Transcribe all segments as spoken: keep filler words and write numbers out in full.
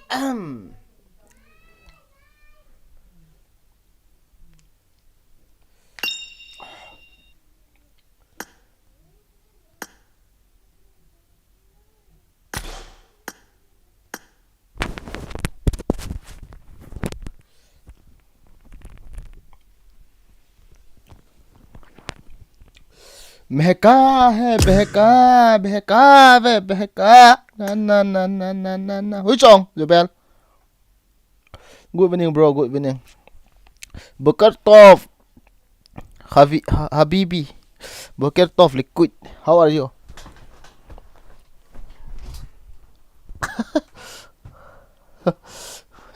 Ahem. Mehka hai, behka, behka ve, behka. Na, na, na. Hui chong, Jubel. Good evening, bro. Good evening. Boker Tov. Havi-, Ha-, Habibi. Boker Tov Liquid. How are you?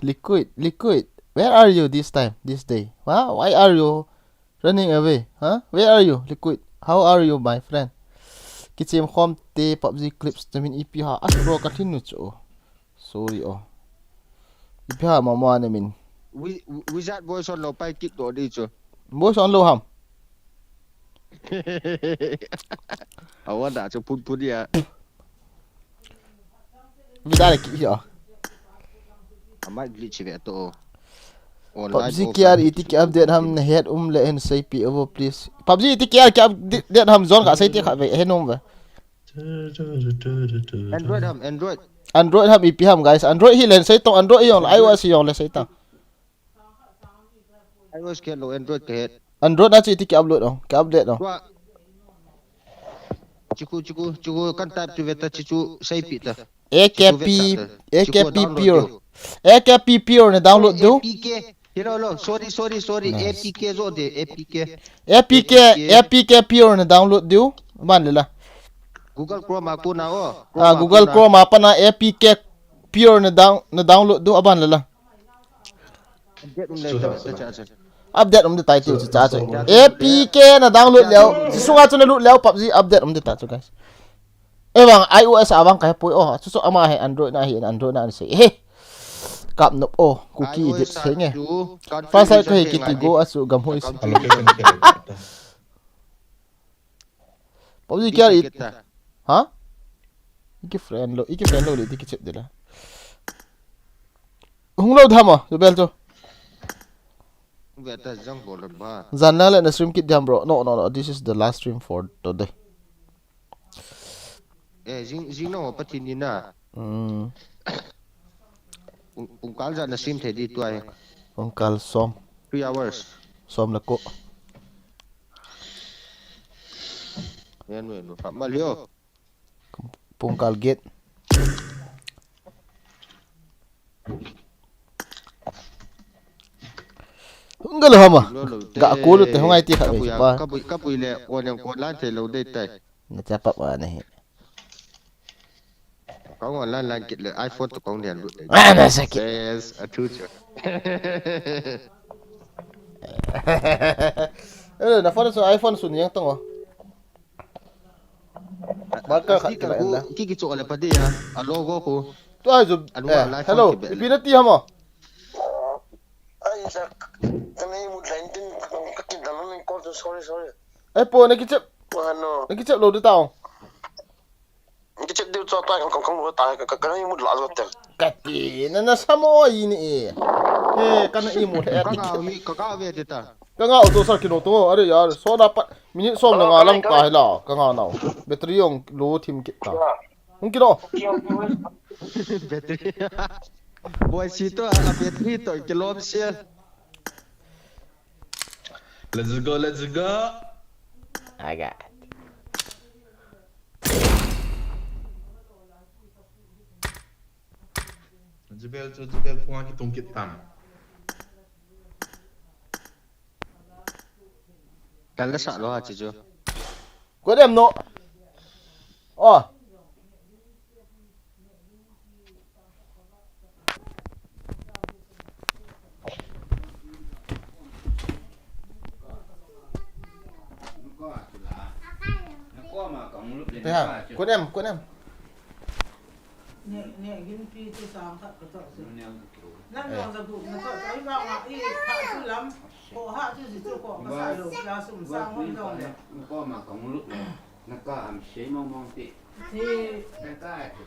Liquid, Liquid. Where are you this time, this day? Huh? Why are you running away? Huh? Where are you, Liquid? How are you, my friend? Kichem khom te PUBG clips te min ipi ha. As bro ka thin nu chu. Sorry o. Ipi ha mama ne min. Wi-, wi-, wizard boys on lo pai kick do di chu. Boys on lo ham. Awa da chu pun pun ya. Vida le kick ya. Amai glitch ve to. Online PUBG offline kiar iti ki update ham na het um le hen sei pi over please. PUBG iti kiar ki update ham zone ka sei ti kha ve hen um ve. Android ham, Android. Android ham ipi ham guys. Android hi len sei tong Android hi jong le iOS hi jong le sei tang. iOS ke lo Android ke het. Android na chu iti ki upload ong, ki update ong. Tua. Chiku, chiku, chiku kan type tu ve ta chichu sei pi ta. A K P, Chiku ve ta ta. A K P Chiku download pure. Tu. A K P pure ne download tu. A P K. Hello, hello. Sorry, sorry, sorry. Nice. A P K zo de, A P K. A P K, A P K. A P K pure ne download diu. Man le la. Google Chrome a kona o. Ah, Chrome a Google kona. Chrome a pana A P K pure ne down-, ne download diu aban le la. Update um le ta, ta, ta, ta. Update um de tai tiu chu cha chu. A P K na download leo. Chi sunga chu na lut leo PUBG update um de ta chu guys. Evang iOS a vang ka hepoi o, chu chu ama he Android na hi Android na an sei. He. Kap nop o, cookie edit sei nge. First side ko he kiti go a chu gam hoi si. Allocation ke. PUBG kya i-, ha? Iki friend lo, iki friend lo le, iki chep de la. Hung lo dhama, tu bel tu. Ve ta jang bol ba. Zan la le na stream kit diam bro. No, no, no. This is the last stream for today. Eh, jing, jing no pa tin ni na. Mm. Pung, pungkal ja na stream thei di tuai. Pungkal som. Three hours. Som le ko. Yan we no. Kap ma lio. Pungkal get. Hung ga lo hama. Lo lo te. Ga ko lo te hung ai ti kha. Ka be pui a, pa. Ka pui, ka pui le, ko nyang ko lan te lo de tai. Na cha pa pa na hi. Kong online line kit le iPhone to kong dian lut. Ah, na sa kit. Yes, a thu chu. Eh, na phone chu iPhone sun yang tong o. Marker khat kila en la. Ki ki chu le pa dia. A logo ko. Tu ai chu. A lu eh, live hello. Phone ki be le. Ipi na ti hamo? Ai sa. Ka nei mu line tin ka kin da lo ning call to, sorry, sorry. Ai po na ki chep. Ano. Na ki chep lo de tao. Kichep diu chu ta kong kong kong ta ka, ka, ka imut la zo te. Kati, na, na samo i ni e. He, kana imut he. Ka nga mi, ka ka ve te ta. Ka nga auto sar kino to, are yaar, so na pa, minute som na nga lang ta he la, ka nga nau. Battery jong low thim kit ta. Hung kino. Battery. Boy si to, a battery to, kilom sia. Let's go, let's go. I got. Jibel chu, jibel phung a kitung kit tan. Kan la sa lo ha chi chu. Ko dem no. Oh. Te ha, kun em, kun em. Ne, ne, gin pi tu sang khat ka to su. Nan nong za gu, na to, ai ba nga, i, pha su lam, ko ha tu si tu ko, ka sa lo, la sum sang mon dong le. Ko ma ka ngulu. Na ka am sei mong mong ti. Ti. Na ka ti.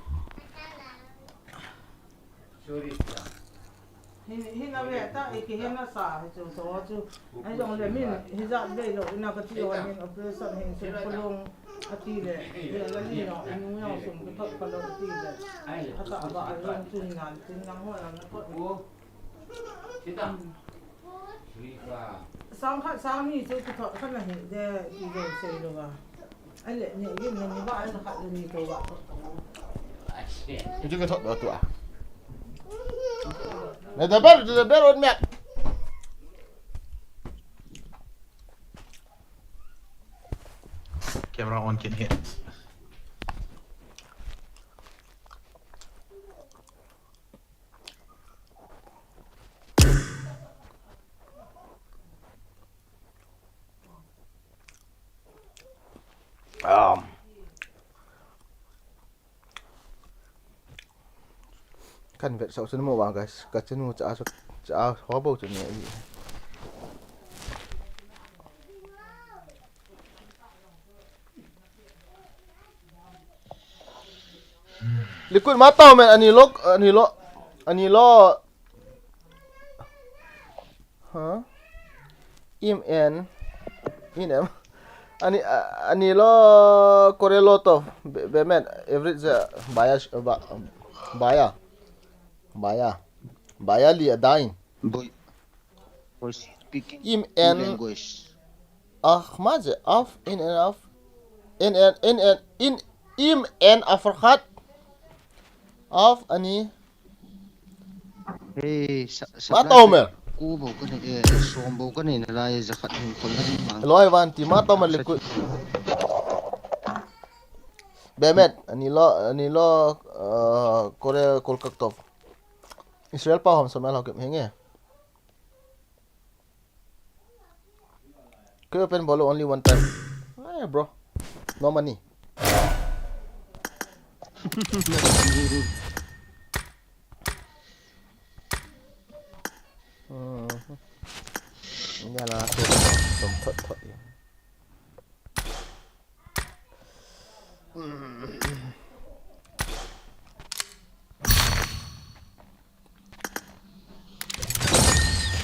Hin, hin a ve ta, i kihen a sa, hi chu, so chu. Ai jong le min, hijat ve lo, ina ka ti o, hin operation, hin sun pulung, a ti le, hi a la ni no, i nu yong sum ki thot ka lo ti le. A ta ba, a jong chu hin an, tin nang ho na na thot. Sang khat, sang ni chu ki thot khat na hi, de, ti de, sei lo ba. Ai le, ni, ni, ni, ni ba, ai la khat ni to ba. Itu ke thot ba tu ah. Nadabar, nadabar on mek. Camera on kin he. Um. Kan vet sau sunu mo vang, guys. Ka chanu cha a su, cha a ho bou chu ne. Liquid ma tao men, ani lo, ani lo, ani lo. Ha? Im en. In em. Ani, a-, ani lo kore lo to. Be, be men, average, uh, baya, sh-, ba, baya. Baya. Baya li a dying. Boy. Boy speaking Im en. Language. Ah, ma je, af, in en af. In en, in en, in, im en af khat. Af, ani. Hey, sa, sa, ma tao me. Ku bou ka nei, eh, som bou ka nei na lai, za khat hin khol na ding mang. Loi van ti ma tao me liquid. Bemet, ani lo, ani lo, uh, kore kol kak top. Israel pa hom som el hokem henge. Can you open bolo only one time? Hey, bro. No money. Mhm. Ina la so som thot thot.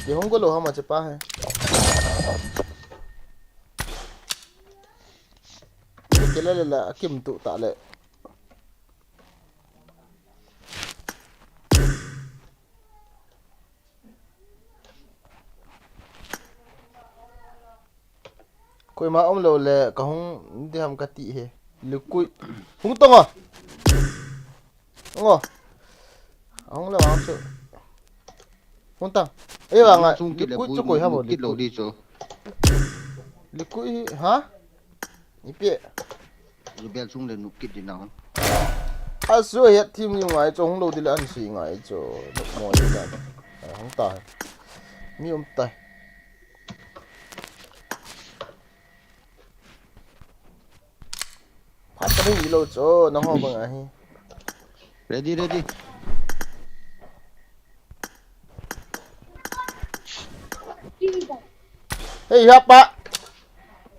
Ye hung ko lo hama che pa hai. Kila le la, akim tu ta le. Koima um lou le, ka hung diham ka ti he. Liquid. Hung tong a. Hung o. Hung le vang chu. Hung tang. Ei vang a. Liquid chu koi ham o, liquid. Liquid hi, ha? Ipi. Ju bel chung le nup kit di nang. A su het thim ni ngai chu hung lou di le an si ngai chu. Nup mo di dan. Hung ta. Mi um tai. Phat ka hi lou chu, nangho bang ahi. Ready, ready. Hey, hapa.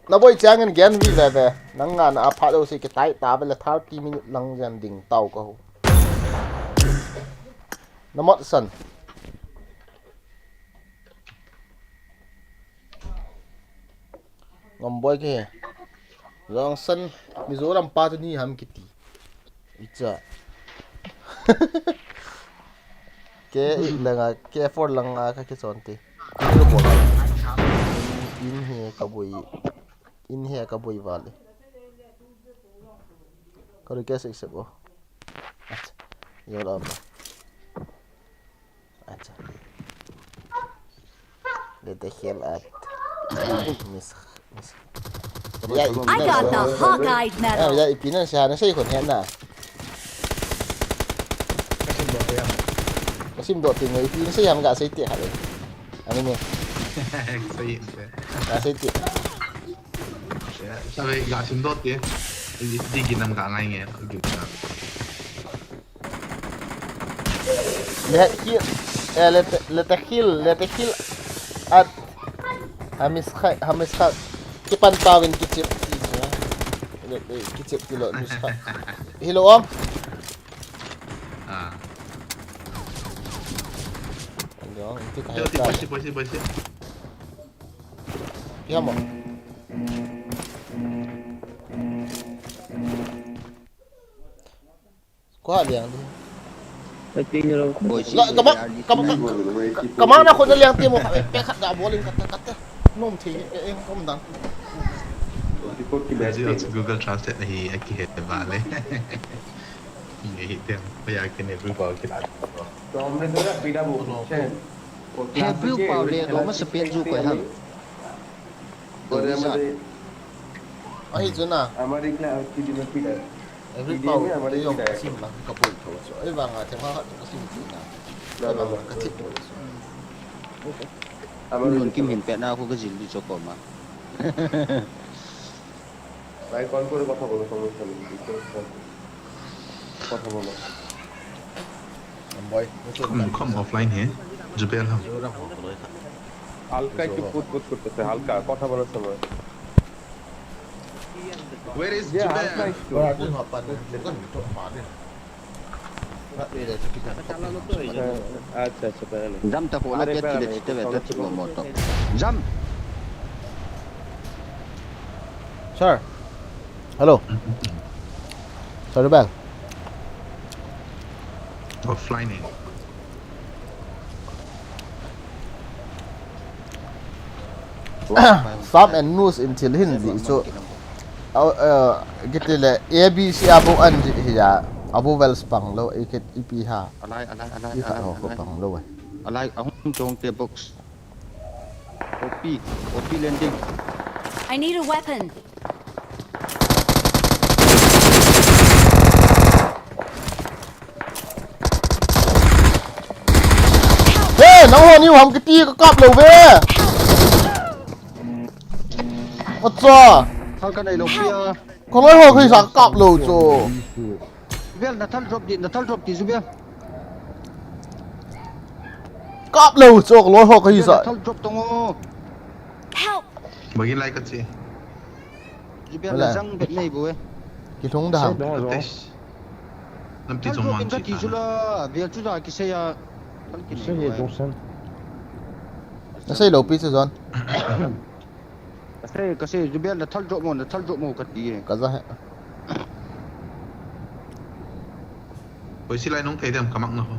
Na boi chang in gen vi ve ve. Nang nga na a phat lou si kitai ta ve le thirty minute lang jen ding tau ka ho. Na mot san. Ngam boi ke. Jong san Mizoram pa tu ni ham kiti. Icha. Ke eight langa, ke four langa ka ke chon te. In he ka boi. In he ka boi vale. Ka request accept o. Acha. Yo la ba. Acha. Let the hell out. Miss, miss. I got the Hawkeye medal. Ya, ipi na siya na sa ikon hen na. Kasim do tin ipi na siya mga sa iti hale. Ano ni? Sa iti. Ka sa iti. Sabi, gasim do tin. Di, di ginam ka ngai nge. Let heal, eh, let, let the heal, let the heal at Hamis Khai, Hamis Khai. Kipan tawin kichip. Let, eh, kichip kilo Hamis Khai. Hello, om. Ah. Yo, iti ka Teo, hai teo, ka. Paisi, paisi, paisi. Iya mo. Ko ha liang di. Paisi ni lo. Boy, La, si kama, ya, kama, ya, kama, kama na ko na liang ti mo. Pe khat da bowling khat, khat. Nom thi, eh, kom dan. Google Translate nahi, aki he ba le. Ye hi tem, ya ki ne bu ba ki la. तो हमने तो यार पीड़ा बहुत है। Hebrew pao le, Roma sepen ju koi ham. Ahi chu na. हमारे इतना पीड़ा, पीड़ा। Hebrew pao le, hamaरे yo, pida hai. Sim la, ka bol tho chu. Ei vang a, thema ka sim chu na. Ei vang a, ka thip tho chu. Nun kim hin pe na ko ka jil di chu ko ma. ভাই, কল করে কথা বলো, সমস্যা নেই। কথা বলো। Come, come offline here. Jubel ham. হালকা একটু পুতপুত করতেছে, হালকা কথা বলার সময়। Where is Jubel? হালকা একটু। আচ্ছা, আচ্ছা, প্যারা নেই। Jump ta ko la pet ki de chite ve ta chi mo mo to. Jump. Sir. Hello. Sir Bell. Offline eh. Sam and Nus in thil hin di chu. Au, eh, kiti le A B C a bo an di hi ya. A bo vel spang lo, i kit i pi ha. Alai, alai, alai, I khat alai, ho ko alai. Pang lo eh. Alai, ahung chong te box. O P, O P landing. I need a weapon. Hey, nang ho ni ham kiti ka kap lo ve. Acha. Thal ka nei lo pia. Ko loi ho kisa kap lo chu. Bel na thal drop di, na thal drop di chu bel. Kap lo chu ko loi ho kisa. Thal drop tong o. Help! Bagi lai ka chi. Jubel na jang bet nei bu e. Ki thung da ham. Tes. Nam ti jong man chi. Ki sula, bel chu da ki se ya. Ki se ye jong san. Na sei lo pi chu jon. Ka sei, ka sei, Jubel na thal drop mo, na thal drop mo ka ti e. Ka za he. Koi silai nong thei dem ka mak na ho.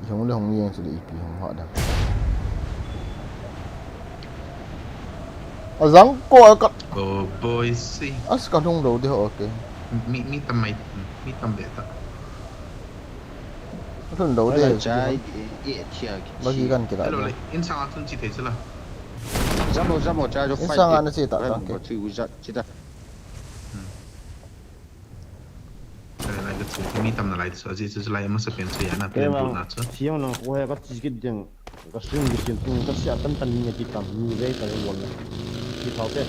Hong le hong yeng sile ipi hong ha da. Azang ko ka. Oh boy si. As ka thung lo de ho ke. Mi, mi tam mai, mi tam be ta. Ka thung lo de. Chai e, e thia ki. Bagi kan kira. Hello le, in sang a thun chi thei sila. Jamo, jamo, chai jo fight. In sang a na chi ta ta ke. Ko chi u ja chi ta. Lai, lai, ka chu, mi tam na lai chu, aji chu, chu lai masa pen chu, ya na pen bu na chu. Siang nang ko he ka chi kit ding, ka sing ki sim, ka sia tan tan ni ki tam, ni ve ka le won. Ki thau te.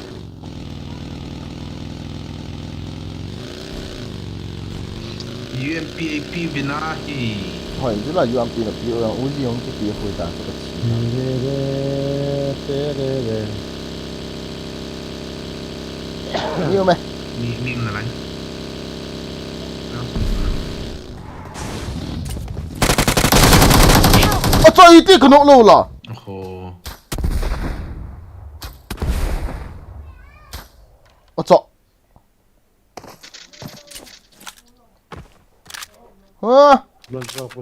U M P A P vina hi. Hoi, chu la U M P na pi, u yang u ji yong ki pi hui ta, ka chi. Ni u me. Ni, ni na lai. Acha, iti ka nok lo la. Oho. Acha. Ha?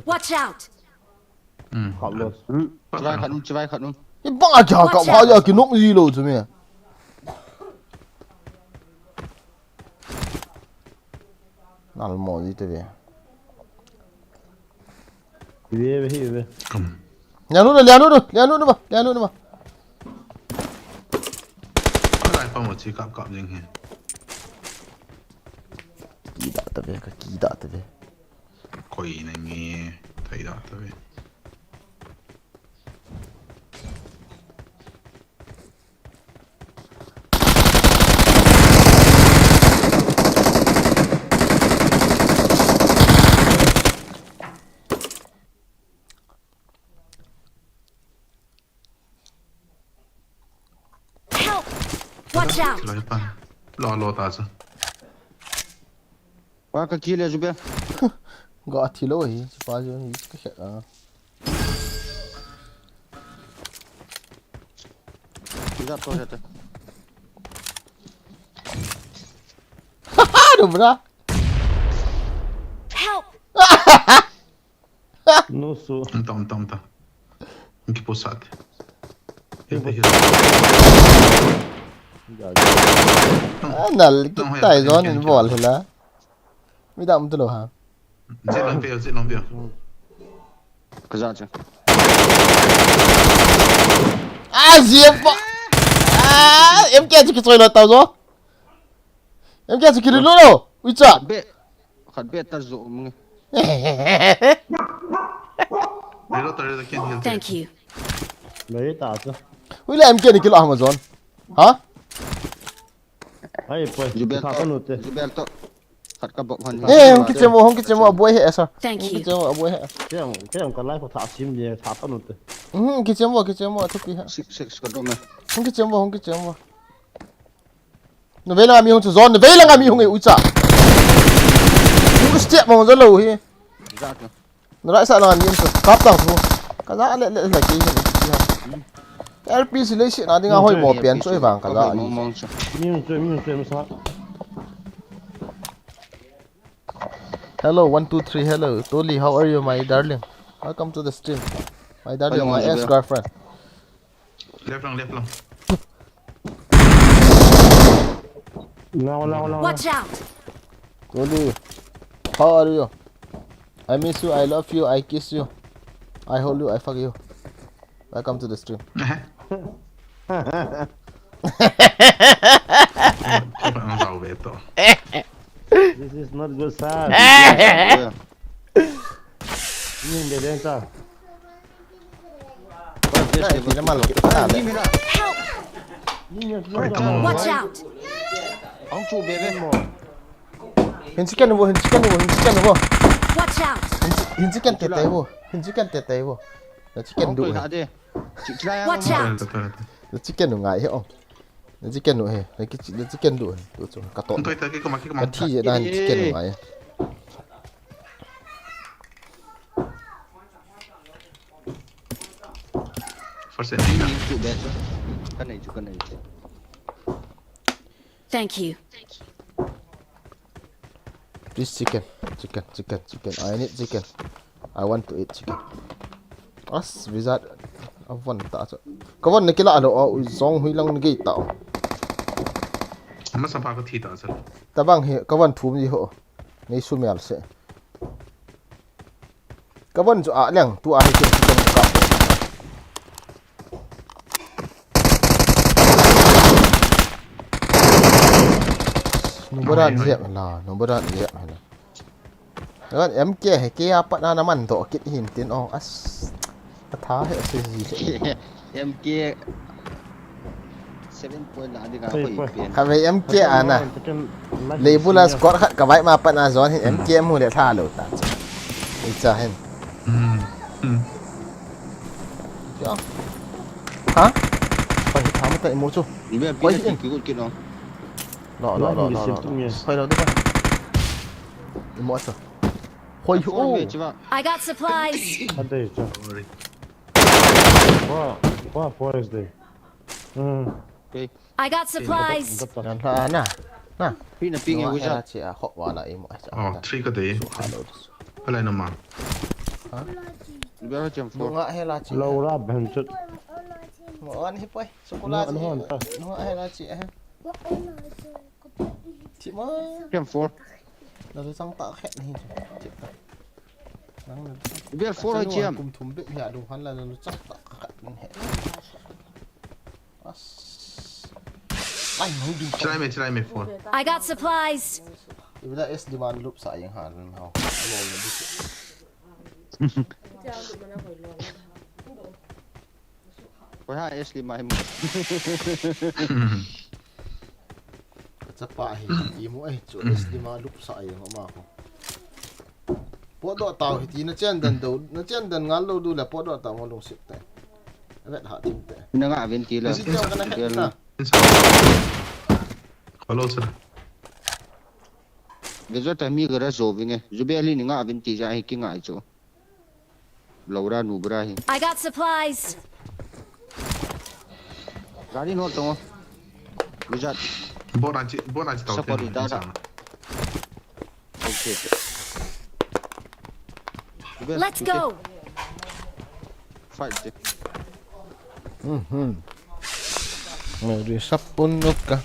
Watch out! Hmm. Kap lo. Hmm. Chivai khat um, chivai khat um. Ibang a kya kap ha ya ki nok ji lo chu me. Nal mo ji te ve. Ve ve hi ve. Lian lut, lian lut, lian lut ba, lian lut ba. Ka lai pa mo chi kap kap jing hi. Ki da ta ve, ka ki da ta ve. Koi na nge, thai da ta ve. Help! Watch out! Lai pa. Lo, lo ta sa. Pa ka kill e chu be. Ga thi lo hi, pa chu hi ka khe a. Jat to, jat to. Ha, no, bra. Help! No su. Umta, umta, umta. Inki posat. Hita, hita. Ah, nal, kitai zon in bol hila. Midam tu lo ha. Zit long peo, zit long peo. Kaza cha. Ah, zia pa. Ah, M K chu kichoi lo tau zo. M K chu kilu lo. Uicha. Be. Khat be ta zo mung. Reload, reload, can heal. Thank you. Lei ta chu. Ui le M K ni kilo Amazon. Ha? Ai poi. Jubel Tha to. Ka nu te. Jubel to. Khat ka bok hon. Eh, hung kichemo, hung kichemo, abuai he, sir. Thank Hung you. Kichemo, abuai he. Keng keng ka lai ko tha sim ye tha ka nu te. Hmm, kichemo, kichemo, thupi ha. Six six ka dom. Hung kichemo, hung kichemo. Na vei langa mi hung chu zon, na vei langa mi hung e uicha. Hung step mo zalo hi. Jat to. Na right side langa mi hung chu kap tang chu. Kaza le le le ki. L P C le si na dinga hoi mo pian chu vang kaza. Mong mong chu. Mi hung chu mi hung chu ma sa. Hello, one, two, three, hello. Toli, how are you, my darling? Welcome to the stream. My darling, Hello, my Angela. Ex-girlfriend. Left lang, left lang. Lao lao lao. Watch out! Toli, how are you? I miss you, I love you, I kiss you. I hold you, I fuck you. Welcome to the stream. Ang tao beto. This is not good sir. Ni de den ta. Ai, di naman, kita na. Help! Ni ni. Watch out! Ang chu bebe. Hin chicken wo, hin chicken wo, hin chicken wo. Watch out! Hin chicken te te wo. Hin chicken te te wo. Na chicken du. Hade. Chik chila ya. Watch out! Na chicken du ngai he o. Na chicken du he. Na ki na chicken du he. Tu chu ka to. Ang toy ta ki kuma ki kuma. Ka thi je dan chicken du ngai. First aid. Ni chu be chu. Ka nei chu, ka nei chu. Thank you. Please chicken, chicken, chicken, chicken. I need chicken. I want to eat chicken. As wizard. A von ta chu. Ka von na kila lo o zong hui lang ni gei ta o. Ama sampa ko thi ta sir. Tabang hi ka von thum ji ho. Nei su mial se. Ka von chu a leng tu a hi ken chicken ka. Number one zep la, number one zep la. Ran M K he ke a pat na na man do kit hin tin o as. Ka tha he se ji se. M K seven point la di ka ko ipen. Ka ve M K ana. Leibula squad khat ka vai ma pat na zon hin M K mu le tha lo ta. Ei cha hin. Hmm. Hmm. Ha? Koi tham ta imu chu. Ni be pi ki ki no. Lo lo lo lo. Koi lo de ba. Imu chu. Hoi hu. I got supplies. Ade cha. Wa wa forest de. Hmm. I got supplies. Yan la na. Na. Pi na pi nge uja. Chi a hok wala imu. Oh, three ka de. Hello. Kalai na ma. Ni be chem for. Nga he la chi. Lo ra ben chut. Mo an hi poi. Sukula chi. Nga he la chi. Chi ma. Chem for. Na lu sang ta khet ni. Chi ta. Nang na. Ni be for ha chiam. Kum thum be ya lu han la na lu chak ta khet ni he. As. Ai, nang du. Try me, try me for. I got supplies. Ibu da S demand loop sa yang han hau. Alo na du. Ko ha S D mai mu. Ka chapa hi imu ai chu S demand loop sa yang ma ko. Podoh tau hiti na chen den do, na chen den ngal lo du le podoh tau ma lungset te. Avet ha thim te. Na nga vin ti la. Isi tau kana het na. Hello sir. Ve jo ta mi gara jo vinge. Jubeli ni nga vin ti ja hi ki nga chu. Laura nu bra hi. I got supplies. Gari no to. Wizard. Bona ji, bona ji tau. Support ita da. Okay. Let's go. Fight je. Mhm. Ngeri sapun nuka.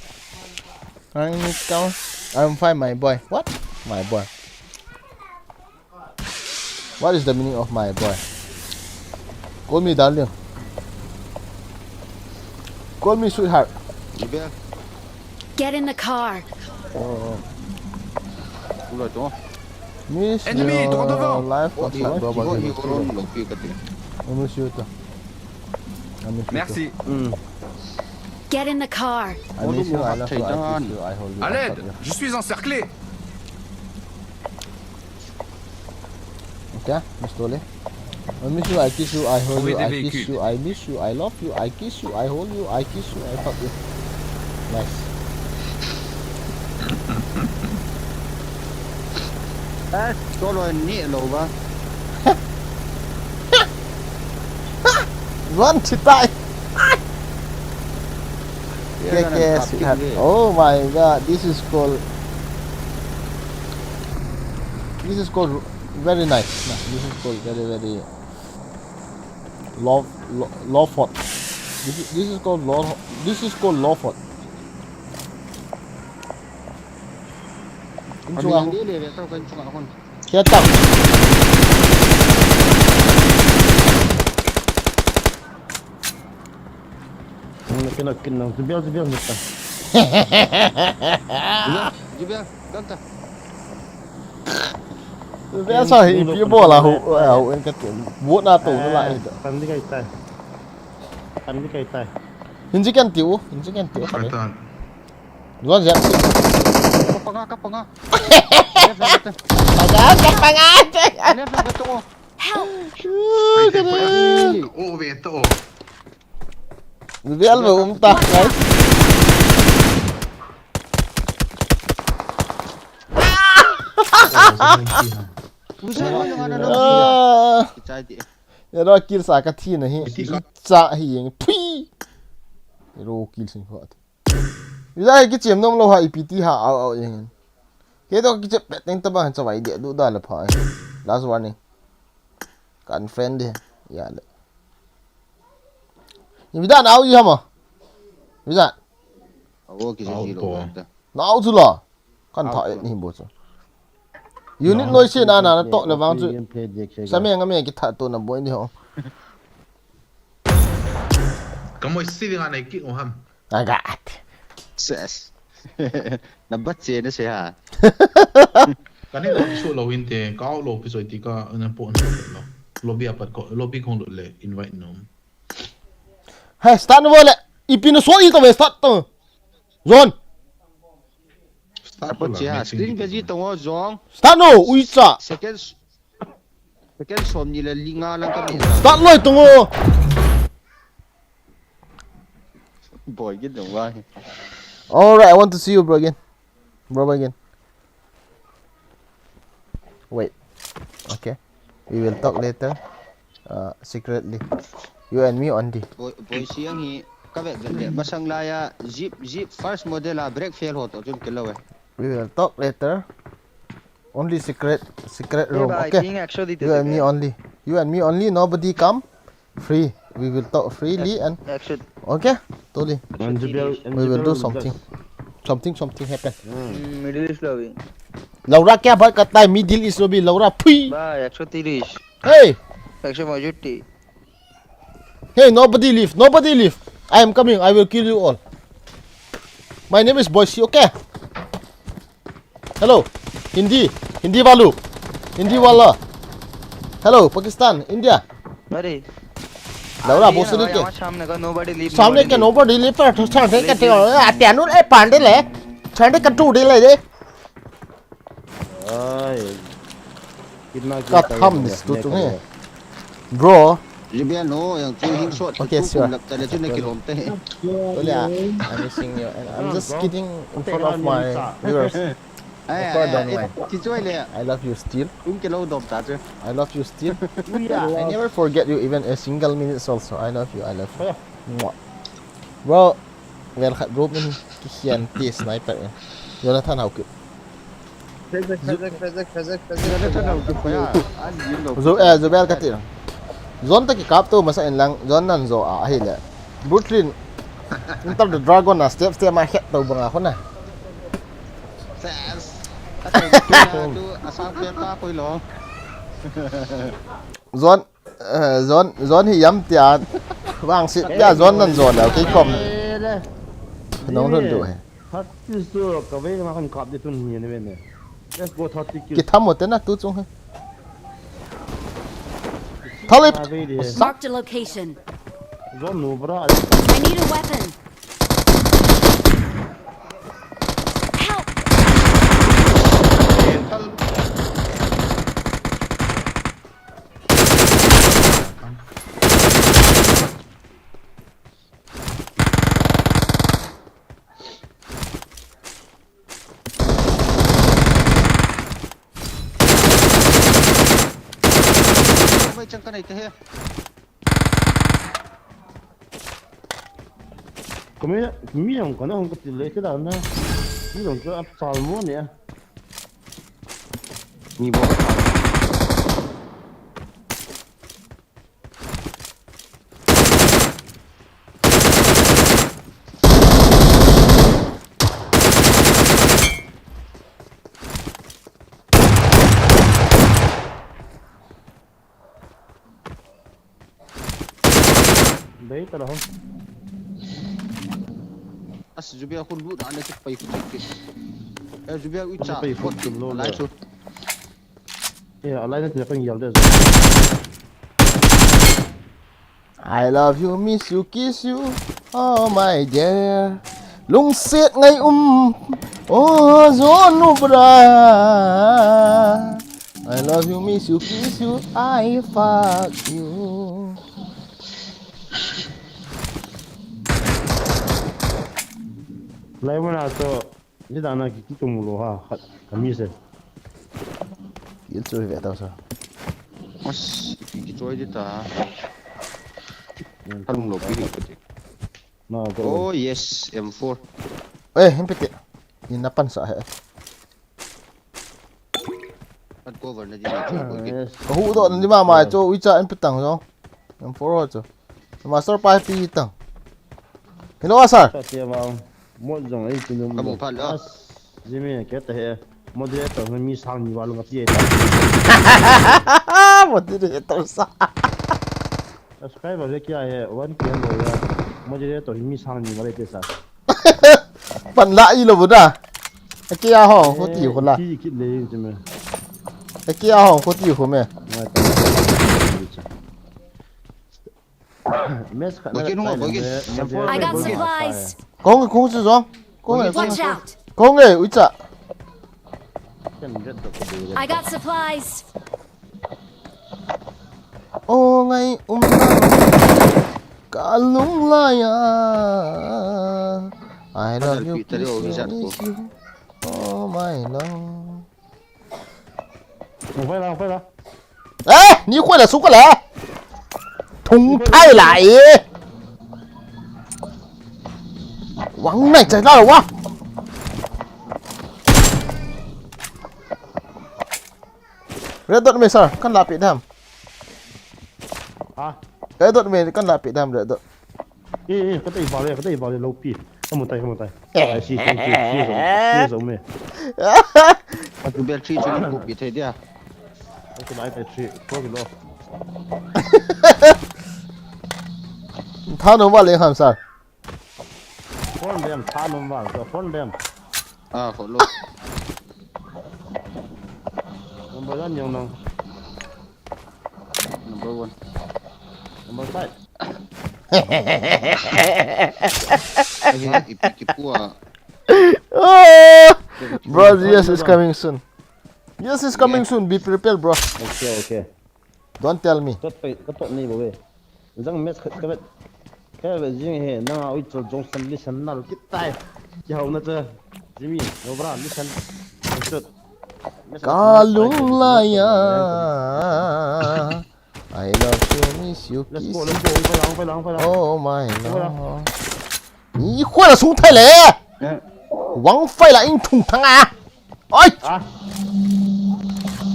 Ang ikaw. I'm fine, my boy. What? My boy. What is the meaning of my boy? Call me darling. Call me sweetheart. Get in the car. Oh. Miss Enemy, your droit devant. Life. Oh, of my brother. I miss you too. I miss you too. Merci. Get in the car. I miss you, I love you, I kiss you, I hold you, I hug you. À l'aide, je suis encerclé. Okay, Mister Lee. I miss you, I kiss you, I hold you, I kiss you, I miss you, I love you, I kiss you, I hold you, I kiss you, I hug you. Nice. Eh, solo ni lo ba. Run, chitai. K K, sweetheart. Oh my God, this is called, this is called very nice. Nah, this is called very, very love, lo-, love hot. This is, this is called love, this is called love hot. Ini cuma aku. Siap tak? Kena, kena, kena. Sebiar, sebiar, sebiar. Sebiar, sebiar. Sebiar sa hi, ipi bol a hu, a hu, en ka tu. Buat na tu, na la. Kan di kai tai. Kan di kai tai. Hinji kan tiu, hinji kan tiu. Kaitan. Zuan jep. Kapanga, kapanga. Kapanga, kapanga. Left, left, left. Help! Ai, te poi. Oh, ve to. Vial ve um ta, guys. Busa mo yung ano, no? Ah. Kichai di. Ya, no, kill sa ka thi na hi. Kichai hi yung. Pui. Ro kill sing ko. Ila hi kichem nom lou ha, ipi ti ha, au, au, jeng. Kei to kichem pet teng taba han chavai dia, du da le pha. Last warning. Kan friend de. Ya le. Ni vida na au ji ha ma. Vida. Au ki ji lo ta. Na au chu la. Kan tha et ni bo chu. Unit noi se na na to le vang chu. Sa me nga me ki tha to na boi ni ho. Ka moi si nga nei ki u ham. Agat. Ses. Na bat che na se ha. Ka ni lo ki su lo in te, ka lo ki so ti ka na po na lo. Lobby apat ko, lobby kong lo le invite nom. Hey, start no le. Ipi no so i to ve start to. Zone. Start po la, screen ka ji to zong. Start no, ui cha. Second. Second som ni le li nga lang ka ni. Start loi tung o. Boy, get the why. All right, I want to see you, bro, again. Bro, again. Wait. Okay. We will talk later. Uh, secretly. You and me only. Boy, boy, siang hi ka vet vet le. Masang laya jeep, jeep first model a brake fail ho to chun kilo eh. We will talk later. Only secret, secret room, okay? You and me only. You and me only, nobody come. Free. We will talk freely and, okay? Totally. We will do something. Something, something happen. Middle East lobby. Laura kya baat karta hai? Middle East lobby, Laura, phui. Bhai, ek so tiris. Hey! Ek so pachatti. Hey, nobody leave, nobody leave. I am coming, I will kill you all. My name is Boise, okay? Hello, Hindi, Hindi वालों, Hindi वाला. Hello, Pakistan, India. अरे, Laura, Boise ke? सामने का nobody leave, सामने का nobody leave पर ठंडे का टियो, आ, त्यानु ए पांडे ले, ठंडे का टूडे ले दे। Ai. Ka tham ni stu tu nge. Bro. Libya no, yang tu hing shot. Okay, sure. Lap ta le tu na kilom te. Tole, I'm missing you, and I'm just kidding in front of my viewers. Of course, don't mind. Ki choi le. I love you still. Kum kilo dom ta chu. I love you still. I never forget you even a single minutes also. I love you. I love you. Mwah. Bro, vel khat room in kikhen ti sniper in. Jonathan Haokip. Phezek, phezek, phezek, phezek, phezek. Jonathan Haokip ko ya. An yin lo. Zu eh, Zubel kati. Zon ta kikap to masa in lang, Zon nan zo a ahile. Brooklyn. Inter the Dragon na step step ma khet to banga khona. Ses. Atu tu asang pe ta koi lo. Zon, eh, Zon, Zon hi yam tia. Vang sit ya Zon nan zo le, okay kom. Nong lhun du he. Thirty tu ka ve ma kan kap de tun ni ne ve ne. Let's go thirty kill. Kitham mo te na tu chung he. Thalip. Ka ve de. Marked a location. Zon nu bra. I need a weapon. Help! Mai chang ka nei te he. Kami, mi yang kana hong kati le kida na. Mi yang ka apsal mo ne. Ni bo. Dei ta lo. As Zubia khun lut a le ki pai khu ki. Eh Zubia ui cha. Pai khu kim lo Lai le. chu. Eh, alai na te kan yal de. I love you, miss you, kiss you, oh my dear. Lungset ngai um, oh Zon nu bra. I love you, miss you, kiss you, I fuck you. Lai mana to. Ni da na ki ki tum lo ha. Kami se. Kil chu ve ta sa. As ki ki choi di ta. Kan lo pi ni ko te. Na ko. Oh yes, M four. Eh, hin pete. Ni na pan sa he. Kan cover na di na chu ko ki. Yes. Ka hu do ni ma ma cho ui cha in petang jo. M four ho cho. Master pai pi tang. Hello sir. Sa tia ma. Mo jong ai tu num. Ka mo pha lo. Jimmy ke te he. Moderator mi sang ni wa lo ma ti. Moderator sa. Subscriber le kya hai, one K lo ya. Moderator hi mi sang ni ma le te sa. Pan la i lo bu da. Akia ho, ko ti ko la. Ki ki le yin me. Akia ho, ko ti ko me. Mes kha. Boy, kinu, boy, kinu. I got supplies. Kong kong chu jong. Kong Watch out! Kong e uicha. I got supplies. Oh ngai um na. Ka lung lai a. I love you, Peter, kiss oh, you, is that miss cool? You. Oh my love. Mo pai la, mo pai la. Eh, ni khoi la su ka la. Thung thai la e. Wang nai chai la wa. Red dot me sir, kan la pi dam. Ha. Red dot me kan la pi dam red dot. Eh, eh, ka tei ba le, ka tei ba le lo pi. Ka mo tai, ka mo tai. Ai si, si, si, si, so, si, so me. Atu bel three chu ko pi thei dia. Ka lai tai three, ko lo. Tha no ba le ham sir. Phone dem, tha nom ba, so phone dem. Ah, ko lo. Number one yang nang. Number one. Number five. Ai, ipi ki pua. Oh, bro, yes is coming soon. Yes is coming soon. Be prepared, bro. Okay, okay. Don't tell me. Tot pai, ka tot nei bo ve. Jang match khat ka vet. Ka vet jing he, nang a ui chol jong san listen nal kit tai. Ki hau na cha. Jimmy, no bra, listen. Tot. Ka lung lai a. I love you, miss you, Let's kiss go, you. Let's go. Hung pai la, hung pai la, hung pai la. Oh my love. Ni khua la sung thai le. Eh, Wang fai la in thung thang a. Oi. ah,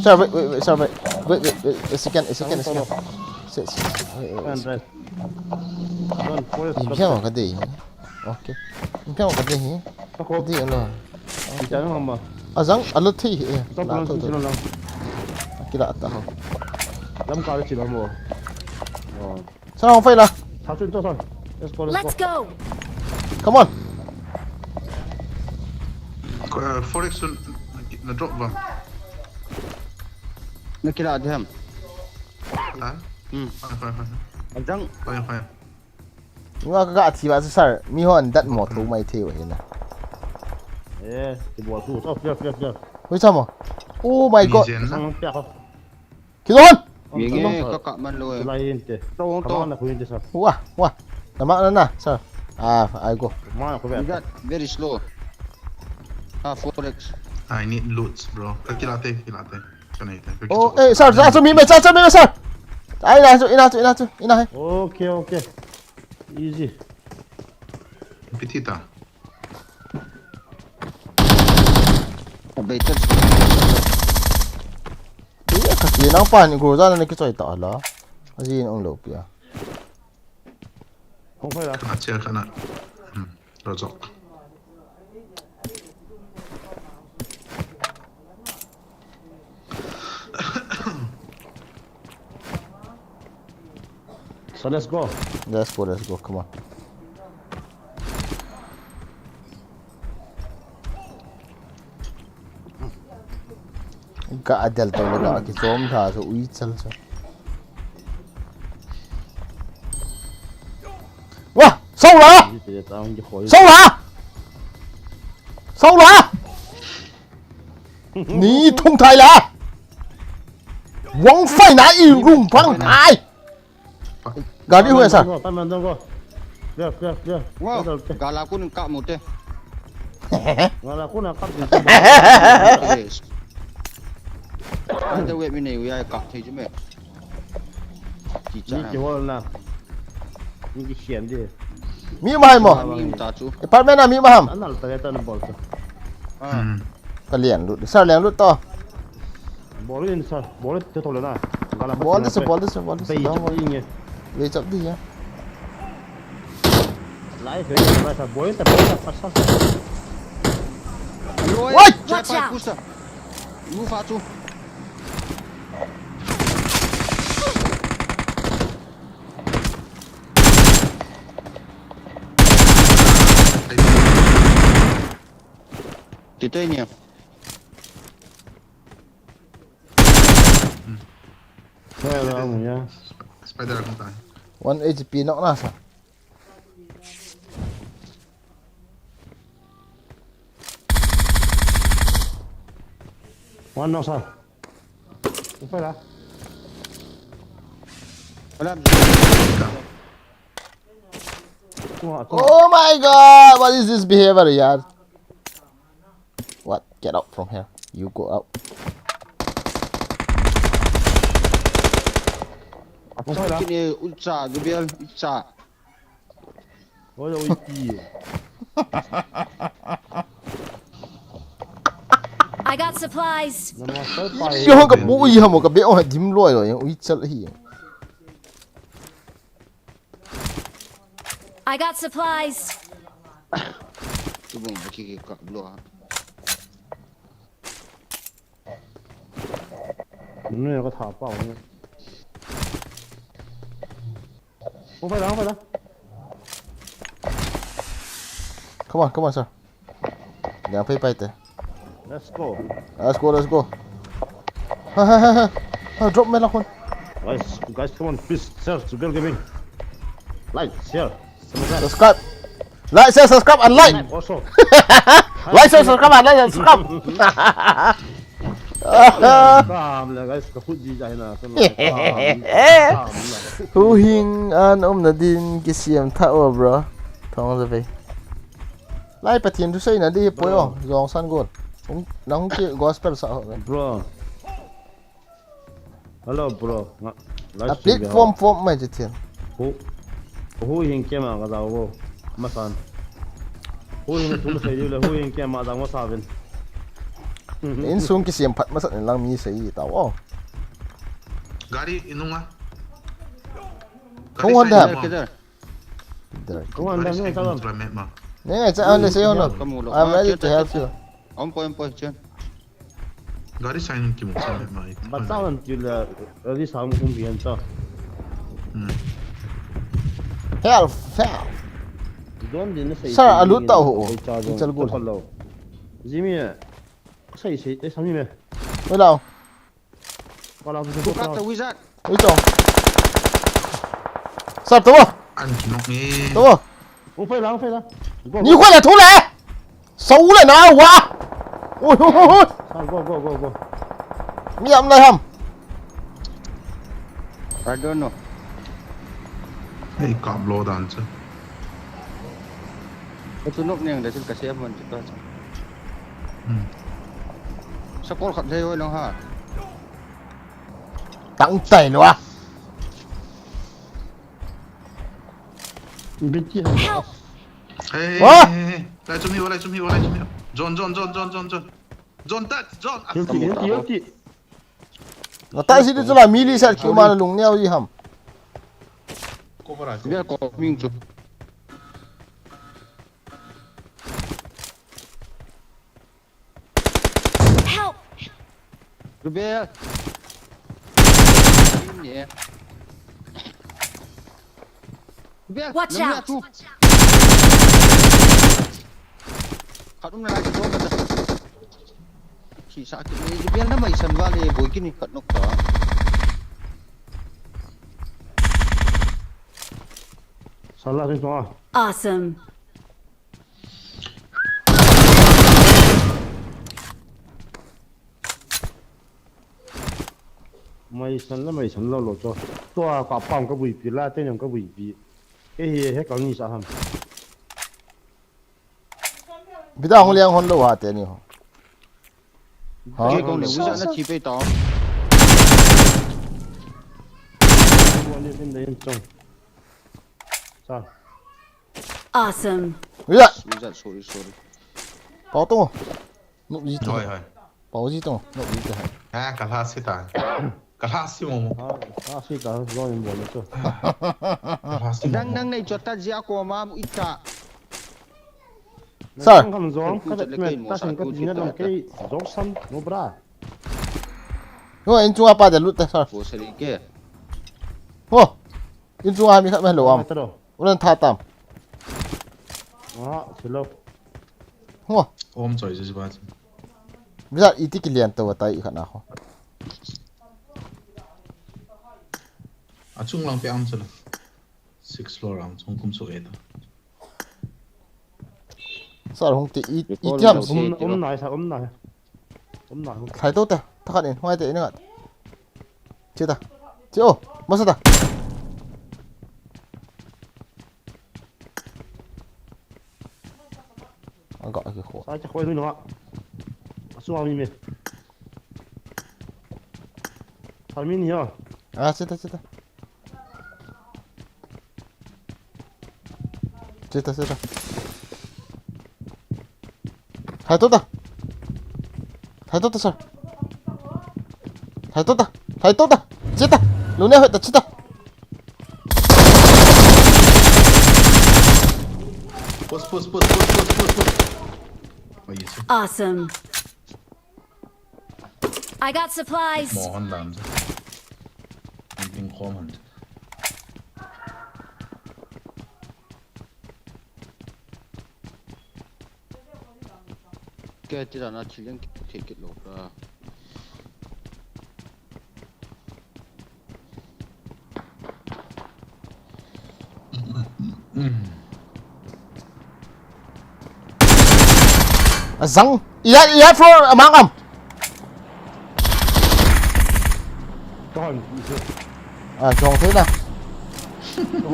Sir, wait, wait, wait, sir, wait. Wait, wait, wait, a second, a second, a second. Sit, sit, sit. Wait, wait, wait. Andres. Don, forest. Ni biang ka dei. Okay. Ni biang ka dei. Ka dei lo. Jangan mama. Azang, alo thei. Eh, Stop la lang, tho, tho. Sino lang. Kila ta ho. Lam kala chila mo. Oh. Sa hong fai la. Satu itu, Sar. Let's go, let's Let's go. Go! Come on. Uh, Forex tu na drop ba? Nakila Adam. Ha? Hmm. Fire, fire, fire. Ajang. Fire, fire. Nga ka ka thi ba sa sir. Mi hon dat mo thu mai thei wa hina. Eh, ti buat tu. Oh, clear, clear, clear. Hui sa mo. Oh my god. Ni jen na. Sang pia ko. Kidon. Ang Yenge, tanong ko. Kakaman lo eh. Sila yun, te. Tawng, Kamang tawng. na ko yun, te, sir. Wah, wah. Tama na na, sir. Ah, I go. Kamang na ko, You be. got very slow. Ah, four X. I need loots, bro. Kakilate, kilate. Kanai te. Oh, eh, sir, sir, sir, mi, sir, sir, mi, sir. Ay, ina, ina, ina, ina, ina, eh. Okay, okay. Easy. Pitita. Baitan. Iya, kasi nang pan, guru, sana na kichoi ta ala. Kasi yung low pia. Kung kaya. Kana chair kana. Hmm. Rojok. So let's go. Let's go, let's go, come on. Ka adel to le ka ki chom tha so ui chal so. Wah! Sau la! Sau la! Sau la! Ni thung thai la! Wang fai na i rung pang thai! Gari hui sa. Pan man dong go. Clear, clear, clear. Wow, Clear, clear. Gala kun ka mo te. Gala kun ka mo. Yes. Ante wet mi nei u ya ka thei ju me. Ki cha. Ni ki hol na. Ni ki sian de. Mi mai mo. Mi ta chu. Apartment na mi maham. Anal ta ta na bol ta. Ah. Hmm. Ka lian lut. Sir lian lut to. Bol in sa. Bol te to le na. Gala Bol this, bol this, bol this. Bai Don't chap worry. Inge. Wait up here. Lai fe, lai sa. Bol ta, bol ta, pas sa. Alo, Oi! Jai Watch Pai out! Pusa. Lu fa chu. Ti te ni. Kaya na mo ya. Spider akong tayo. One H P nok na sa. One knock, sir. Upar ah. Wala. Tua, tua. Oh my god, what is this behavior, yaar? What? Get out from here. You go out. Upar ah. Kini ucha, gubel ucha. Oi, oi, pi. I got supplies. Nama sir pai. Yo ka bu yi hamo ka be o dim loi loi, ui chal hi. I got supplies. Tu bang baki ki ka blow ha. Nunu ya ka tha pa. Upar ah, upar ah. Come on, come on, sir. Yang pai pai te. Let's go. Let's go, let's go. Ha ha ha ha. Ha, drop me la khun. Guys, guys, come on, please share to Bell Gaming. Like, share, subscribe. Subscribe. Like, share, subscribe and like. Also. Like, share, subscribe and like, subscribe. Kam le guys, ka khut ji jai na. Kam le. Kam le. Hu hing an um na din ki siam tha o, bro. Thong za ve. Lai Pathian thu seina di poi o, jong san gon. Hung, nang ki gospel sa ho. Bro. Hello, bro. Nga, A platform form mai chi thian. Hu, hu hing kema ka dau bo. Masan. Hui, na thum sei diu le, hui, in kia ma dang ma sa vin. Insung kisem phat masat in lang mi sei tao. Oh. Gari inunga. Gari Kung on sai dam. Inunga. Kidhar? Idhar. Kung on dam, Gari sai inunga, inunga. Try map ma. Nahi, nahi, cha, le sei ho na. Kamu lo. I'm ready to help you. Om poi, om poi, John. Gari sign in kimu sa mai. Bata wan tu la, ri sa um bian ta. Hmm. Help, help. Don din na sei. Sir, alut ta ho. Sei cha don. Chal gol. Jimmy. Sei sei, te sami me. Wala. Wala tu. Buka ta wizard. Ui, chong. Sir, to. An kinok ni. To. Hung phei la, hung phei la. Go, ni go. Khoi le thu le. Sau le na wa. Ui, ui, ui, ui. Sir, go, go, go, go. Mi am lai ham. I don't know. Hei, kap lo dan chu. Ka chu nok neng le chu ka se man chu ka. Hmm. Sakol khat le oi long ha. Tang tai lo a. Biti ha. Help! Hey, hey, hey, hey. Lai chumi, lai chumi, lai chumi. John, John, John, John, John, John. John, touch, John. Guilty, guilty, guilty. Nga tai si tu chu la mi li sat kiu ma lung neo ji ham. Cover a. Bia ko ming chu. Help! Rubel. Ni. Rubel. Watch out! Khat um na lai, khat um na lai. Khi sa ki ni, Rubel na mai san va le, boi ki ni khat nok ta. Sala rin to. Awesome. Mai san la, mai san lo lo to. To a ka pam ka bui pi la, te nyam ka bui pi. Ke hi he ka ni sa ham. Bida hong liang hon lo ha te ni ho. Ha? Ke kong le uza na chi pe ta. Wa le din da yin chong. Sa. Awesome. Uya. Uza, sorry, sorry. Pao to. Nup ji to. Hoi, hoi. Pao ji to. Nup ji to. Ha, ka la si ta. Ka la si mo mo. Ha, la si ta, lo yin bo le to. Ka la si mo mo. Dang dang nei chot ta ji a ko ma mu ita. Sir. Nang kam zong, ka vet met, ta sing ka tina dong kei zong sam, no bra. Ho, in chunga pa de lut ta, sir. Ko sali ke. Ho. In chunga mi khat ma lo am. Ulan tha tam. Ah, silo. Ho. Om choi ji ba. Bisa iti kilian to tai khat na ho. A chung lang pe am chala. Six floor ang chung kum so eta. Sir hung ti i, i tiam. Um, um nai sa, um nai. Um nai. Khai to ta, ta khat in, huai te in ngat. Chi ta. Chi o, masa ta. Aga ki kho. Sa cha khoi nu no. Asu ami me. Sa mi ni ya. Ah, chi ta, chi ta. Chita, chita. Hai to ta. Hai to ta, sir. Hai to ta. Hai to ta. Chita. Lune hai ta, chita. Push, push, push. Oh, yes, sir. Awesome. I got supplies. Mo hon dam. Ting khom hon. Ke ti dana thil yang ki thil kit lo ka. Azang. Iya, iya, floor, amang am. Kon. Ah, chong thei na.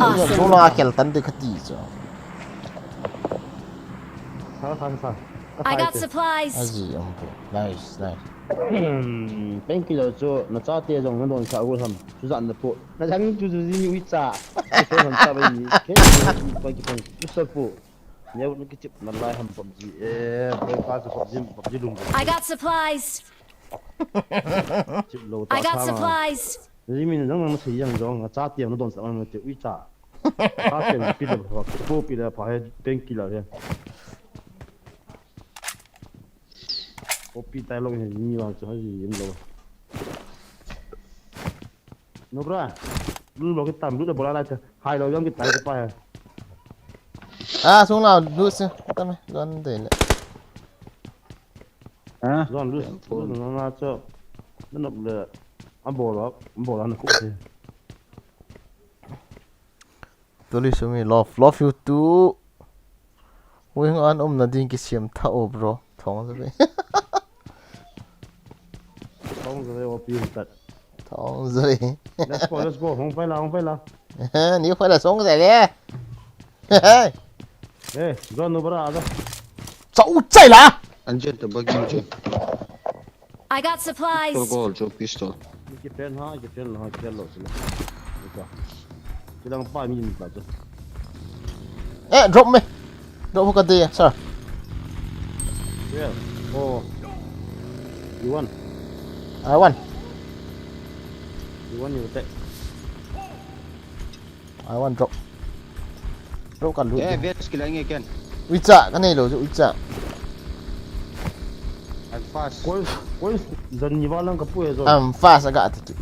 Awesome. Chong na kel tan de khati cho. Sa, sa, sa. I got supplies. Aji, um, nice, nice. Thank you, cho. Na cha te jong na don sa go sam. Chu zan na po. Na jang chu chu ji ni ui cha. Ke hon cha ba ni. Ke ni pa ki pon. Chu sa po. Neo ni kichip na lai ham PUBG. Eh, boy ka chu PUBG, PUBG lung. I got supplies. Chip lo ta. I got supplies. Ni min nang nang sei yang jong, a cha tiam na don sa man te ui cha. Cha tiam pi le pha, ko pi le pha he, painkiller he. Ko pi tai lo he, ni wang chu ha ji lo. No bra. Lu lo ki tam, lu le bola la cha. Hai lo yang ki tai ka pa he. Ah, sung la, lu se. Tam, don de le. Ha? Zon lu, lu na na cho. Na nop le. An bol lo, an bol lo na ku se. Tuli sumi love, love you too. Wing an um na ding ki siam tha o bro. Thong ze ve. Thong ze ve o pi tat. Thong ze ve. Let's go, let's go. Hong pai la, hong pai la. Ni pai la song ze le. Hey. Eh, zon no bra da. Chau chai la. An jet to bagi che. I got supplies. Pistol, go, jo, pistol. Ni ki pen ha, ki pen ha, ki lo sila. Ni ka. Ki lang pa mi ni pa jo. Eh, drop me. Drop ka de, sir. Yeah. Oh. You want? I want. You want, you take. I want drop. Drop ka lut. Eh, best kila nge ken. Uicha, ka nei lo, uicha. I'm fast. Koi, koi, zan ni ba lang ka pu e zo. I'm fast, aga ati tu.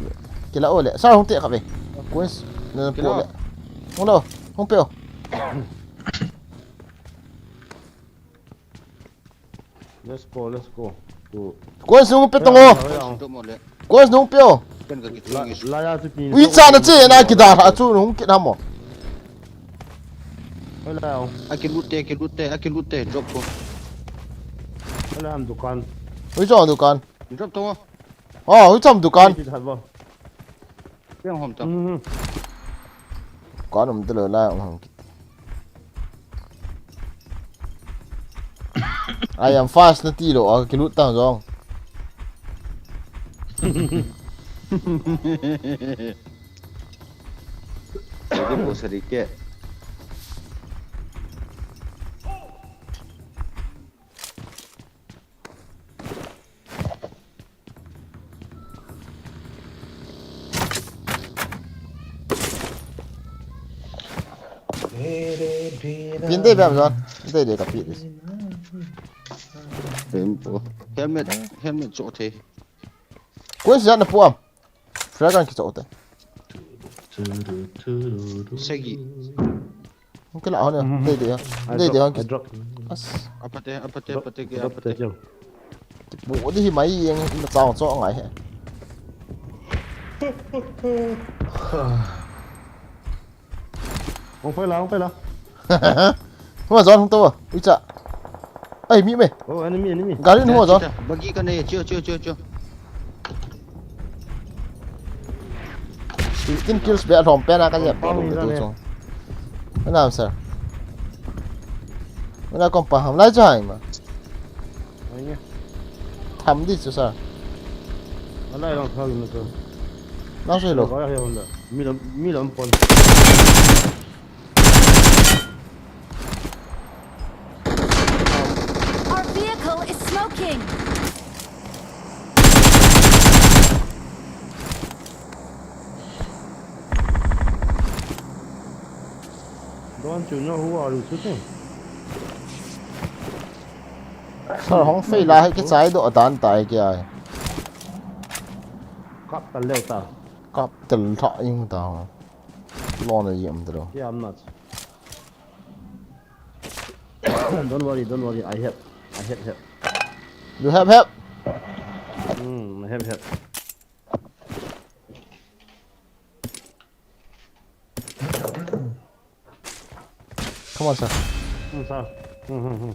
Kila ole. Sa hung te ka ve. Koi, na pu le. Hung lo, hung pe o. Let's go, let's go. Tu. Koi sung pe tongo. Hoi ang. Koi sung pe o. Ken ka ki la, la ya chu pi. Uicha na che na ki da ha chu hung ki na mo. Hoi la ang. A ki lut te, ki lut te, a ki lut te, drop ko. Hoi la ang dukan. Uicha dukan. Drop tongo. Oh, uicha dukan. Ki da ba. Piang hom ta. Mhm. Ka nom te lo la hom ki. I am fast na ti lo, a ki lut ta jong. Ke po sari ke. Pin de bam zon. De de ka pi de. Tempo. Helmet, helmet cho the. Ko si na puam. Frag kan ki cho te. Segi. Hung kila hon ya. Mhm. Dei dei ya. I Dei dei drop, hon I ki. Drop. As. Apate, apate, drop, apate ke, drop apate. Te jo. Bo di hi mai yang na chao cho ngai he. Hung phai la, hung phai la. Hung zon hung to. Uicha. Ai, mi me. Oh, enemy, enemy. Gari nu zon. Bagi ka nei, chiu, chiu, chiu, chiu. Fifteen kills be alhom pen a ka jep. Pang ni tu zan e. Chung. Anam sir. Ana kom pa ham lai chai ma. Ai ni. Tham di chu sir. Alai long thal na tu. Nang sui lo. Ba ya hon da. Mi lam, mi lam pon. Our vehicle is smoking. Don't you know who are you shooting? Sir, hung phai la hi kichai doh dan tai kia. Kap tal leu ta. Kap tal tha ing ta. Lona yem ta lo. Yeah, I'm not. Don't worry, don't worry. I have, I have help. You have help? Hmm, I have help. Come on, sir. Hmm, sir. Hmm, hmm, hmm.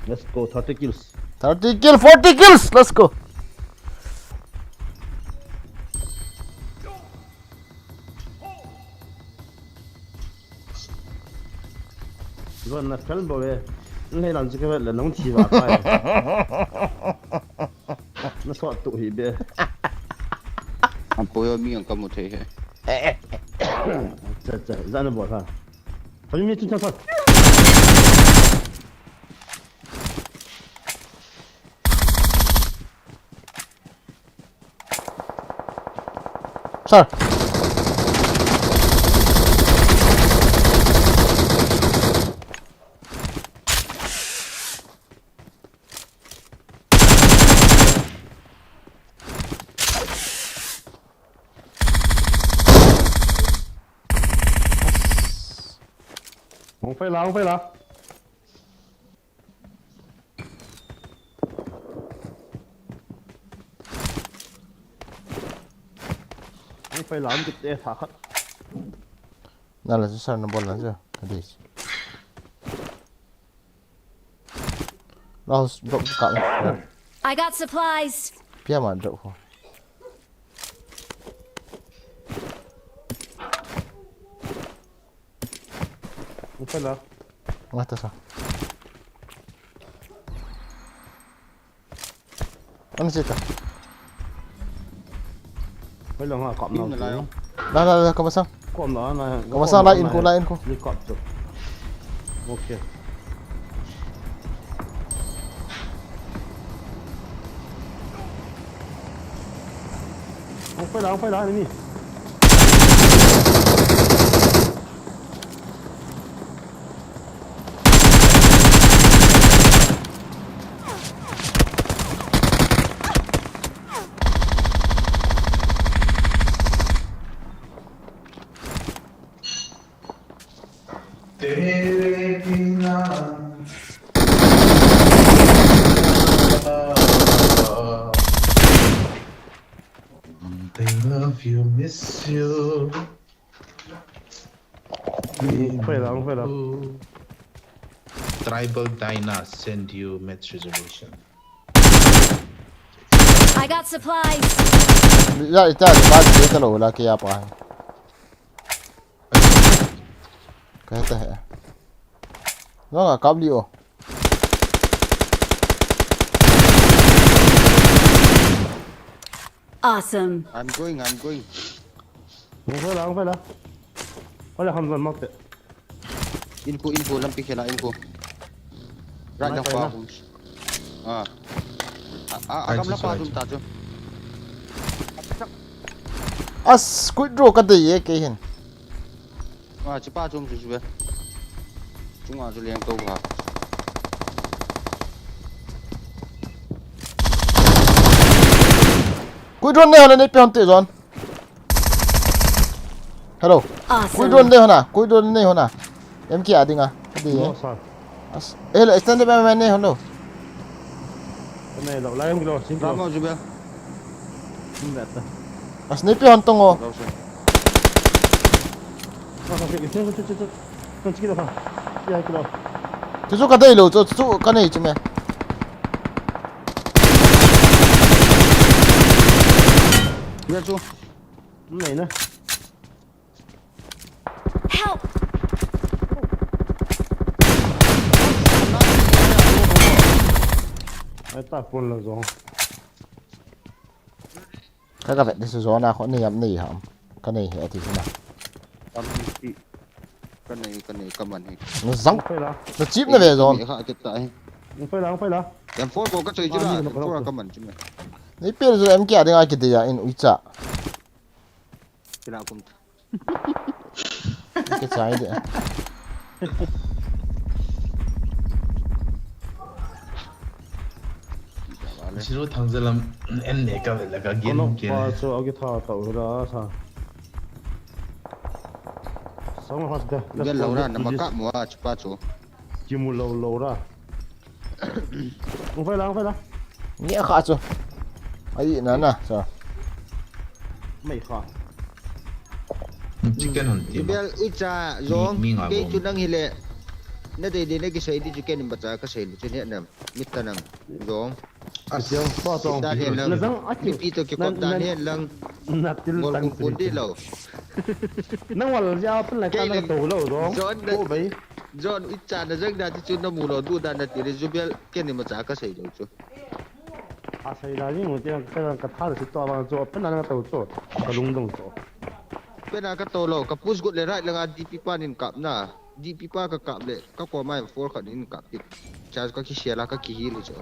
Let's go, thirty kills. Thirty kill, forty kills. Let's go. Zon na fel bo ve. Nei lan chu ka vet le nong thi va kai. Na sot tu hi be. An po yo mi ang kamu thei he. Cha, cha, zan bo tha. Kami mi tu cha cha. Sir. Hung phei la, hung phei la. Hung phei la, hung kit e, tha khat. Na la chu sir na bol la chu. Ka dei. Last drop ka. I got supplies. Pia ma drop ko. Upala. Nga ta sa. Ano sita? Wala nga, kap na. Yun na lang. La, la, la, kamasang. Kom na, na. Kamasang, lain ko, lain ko. Helicopter. Okay. Ang pala, ang pala, ano ni? तेरे बिना I love you, miss you. Ang pala, ang pala. Tribal Dyna send you match reservation. I got supplies. Ya, ita, ba, ita lo la kaya pa. Kaya ta hai. No, ka kap liyo. Awesome. I'm going, I'm going. Ang pala, ang pala. Wala kang zon, Mate. Info, info, lampi khela, info. Right now, far. Ah. Ah, ah, agam la pa dum ta chu. As, quick draw ka dei e, kei hin. Ah, chi pa chum chu chu be. Chunga chu leng to ba. Quick draw ne hon ne pe hon te zon. Hello. Awesome. Koi drone le hona, koi drone le hona. M K a dinga. Adi. No, sir. As, eh, le, extended M M ne hono. Ne lo, lai lo, sin lo. Ramo jubel. Sin beta. As ne pe hon tongo. Lo, sir. Sa, sa, sa, sa, sa, sa. Kan chiki lo ha. Ya, kilo. Chu chu ka dei lo, chu chu ka nei chu me. Ya chu. Nei na. Help! Ai ta pon la zong. Ka ka vet ni su zona kho ni yam ni ham. Ka nei he ti na. Tam ti. Ka nei, ka nei, ka man he. Na zang. Phai la. Na chip na ve zon. Ni kha ke ta he. Ni phai la, phai la. Yam phone ko ka choi chu la. Phone ka man chu me. Ni pe zo M K a ding a ki de ya in uicha. Kila kum ta. Kichai de. Zero thang zalam en ne ka vela ka gen. Kono ke pa chu agi tha ta u ra sa. Song hat da. Gel lo ra na maka mo a chu pa chu. Kimu lo lo ra. Ang phai la, ang phai la. Nge kha chu. Ai na na sa. Mai kha. Chicken hon ti. Bel uicha zong. Mi, mi nga kei bom. Chu nang hile. Na dei dei na kisei di chicken in bacha ka sei lu chu ne nam. Mit ta nang zong. As. Siang pa zong. Dan hen lang. Na zang a ki. Pi to ki kop dan hen lang. Na til tang kun di lo. Nang wal ja pun la ka na to lo zong. Zon. Ko bai. Zon uicha na zang da ti chu na mu lo du da na ti re zubel ken ni ma cha ka sei lo chu. A sai da ni mo te ka ka tha si to ba cho pe na na to cho. Ka lung dong cho. Pe na ka to lo, ka push got le right langa D P pa nin kap na. D P pa ka kap le, ka ko mai four khat nin kap ti. Charge ka ki share la ka ki heal cho.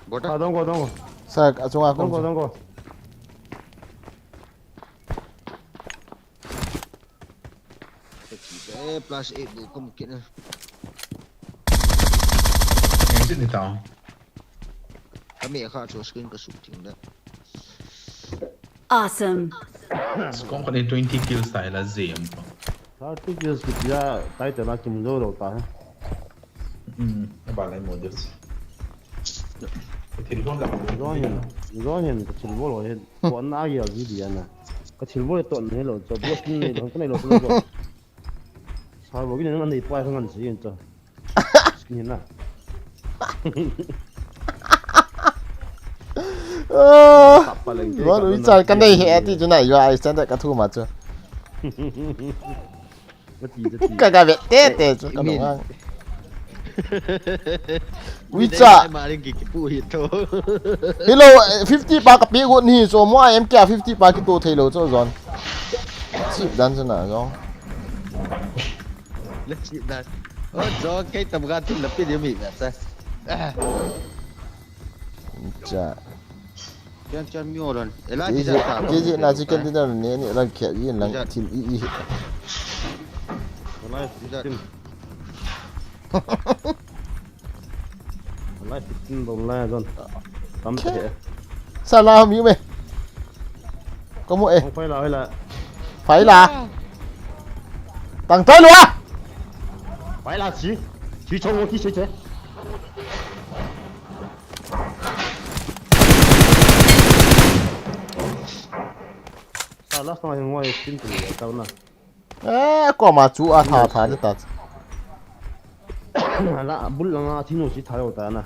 Bota. A dong go dong go. Sa achunga Dong go kong. Dong go. Eh, plus eight bu kum kit na. Engine ni tao. Ka me kha cho screen ka suk ting da. Awesome. Kong kani twenty kills tai la zem ko. Thirty kills ki tia tai te na kim zo lo ta. Hmm, ba lai mo des. Thil hon la. Zo hin, zo hin ka thil bol lo hin. Ko na ya ji dia na. Ka thil bol to ne lo cho bo kin ne lo ka ne lo ko. Sa bo kin ne na nei pa ngan si yin cho. Skin na. Ah, Ron ui chan ka nei he ati chu na yo ai chan da ka thu ma chu. Ka ti ka ti. Ka ga ve te te chu ka lo ngang. Ui cha. Ma ring ki ki pu hi to. Hello, eh, fifty pa ka pe got ni cho mo ai M K fifty pa ki to thei lo cho zon. Chip dan chu na zon. Let's see that. Oh, jo kai tam ga tin la pi di mi ba sa. Cha. Chan chan mi oran. Ela Ki di ji sa. ki ji na chicken dinner ni ni lang khe yin lang thil i i. Wallahi fifteen. Wallahi fifteen bom la zon. Tam te. Sa la mi me. Ko mo eh. Hong phai la phai la. Phai la. Tang toi lua. Phai la si. Si chong wo ki se che. Sa last na hong wo fifteen tu ta na. Eh, ko ma chu a tha tha ni ta. La bul langa thinu si thalo ta na.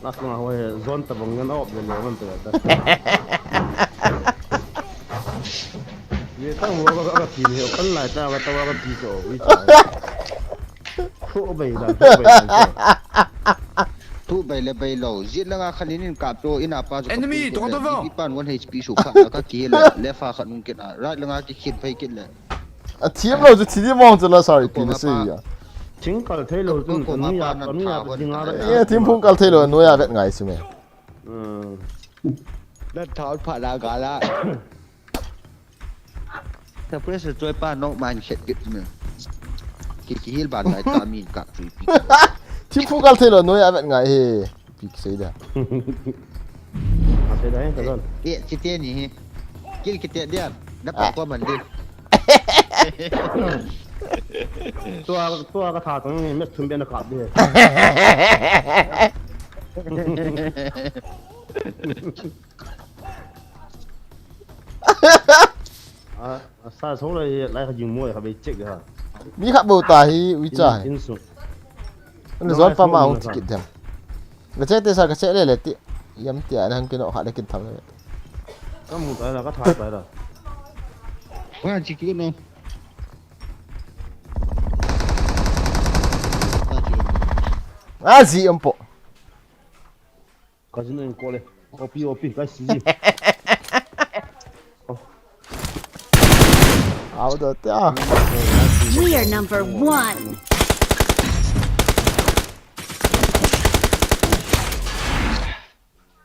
Last langa ho he zon ta bang ngan op le le man ta ta. Ye ta wo ka ka ti ni kan lai ta ka ta ka ti so wi ta. Ko bai da ko bai da. Tu bai le bai lo. Zit langa khalin in kap to ina pa chu. Enemy to the wall. Ipan one H P su kha ka ki le le fa kha nung kit a. Right langa ki khin phai kit le. A thiam lo chu thi di mong chu la sorry pi na sei ya. Thing kal thei lo chun ka nu ya ka nu ya ka ding a. Eh, thim phung kal thei lo nu ya vet ngai si me. Hmm. Dan thaut pha la ga la. Ta pressure choi pa no man khet kit me. Ki ki hil ban lai ta min ka chui pi. Thim phung kal thei lo nu ya vet ngai he. Pi sei da. A sei da hen ka don. E, ki te ni he. Kil ki te dia. Na pa ko man di. Tua tua ka tha tong ni me thum be na kap de. A sa so le lai ka jing mo ka be check ha. Mi kha bo ta hi ui cha. In su. Ni zon pa ma hung tikit dem. Ka che te sa ka che le le ti. Yam ti a hang kino kha le kin tham le. Ka mu ta la ka tha ta la. Wa chi ki no. A zi am po. Ka jin en ko le. Opi opi ka si ji. Au do te a. We are number one.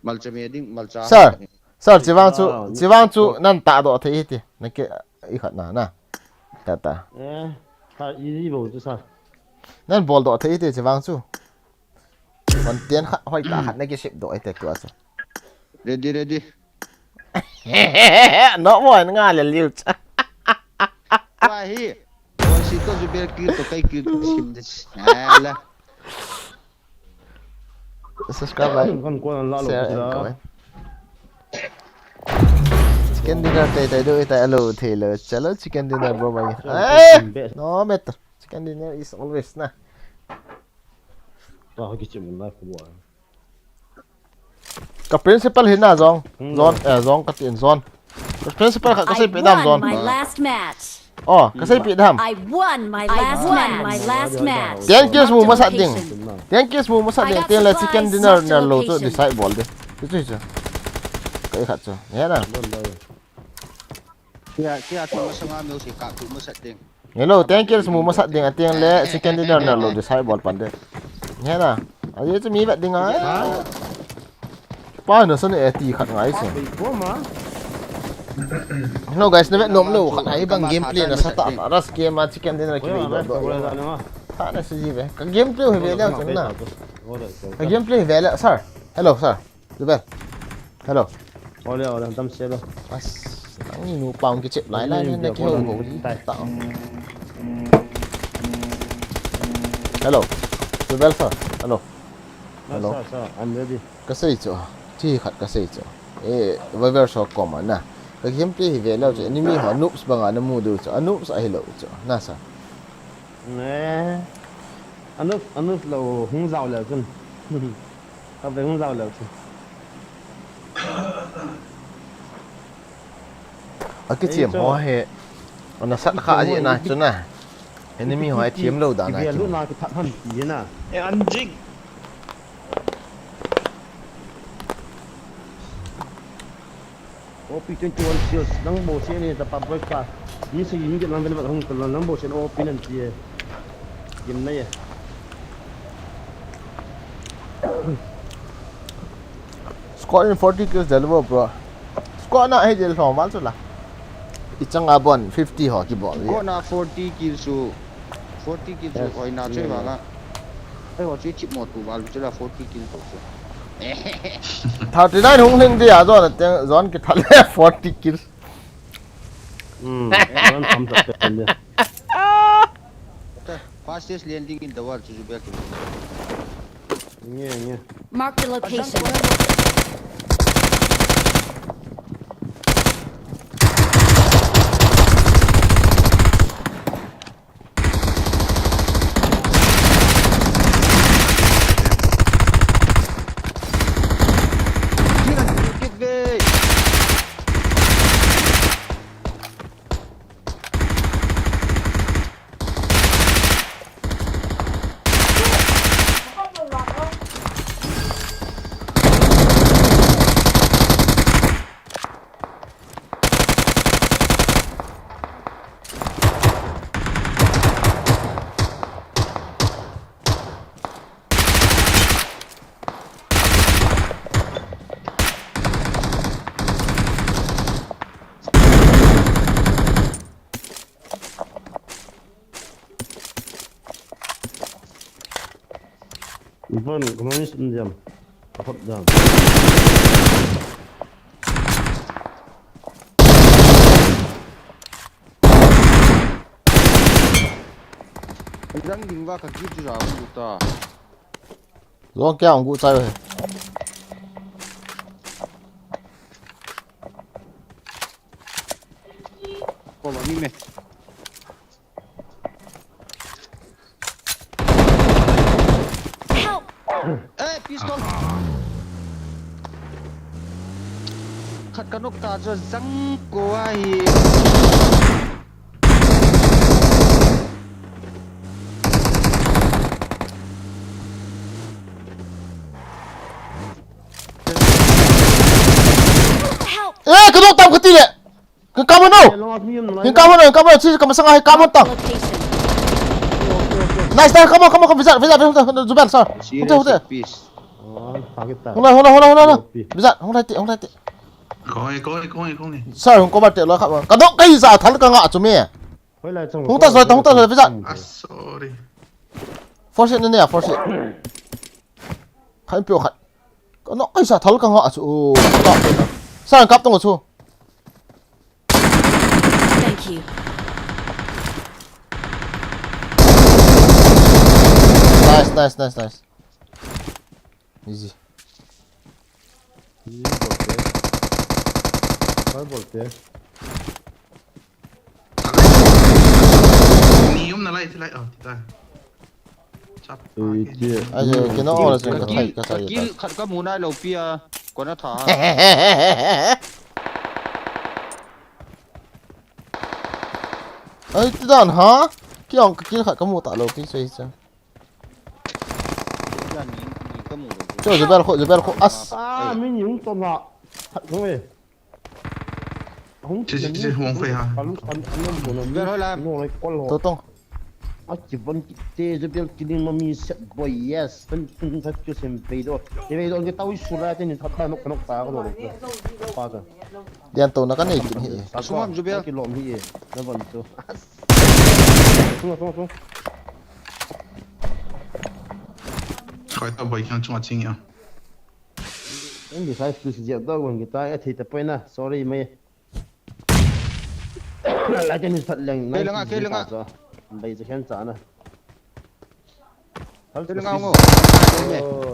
Malcha me ding malcha. Sir. Sir, chivang chu chivang chu nan ta do thei ti. Na ke i khat na na. Ta ta. Eh, ka easy bo chu sa. Nan bol do thei ti chivang chu. Kon tian kha hoi ta khat na ke sip do ai te tua chu. Ready ready. No mo nga le liu cha. Wa hi. Wa si to ju ber ki to kai ki sim de. Ala. Subscribe like. Kan ko la lo Share chu and la. Comment. Chicken dinner tai tai do tai alo thei lo. Chalo chicken dinner bro mai. Eh, no matter. Chicken dinner is always na. Ta ho ki chim na ko wa. Ka principal hin na zong. Zon, eh, zong ka tin zon. Ka principal kha ka I sei pe dam won zon. My last match. Oh, ka seipeh dam. I won my last match. My last match. Ten kills mu masat ding. Ten kills mu masat ding. Ten le chicken dinner na lo chu decide bol ding. Chu chu chu. Ka i khat chu. He na. Kia, kia chu masanga music ka chu masat ding. Hello, ten kills mu masat ding, atiang le chicken dinner na lo decide bol pan ding. He na. Ahi chu mi vet ding a. Pa na san e ti khat ngai se. Hello guys, na vet nom lou khat ahi bang gameplay na sa ta, rush game a chicken dinner ki ve do do. Tha na si ji ve. Ka gameplay hi ve le chun na. Ka gameplay hi ve le, sir. Hello sir. Jubel. Hello. Ole, ole, dam se lo. As, nangni nu pang kichep lai lai na kihou hou ji ta. Hello. Jubel sir. Hello. Hello. Sir, sir, I'm ready. Ka sei chu, thi khat ka sei chu. Eh, Viver Shock koma na. Ka gameplay hi ve leu chu, enemy ho noobs banga na mu diu chu, a noobs ahi lou chu, na sir. Ne. A noobs, a noobs lou hung jao leu chun. Ka ve hung jao leu chun. A kichem ho hi, ana sat kha a jeh na chu na. Enemy ho a thiam lou dan a chu. Lut na kithat han ti na. E an jing. O P twenty-one sales, nang bo se ni ta pa breakfast. Ni se ni ke lang ven hung ta nang bo se O P nan ti e. Gim na ye. Squad in forty kills deliver, bro. Squad na hi del thong val chu la. I chang a bon fifty ho ki bol. Squad na forty kills chu. Forty kills chu, yes, oi na choi vanga. Ai, ho chu chip mo tu val chu la forty kills tu chu. Thirty-nine hung hling dia zon ateng zon ki thal le forty kills. Hmm, zon tham sa te kan dia. Fastest landing in the world chu chu bek. Nge, nge. Mark the location. Ivan, kemani sendirian. Takut dah. Ivan ding va ka git ju ra u ta. Lo kya ang gu chai he. Ko ba mi me. Help! Eh, pistol. Khat ka nok ta chu jang ko a hi. Help! Eh, ka nok tam ka ti le. Ka, ka mo no. Ka mo no, ka mo no, si ka masang ai, ka mo tang. Location. Nice, nice, come on, come on, come on, visa, visa, visa, Jubel, sir. Hute, hute. Peace. Oh, target ta. Hula, hula, hula, hula, hula. Visa, hula ti, hula ti. Kong e, kong e, kong e, kong e. Sir, hung ko ba te lo kha. Ka dok kai sa thal ka nga chu me. Hoi lai chang. Hung ta zoi, hung ta zoi, visa. Ah, sorry. Force it, ne, ne, force it. Kha in pio khat. Ka nok kai sa thal ka nga chu. Oh, ka. Sir, kap tong chu. Thank you. Nice, nice, nice, nice. Easy. Easy, bolte. Bolte. Ni yum na lai, lai, oh, ti ta. Chap. Eh, tia. Ai, je, kino, oh, ka kill, ka kill, khat ka mu nai lou pi a, kona tha. Ai, ti dan ha? Kiang ka kill khat ka mu ta lo, ti sei cha. Cho, Jubel kho, Jubel kho, as. Ah, min yung to na. Hat no eh. Hung Chi, chi, chi, hung khoi ha. An, an, an, an, an, Jubel ho la. No, like, call ho. To tong. Aki van kite, Jubel killing mami set boy, yes. Tan, tan, tan, tan, sem pei do. Ke pei do, ke tau sula, ten, tan, tan, nok, nok, ta, ko do. Pa, ta. Dian to na ka nei kin hi. Asuma, Jubel. Ki lom hi. Na van to. Tung, tung, tung. Khoi ta boy kang chunga ching ya. Ang di size tu si Jep dog wan kita, eh, thei ta poi na. Sorry, mai. Lai ten ni that leng. Kei lenga, kei lenga. Bai je khen cha na. Kei lenga ngo. Oh.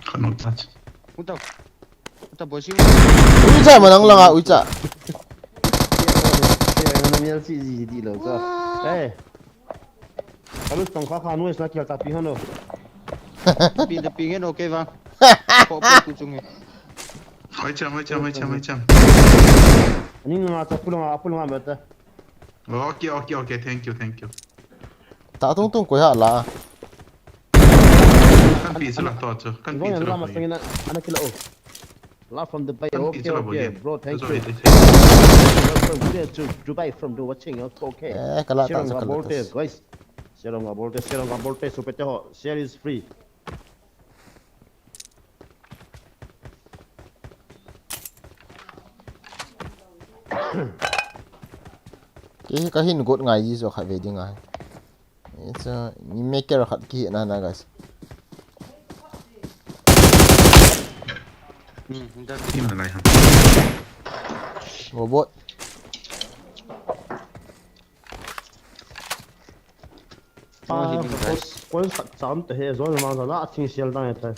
Kano touch. Uta. Uta boy si. Uicha manang langa, uicha. Kaya na miyal si G D lo, so. Hey. Kalu tong kha kha nuis na kial ta pi hano. Pi de pi ngen okay ba. Ko ko tu chung he. Hoi cham, hoi cham, hoi cham, hoi cham. Ani nga ta pulanga, pulanga mata. Okay, okay, okay. Thank you, thank you. Ta tung tung koi ha la. Kan pi sila to chu. Kan pi sila. Lama sangin ana kila o. La from the bay. Kan pi sila bo ye. Okay, okay, bro. Thank you. Sorry, sorry. From there to Dubai from the watching. Okay, okay. Eh, kala ta. Share sa nga kala bolte, ta. Guys. Share nga bolte, share nga bolte, supete ho. Share is free. Kei hi ka hin got ngai ji jo khat ve ding ahi. It's a maker khat ki na na, guys. Hmm, that Team na lai ha. Robot. Ah, koi khat cham te he, zone vang la thing sial dang e ta.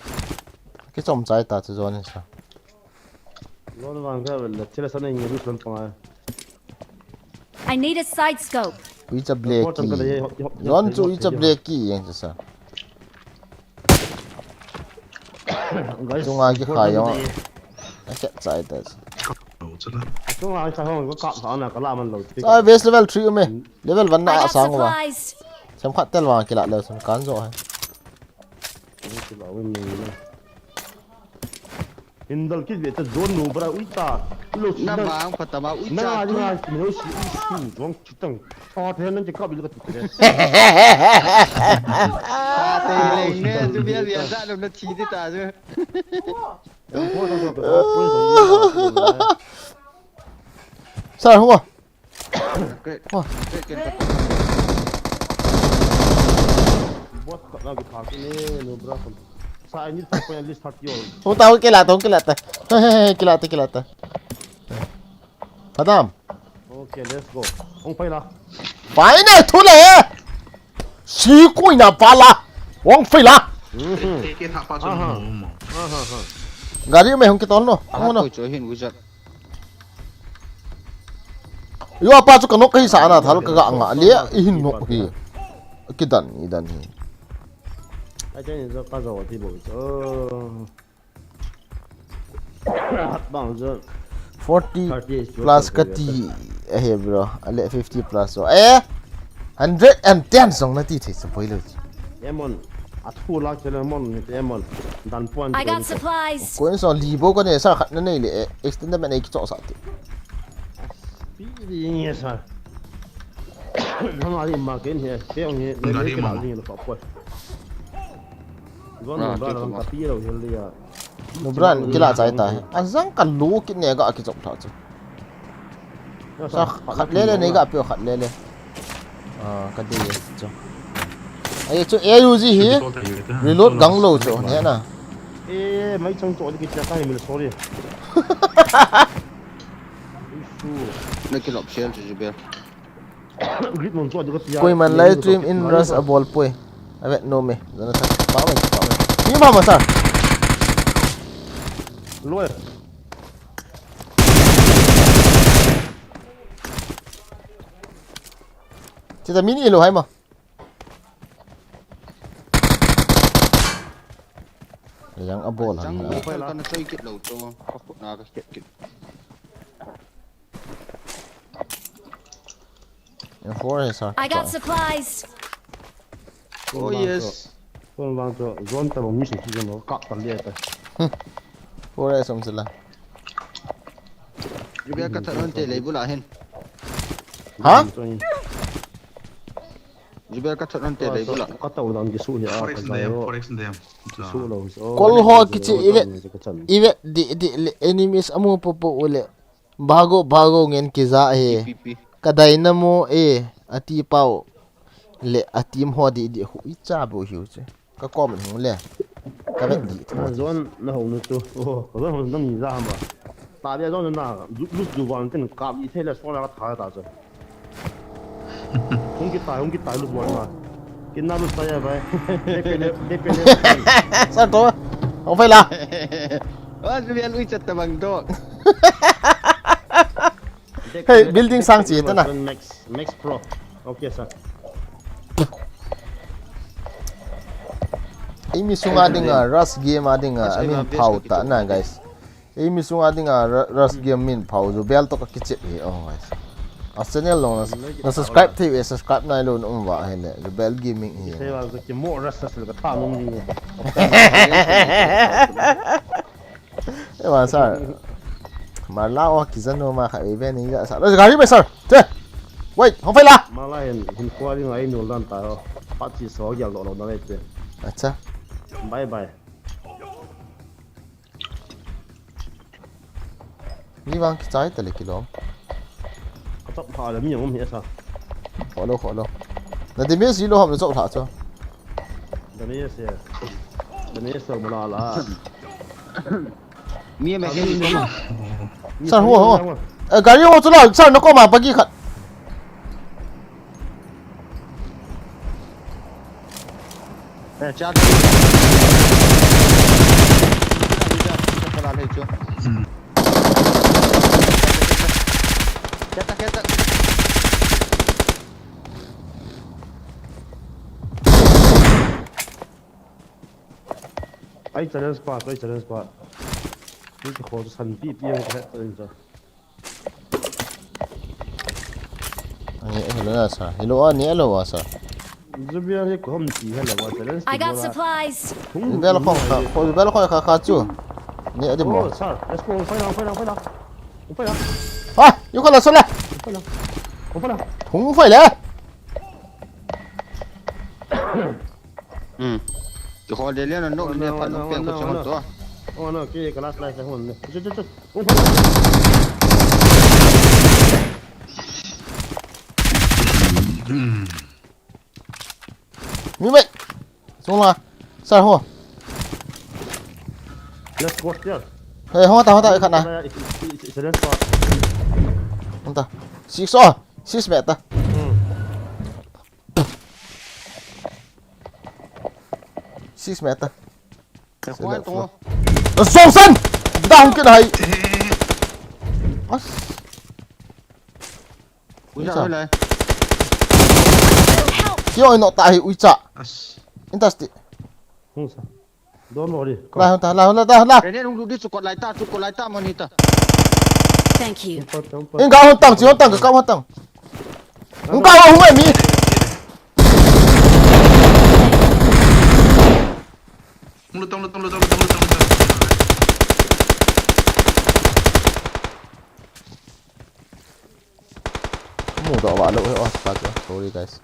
Kichom chai ta chu zone sa. Zone vang ka vel le, thil sa nei ngi ru san pa. I need a side scope. Uicha black ki. Zone chu uicha black ki yang sa. Guys, chunga ki khai yo. A chet chai ta. Chunga ki khai ho ko kap sa na ka la man lo. Sa base level three um e. Level one na asang wa. Sem khat tel wa kila le san kan jo hai. Hindal kit ve ta zone nu bra uita. Lo na bang patama uita. Na ni ha ki lo si su zong chitang. Ta te nan je ka bil ka tu te. Ta te leng ne tu bia bia sa lo na thi de ta je. Sa hua. Great. Wah. Great, great, great. Boss, kat lagi party ni, no bra. Sa ini tak pun at least thirty or. Hung ta, hung kila ta, hung kila ta. Kila ta, kila ta. Padam. Okay, let's go. Hung pai la. Pai na thu le. Si kui na pala. Hung pai la. Mhm. Ke, ke thak pa chu. Aha. Mo, mo. Aha, aha. Gari me hung kitol no. Aha, hung no. Ko chu hin ujak. Yo, apa chu ka nok ka hi sa na thal ka ga nga le, i hin nok hi. Kidan, i dan hi. Ai, te ni zo ka zo ti bo. Oh. Bang zo. Forty plus ka ti, eh, bro. Ale fifty plus so. Eh? Hundred and ten song na ti thei sa poi lo. Emon. Athu la chele mon ni emon. Dan puan. I got supplies. Ko en so li bo ko ne sa khat na nei le, eh, extend me nei ki cho sa ti. Pi di ni sa. Nang ali ma ken he. Pe ong he. Gari ma. Ni lo pa poi. Gon ba ka pi lo he le ya. Nubran, kila chai ta. Azang ka lu kit ne ga ki chok tha chu. Sa khat le le nei ga pe khat le le. Ah, ka de chu. Ai chu A U G hi. Reload gang lo chu ne na. Eh, mai chang chu ki cha ka hi mil sorry. Na ki lop shell chu be. Koiman live stream in rush a bol poi. A vet nom e. Zana sa pa mai, pa mai. Ni ma ma sa. Loi. Chita mini lo hai ma. Yang a Bol Chang han mo la. Kal kana soi kit lou chu. Ka khut na ka kit kit. Four hai sir. I got supplies. Oh yes. Kon vang chu zone ta bang mi se ki zone kap ta le ta. Four hai som sila. Jubel ka that non te lei bula hin. Ha? Jubel ka that non te lei bula. Ka tau dan ki su hi a. Forex ndem, forex ndem. Ki su lo. Kol ho kichi ive. Ive di di le enemies amu popo ule. Bago bago ngen kiza he. Pi pi. Ka dynamo e ati pau. Le atim ho di di hu icha bu hiu che. Ka kom hung le. Ka vet di. Zone na ho nu tu. Oh, zone ho nang ni za ma. Ta bia zone na. Lu lu van tin kap i thei le so na ka tha ta chu. Hung ki tai, hung ki tai lu van ma. Kin na lu sai ya bai. De pe le, de pe le. Sir to. Hung phai la. Wa Jubel ui chat ta bang to. Hey, building sang chi ta na. Max, Max Pro. Okay sir. Eimi sunga dinga rush game a dinga amin phau ta na guys. Eimi sunga dinga ru- rush game min phau Jubel to ka kichep hi oh guys. A channel lo na, na subscribe thei ve subscribe nai lo na um va he le Jubel gaming hi. Te wa ki mo ras sa ka tha nung ni. E wa sir. Mar la o kizan no ma kha ve ni ja sa. Gari me sir. Che. Wait, hung phai la. Mala hin hin khua ding ai nul dan ta ho. Pat chi so gyal lo lo na le te. Acha. Bye bye. Mi vang kichai ta le kilom. Ka chap pha le mi ang um hi sa. Kholo kholo. Na de me si lo ham lo chop tha cho. Da me se. Da me se mo la la. Mi me hin. Sir ho ho. Eh, gari ho chu la sir na ko ma pagi khat. Eh, cha. Keta keta. Ai challenge pa, ai challenge pa. Ni ko san pi pi ang ka ta in sa. Ani hello na sa. Hello ani hello wa sa. Zubia ni ko hom ti hello wa challenge. I got supplies. Bel khong kha, ko bel khong kha kha chu. Ni adi mo. Oh, sir. Let's go. Fight now, fight now, fight now. Fight now. Ha, yu ko la so la. Fight now. Fight now. Hung phai le. Hmm. Ki hol de le no no ne pa no pe ko chang to. Oh no, ki ka last life hon ne. Chut chut chut. Mi mai. Sung la. Sir ho. Let's go there. Hey, ho ta ho ta khat na. Challenge pa. Ho ta. Six oh. Six meter. Hmm. Six meter. Ka khoi to. Song san. Da hung kit hai. As. Ui sa lai. Kio ino ta hi ui cha. As. Intasti. Hung sa. Don't worry. La hung ta la hung ta la. Re ne lung du di chu kot lai ta chu kot lai ta mo ni ta. Thank you. Inga hung tang chi hung tang ka hung tang. Hung ka hung mi. Lutang, lutang, lutang, lutang, lutang, lutang. Mu do wa lo he wa pa cha. Sorry guys.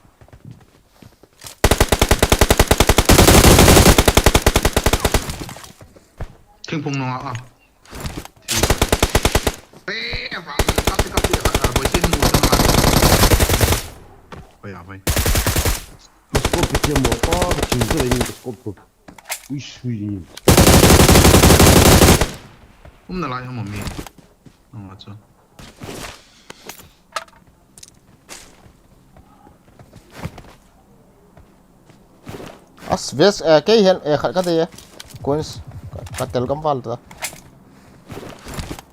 Thingphung nunga a. Pe, vang, kap, kap, kap, kap, boi, sin, boi, sin, boi. Boi, a, boi. Scope ke mo pa, ke chin to ni scope to. Ui sui ni. Um na lai, um mi. Um, acha. As vest eh kei hian eh khat ka dei e. Coins ka tel gam val ta.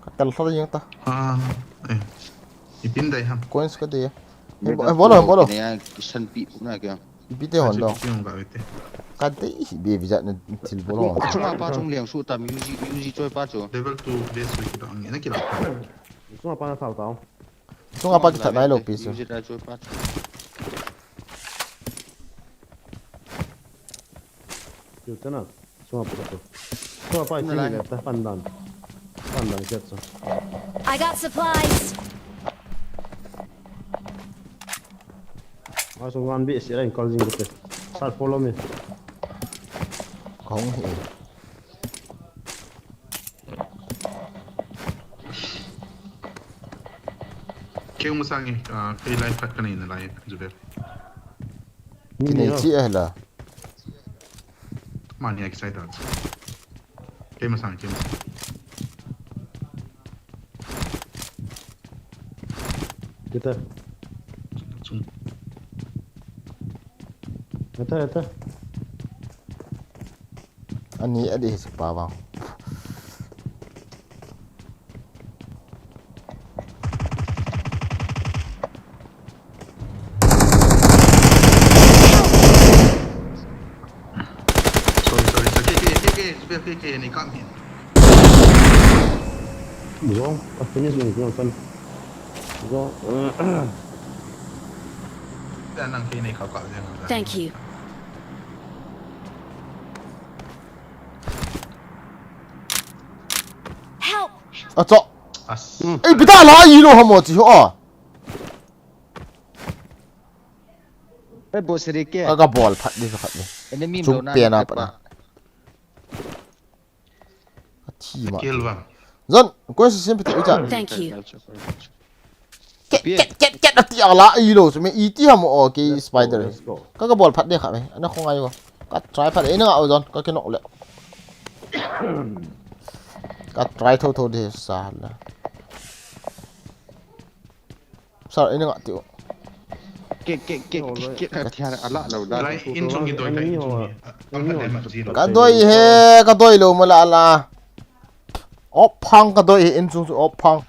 Ka tel thla jeng ta. Ah, eh. Ipin dai ham. Coins ka dei e. Eh, bo- eh, bolo, bolo. Ne ya kisan pi na kya. Ipi te hon dong. Kiti hon ga vete. Ka dei hi be vijat na thil bol hon. Chunga pa chung leng su tam U G, U G choi pa chu. Level two base wiki dong. Ina kila. Chunga pa na thao tao. Chunga pa kithat nai lo pi su. U G choi pa chu. Chu te na. Chunga pa chu. Chunga pa chu ni le ta pandan. Pandan ke chu. I got supplies. Aso ngan bi si ren kal jing te. Sir follow me. Kong hi. Keu masang eh, ah, kei live khat kanei na lai, Zubair. Kinei chi eh la. Mani excited. Kei masang, kei masang. Kita. Chung. Eta, eta. Ani adi si pa bang. Sorry, sorry, sorry. Kei, kei, kei, kei, Zubair, kei, kei, ni kam hin. Zong, a finish ni zong kan. Zong. Dah nang kei ni kau kau zeng. Thank you. Help! A cho. As. Ei, pita la i lo hamo chi ho. Ei, bo seri ke. Ka ka bol phat di khat di. Enemy Chung lo na pe ni na pa. Pa. Ka thi ma. Kill bang. Zon, ko si sim pita ucha. Thank you. Ket ket ket ket ati ala i lo. So me iti hamo o ke spider. Let's go. Ka ka bol phat de kha me. Ana khong ai ko. Ka try phat e na o zon. Ka ke nok le. Ka try tho tho de sa la. Sir, ina nga tiu. Ke ke ke ke ka thiar ala lo da. Lai in chung ki doi, lai in chung ki. Ang ka dai ma zero. Ka doi he, ka doi lo ma la la. Op phang ka doi he in chung chu op phang.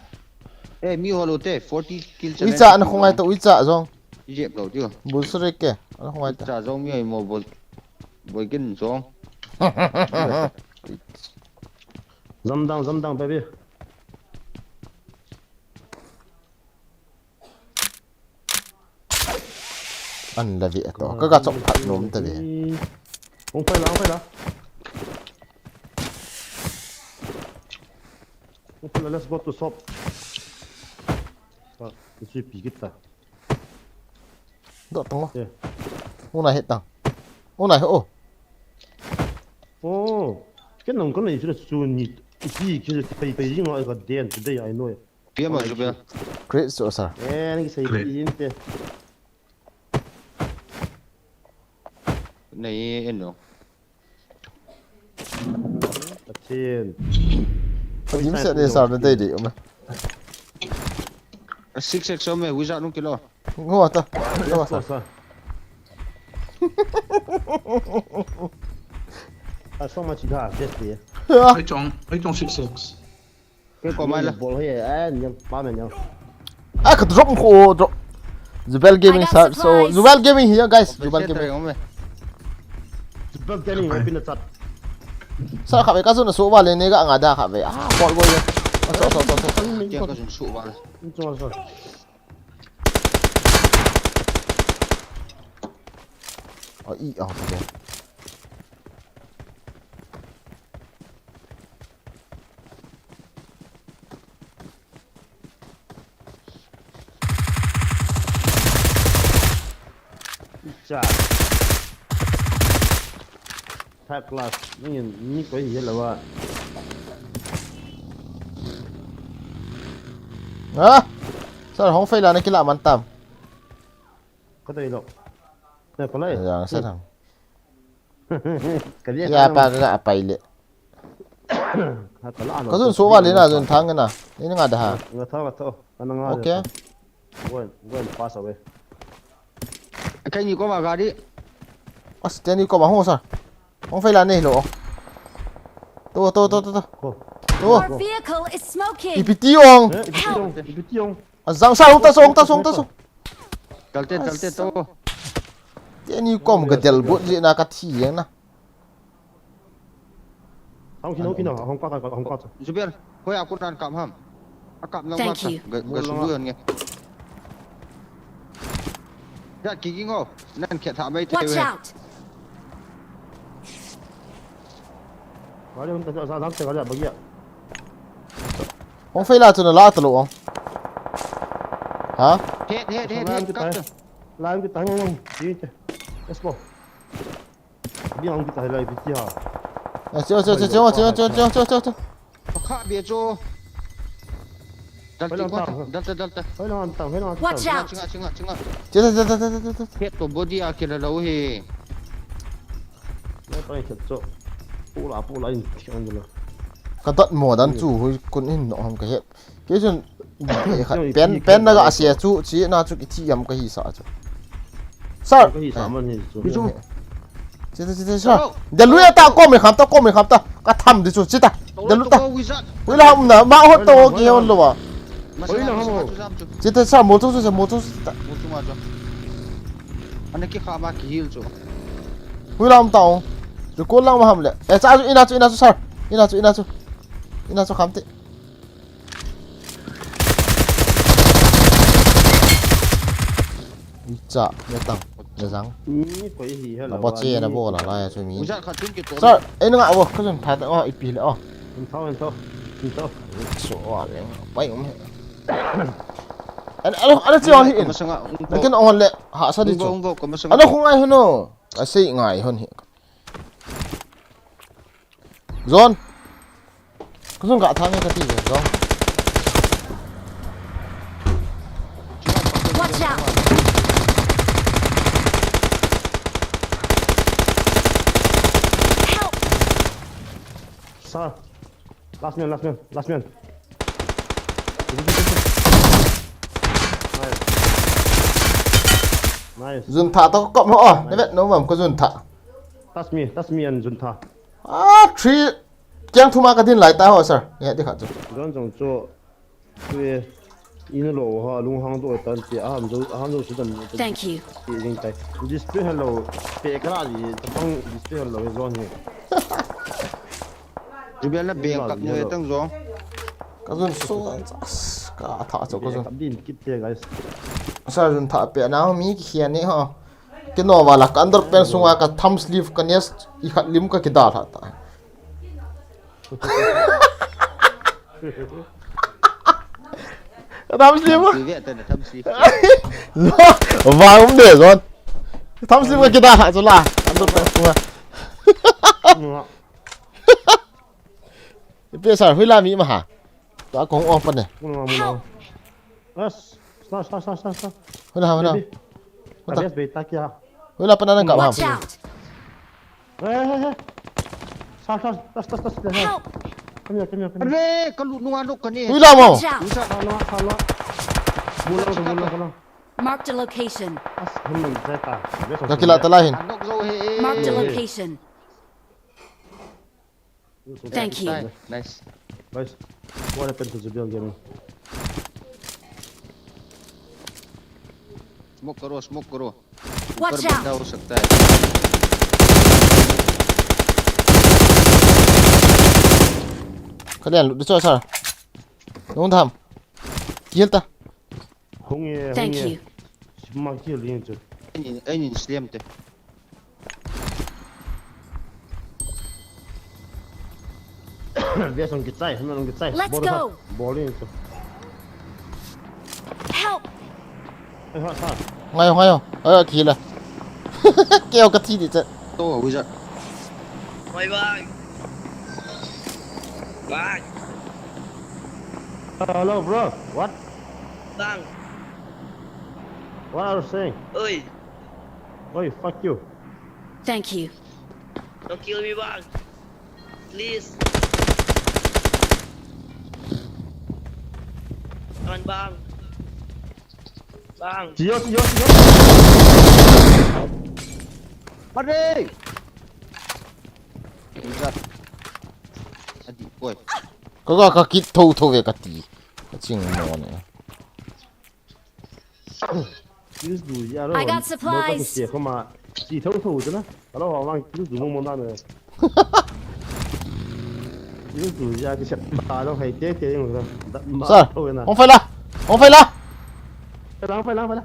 Eh, mi ho lo te forty kill. Uicha ana khong ai to uicha zong. Jep lo tiu. Bul sure ke. Ana khong ai to. Cha zong mi ai mo bol. Bol kin zong. Zam dang, zam dang, baby. An la ve to. Ka ka chok phat nom ta ve. Ong pai la, ong pai la. Ong pai la, let's go to shop. Ah, isi pi kita. Do tong. Yeah. Una het tang. Una he o. Oh. Ken nang kon nei chu chu ni pi ki pai pai jing ai ka den today I know. Pia ma chu bel. Great so sir. Eh, ni sai pi in te. Nei en no. Atin. Jim se ne sir ne dei dei um. Six X me wizard nung kilo. Ngo ta. Ngo Yes, ta. Sir. Ah, so much da, yes, dear. Ai chong, ai chong six six. Ke ko mai la. Bol he, eh, nyam, pa me nyam. Ah, ka drop ko drop. Zubel Gaming sir. So Zubel Gaming here guys. Zubel Gaming. Bol teni, open the chat. Sa kha ve ka zun su ba le ne ga nga da kha ve. Ah, bol bol. So so so so. Ke ka zun su ba. Ni chong sa. Oh, i oh, okay. Cha. Third class. Ni ni ko ye la wa. Ha? Sir, hong fail na kila man tam. Ka dei lo. Na ko lai. Ya, sir. Ka dia. Ya pa ka pai le. Ha ka la. Ka zun su ba le na zun thang na. Ni nga da ha. Nga tho, nga tho. Ka na nga. Okay. Go and, go and pass away. Kai ni ko ma gari. As teni ko ba ho sir. Hong fail na lo. To to to to to. Go. To. Our vehicle is smoking. Ipiti ong. Eh, ipiti ong, ipiti ong. Azang sa hong ta so hong ta so hong ta so. Talte talte to. Teni kom ka del bot jeh na ka thi jeng na. Hong khin, hong khin, hong pa, hong pa. Zubair, hoi a kon a kap ham. A kap nang ma. Thank you. Ga, ga su bu yon nge. Ya, kiki ngo. Nan khe tha mai the. Watch out. Wale, hong ta, sa, sa, sa, sa, sa, sa. Hong fei la chu na la ta lo hong. Ha? Head, head, head, head, kap ta. Line kita hong, hong. Ji te. Let's go. Bi ang kita lai bi ti ha. Eh, chiu, chiu, chiu, chiu, chiu, chiu. Kha bi chu. Dal ti ko, dal ta, dal ta. Hoi lang ta, hoi lang ta. Watch out. Chinga, chinga, chinga. Chiu, chiu, chiu, chiu, chiu, chiu. Head to body a kila lo hi. Mai pai chat cho. Pula, pula in ti ang lo. Ka dot mo dan chu hui kun in no ham ka het. Kei chun, pen, pen na ga sia chu, chi na chu kithi jam ka hi sa chu. Sir! Ka hi sa man hi chu. Chi ta, chi ta, sir. Hello. Delui ta, kom me kham ta, kom me kham ta. Ka tham di chu, chi ta. Delui ta. Wizard. Wila ham na, ma hot to ki hon lo wa. Chi ta, sir, mo chu, sir, mo chu, chi ta. Mo chu ma chu. Ana ki kha ma ki heal chu. Wila ham ta o. Chu ko lang ma ham le. Eh, cha chu, ina chu, ina chu, sir. Ina chu, ina chu. Ina chu kham te. Cha, ne tang, ne jang. Ni koi hi ha. Na bo che, na bo la la ya chu mi. Uja kha chun ki to. Sir, eh, nga bo, ka jun tha ta, oh, ipi le, oh. Hin tho, hin tho. Hin tho. So, oh, le, pai um he. An, an, an che, oh, hi in. Masanga, um, na kin on le, ha sa di chu. Um, um, ka masanga. An khung ai hon no. A sei ngai hon hi. Zone. Ka zone ka thang ka ti ve, zone. Watch out! Help! Sa. Last man, last man, last man. Nice. Nice. Zone tha to kop ho. Nice. Ne vet no mam ka zone tha. That's me, that's me and Juntha. Ah, three. Kiang thuma ka din lai ta ho, sir. Nge ti khat chu. Don jong chu. Tui. Ina lo ha, lung hang do tan ti, a ham zo, a ham zo su dan. Thank you. Ti jing tai. Display hello. Pe kara ji, tapang display hello, zone hi. Jubel na beng kap mo tang zong. Ka zone so, ka tha chu ka zone. Kap din kit te, guys. Sir, Juntha pe na mi ki hian ni ho. Kino wala ka underpants sunga ka thumb sleeve ka nest i khat lim ka kidal ha ta. Ka thumb sleeve. Ti ve ta na thumb sleeve. Lo, wa um de zon. Thumb sleeve ka kidal ha chu la. Underpants sunga. Ipi sir, hui la mi ma ha. Ta kong on pa ne. Help! Yes. Stop, stop, stop, stop, stop. Hui la, hui la. Baby. What the? Yes, baby, tak ya. Hui la, pa na nang ka. Watch out! Hey, hey, hey. Stop, stop, stop, stop, stop, stop. Help! Come here, come here, come here. Are, ka lut nunga nok ka ni. Hui la mo. Watch out! Hui sa, ka lo, ka lo. Mula, mula, mula. Marked a location. As, hum, zai ta. Ka kila ta la hin. Nok zo he. Marked a location. Thank you. Nice. Guys, what happened to Zubair Gaming? Smoke karo, smoke karo. Watch out! ऊपर बंदा हो सकता है। Kalian, lu, lu, sir. Nung tham. Kill ta. Hung e, hung e. Thank you. Sima kill yin chu. Ai nin, ai nin slam te. Ve song kichai, hana long kichai. Let's go. Bol in chu. Help. Ai ha, ha. Ngai, ngai. Ai, kila. Keo ka thi di che. To, wizard. Bye bye. Bye. Hello, bro. What? Bang. What are you saying? Oi. Oi, fuck you. Thank you. Don't kill me, bang. Please. Come on, bang. Bang. Yo, yo, yo. Pare! Wizard. Adi, boy. Ka, ka, ka kit tho tho ve ka ti. Ka ching mo ne. Use du ya ro. I got supplies. Mo ta ku se ko ma. Chi thou thou chu na. Alo ho mang chu chu mong mong na ne. Chu chu ja ki sep ta lo hai te te yung na. Dat ma Sir, thou na. Hong fai la. Hong fai la. Fai la, fai la, fai la.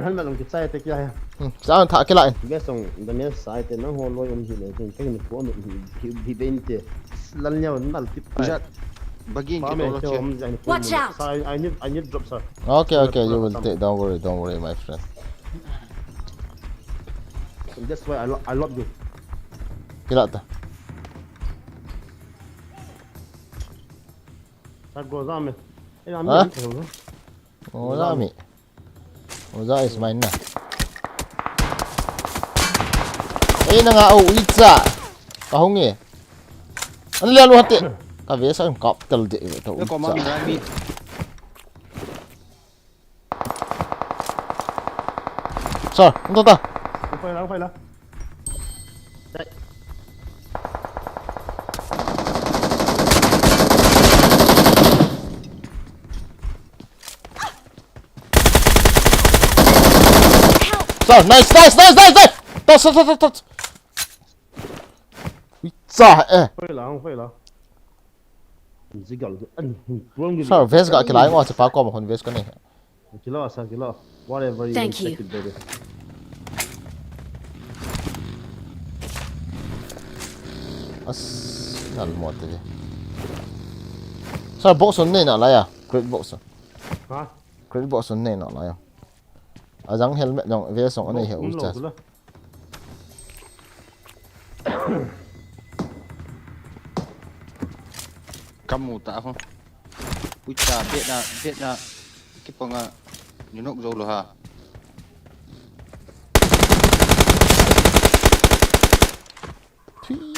Han ma long ki sai te kya hai. Hmm, sa tha kila in. Be song da me sai te nang ho lo um hi le jin te ni ko no hi hi ben te. Lal nya nal ki pa. Ja, bagin Pa ki me to lo te che. Um ja ni ko. Watch out! Sai I need I need drop sir. Okay, okay, you will take. Don't worry, don't worry, my friend. That's why I lo- I love you. Kila ta. Sa go za me. Eh, I'm Huh? Huh? Oh, la mi. Oh, that is mine na. Eh, na nga, oh, itsa. Ka hong e. An le lo hate. Ka ve sa kap tel de to. Ko ma mi ra mi. Sir, ang ta. Ang fai la, ang fai la. Sir, nice, nice, nice, nice, nice. Touch, touch, touch, touch. Ui, cha, eh. Fai la, ang fai la. Zigal, an, wrong. Sir, vest ga kilai mo, cha pa ko mo vest ka ne. Kilo, sir, kilo. Whatever you Thank you. Take it, baby. As, nal mo te. Sir, box on ne na la ya. Great box on. Ha? Great box on ne na la ya. Ajang helmet jong vest jong ne he u cha. Kamu ta ho. Ui cha, bet na, bet na. Ki panga. Ni nok zo lo ha. Thui.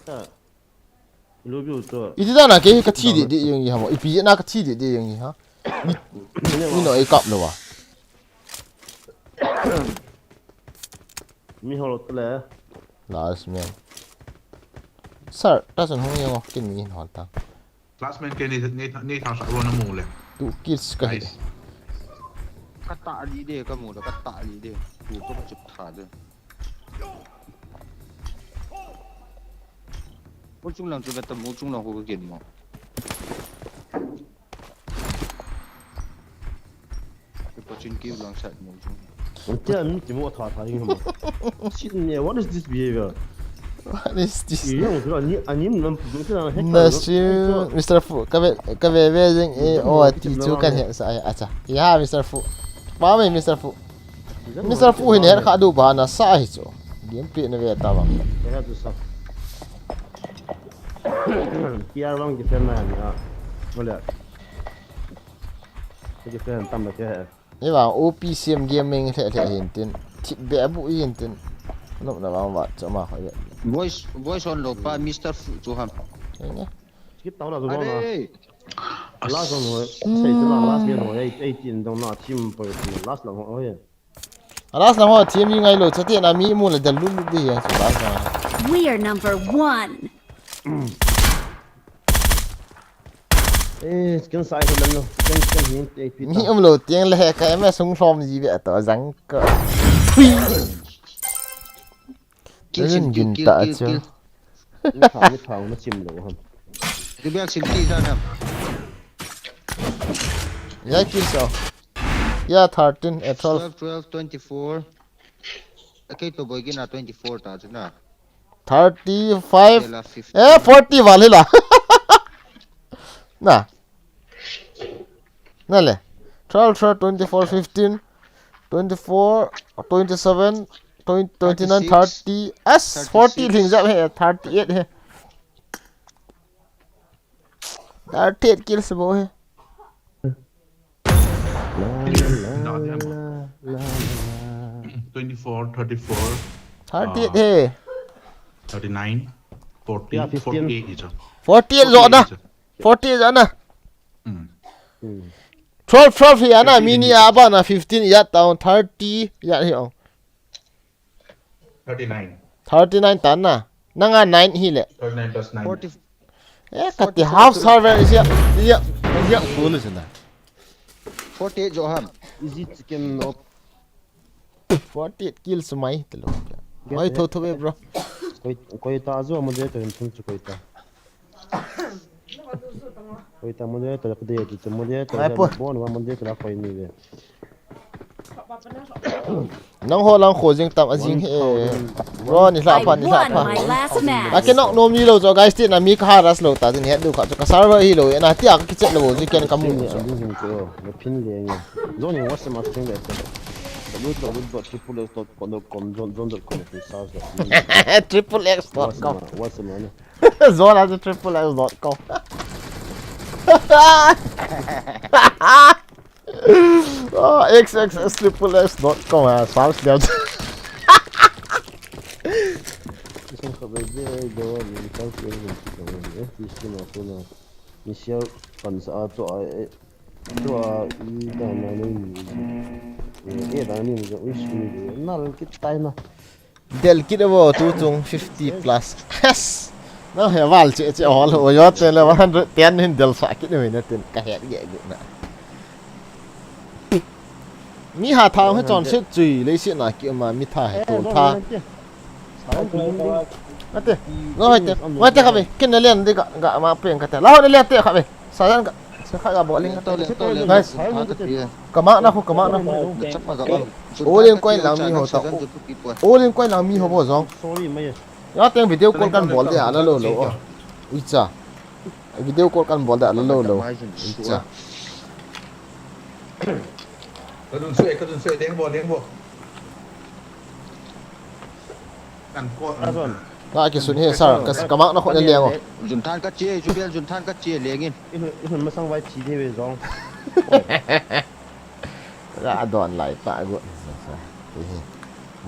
Sa. Ilu biu to. Iti da na ke ka thi di di yang ha mo. Ipi na ka thi di di yang ha. Ni no e kap lo wa. Mi holo to le. Last man. Sir, ta sun hong yang kin mi hol ta. Last man ke ni ni ni thang sa ro na mu le. Tu kills ka hi. Nice. Ka ta li de, kamu da ka ta li de. Tu ka ma chup tha de. Mo chung lang chu beta mo chung lang ko ka gen mo. Ko chin ki lang sa mo chung. Ang tiyan, mi kimo tha tha yung mo. Shit, ne, what is this behavior? What is this? Yung sila ni anim nam putu sila hack. Na stream, Mister Fu, ka ve ka ve ve jing e o ti chu kan he sa ai acha. Ya Mister Fu. Pa me Mister Fu. Mister Fu hin her kha du ba na sa hi chu. Game play na ve ta ba. Kaya tu sa. Kiyar bang ki sen na ni ha. Wala. Ki sen tam ba ke. Ni ba O P C M gaming the the hin tin. Thip be bu hin tin. Nop na ba ba cha ma kha ye. Voice, voice on lo pa Mister Fu chu ham. Nge. Skip tau la zo na. Are. Last one ho. Sei tu la last game ho. Eight, eighteen dong na team po last la ho. Oh yeah. Alas na ho team yi ngai lo chate na mi mu le dal lu lu di ya chu ba na. We are number one. Eh, skin size man no. Skin skin hin eight feet. Mi um lo tiang le he ka M S hung hlom ji ve to jang ka. Thui. Kill, Rin kill, gin kill, ta kill, chu. Kill. Ni thang ni thang na chim lo ham. Ki bek sim ki ta na. Ya kill so. Ya thirteen, eh, twelve. Twelve, twelve, twenty-four. Okay, to boy gina twenty-four ta chu na. Thirty-five. Kela fifty. Eh, forty wale la. Na. Na le. Twelve, twelve, twenty-four, fifteen, twenty-four, twenty-seven, twenty, twenty-nine, Thirty-six. Thirty. As forty Thirty-six. Things up here. Thirty-eight here. Thirty-eight kills bo he. Twenty-four, thirty-four, Thirty-eight Ah. he. Thirty-nine, forty, Yeah, fifteen. Forty-eight is a. Forty-eight zo na. Forty-eight zo na. Mm. Twelve, twelve he ana mini aba na fifteen ya down thirty ya he. Thirty-nine. Thirty-nine tan na. Nanga nine hi le. Thirty-nine plus nine. Forty. Eh, kati half server isia, isia, isia, full sina. Forty-eight jo ham. Easy chicken op. Forty-eight kills mai, talo. Mai tho tho be, bro. Koi, koi ta jo mo je to hin thum chu koi ta. Koi ta mo je to la kde chu mo je to. Ai, po. Bon wa mo je to la koi ni be. Nangho lang kho jing tam a jing he. Bro, ni hla pha, ni hla pha. A ke nok nom ni lo jo, guys, ti na mi ka harass lo ta jin he du kha chu ka server hi lo, na ti a ka kichet lo ji ken ka mu. Ni chu. Ni pin le nge. Zone ni what's the must thing that. W W W dot triple X dot com dot com, zone, zone dot com, please search that. Triple X dot com. What's the, what's the money? Zone as a triple X dot com. Ah, X X X triple X dot com, ah, search liao. Isang kabay di ay gawa ng isang film ng isang eh, this film ako na Michelle Pansa ato ay, eh, ito, ah, i dana na yung music. Eh, eh, dana yung music, uy, sumi, nal kita na. Del kit vo tu chung fifty plus. Yes. Na he val che che hol ho yo te le one hundred ten hin del sa kit ni na tin ka het ge ge na. Mi ha tha he chon se chui le si na ki ma mi tha he to tha. Ate. No he te. Wa te ka ve. Ken le an de ga ga ma pen ka te. La ho le te ka ve. Sajan ka, sa kha ga bowling ka. Lento, lento, lento. Nice. Ha, ka pi e. Kama na khu, kama na khu. Chapa ga. All in koi lang mi ho ta. Sajan chu pi po. All in koi lang mi ho bo jong. Sorry, mai. Ya teng video call kan bol de ala lo lo. Icha. Video call kan bol de ala lo lo. Icha. Ka dun sui, ka dun sui, deng bo, deng bo. Kan ko. Ka kisun he sir, ka, ka mak na khut na liang o. Jun than ka che, Jubel jun than ka che lengin. Ihun, ihun masang vai chi de ve jong. Ka don lai ta go.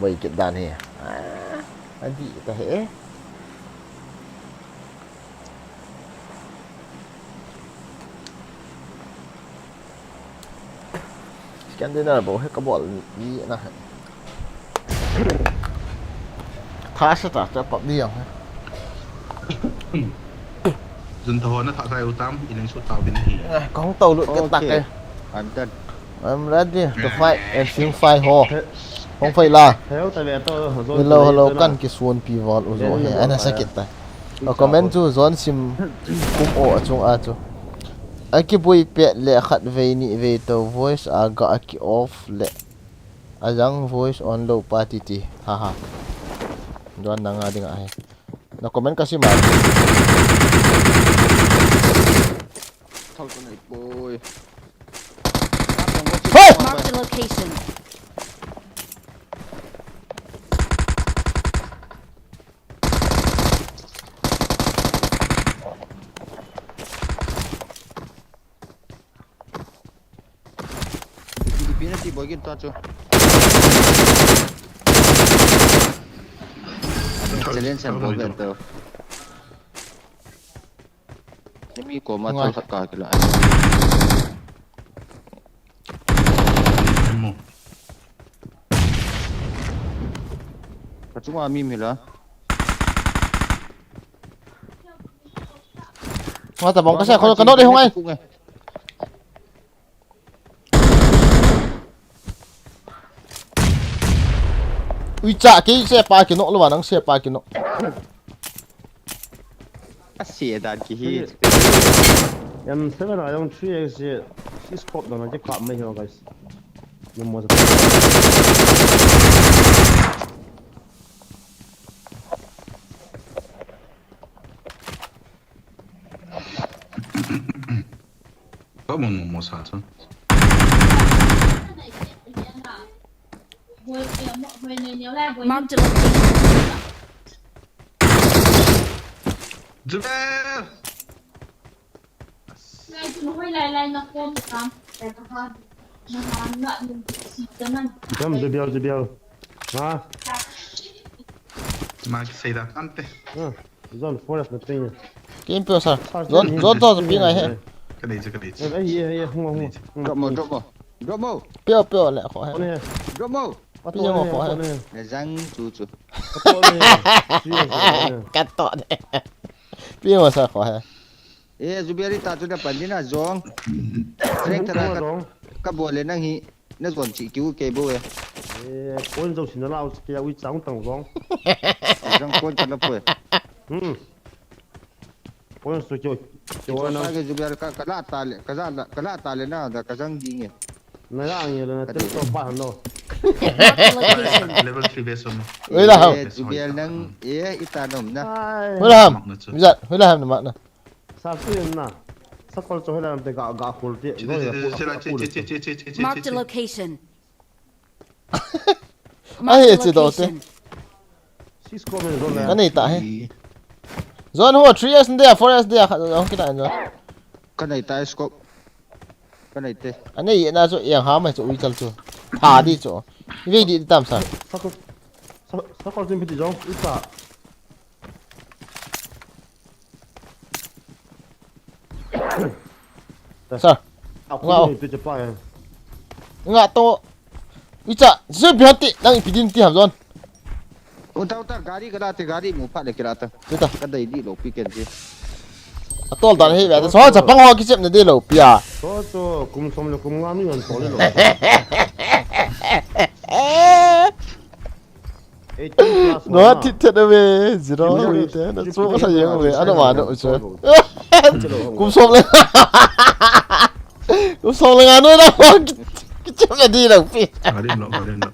Boi kit dan he. Ah, adi ta he. Scan dinner bo he ka bol ni na he. Tha sa ta cha pap ni yang he. Jun tho na tha sai u tam, i leng su tau bin hi. Ah, kong tau lut ke tak ke. I'm done. I'm ready to fight and sing fight ho. Hong fight la. Hello, ta ve to. Hello, hello, kan kisuan pi vol u jo he. Ana sakit ta. A comment chu zone sim kum o achung a chu. Akibui pet le khat vei ni vei to voice a ga aki off le. Ajang voice on lo pa titi. Ha ha. Don na nga ding a he. Na comment ka sim a. Thau tu nai poi. Hey! Mark the location. Ipi na ti boy kin ta chu. Challenge and boy kin ta. Ni mi ko ma thal khat ka kila. Mo. Ka chunga mi mi la. Wa ta bong ka sa ko ka no de hung ai. Ui cha, kei se pa kino lo, nang se pa kino. A se dan ki hi. M seven a jong three X si scope dang na ki kap mai ho, guys. Ni mo sa. Ka mo mo mo sa chu. Marked a location. Jubel! Jam, Jubel, Jubel. Ha? Ma ki sei da tante. Ah. Zone forest na ping. Kim pio sir. Zone, zone to ping ai he. Ka dei chu, ka dei chu. Eh, eh, eh, eh, hung, hung, hung. Drop mo, drop mo. Drop mo. Pio, pio le kho he. Kone he. Drop mo. Pio mo kho he. Kone he. Na jang chu chu. Kone he. Ka to ne. Pio mo sir kho he. Eh, Zuberi ta chu na pan din a jong. Frank ta ka, ka bol le nang hi na jon chi kiu ke bo e. Eh, point jo sin la u ke ui chang tang jong. Jang point ta la poi. Hmm. Point su kyo kyo na. Ka Zuberi ka ka la ta le, ka za ka la ta le na da ka jang ding e. Na ya ngi le na tel to pa no. Level three base mo. Oi la ham. Eh, Zuberi nang eh ita nom na. Oi la ham. Oi la ham na ma na. Sa su na. Sa kol cho hela te ga ga khul te. Marked a location. Ai, che do te. Six comment zone. Ka nei ta he. Zone ho three S dia, four S dia, kha zone kina zone. Ka nei ta scope. Ka nei te. Anei na chu yang ha mai chu ui chal chu. Tha di chu. Ve di tam sa. Sa ko. Sa ko jin piti zone ui ta. Sir. Nga o. Nga to. Icha, zui bihati, nang ipi din ti ham zone. Uta uta gari ka date gari mu pha le kira ta. Kita. Ka dei di lo pi ken ti. Atol dan he ba. So cha pang ho ki chep ne de lo pi a. So so kum som le kum nga mi hon to le lo. Eighteen plus one. No, ti te da ve, zero ve te, na so sa yeng ve, ana wa no so. Kum som le. Kum som le nga no na wa ki, ki chem na di lo pi. Garim lo, garim lo.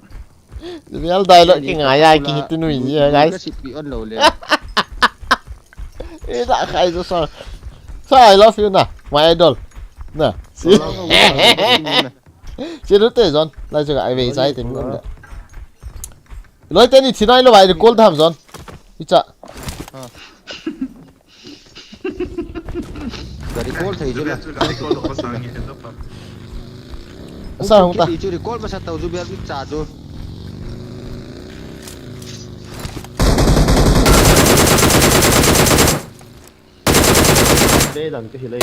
Real dialogue ki nga ya ki hit nui ya, guys. Ka si pi on lo le. Eh, da khai so so. So I love you na, my idol. Na. Si. Si lu te zon. Lai chu ka ai ve sai te mi on da. Loi te ni thi nai lo vai call tham zon. Icha. Ka recall thei chu la. Ka recall lo pa sang nge to pa. Sa hung ta. Ki chu recall masa tau chu bel cha chu. Te dan ke hilai.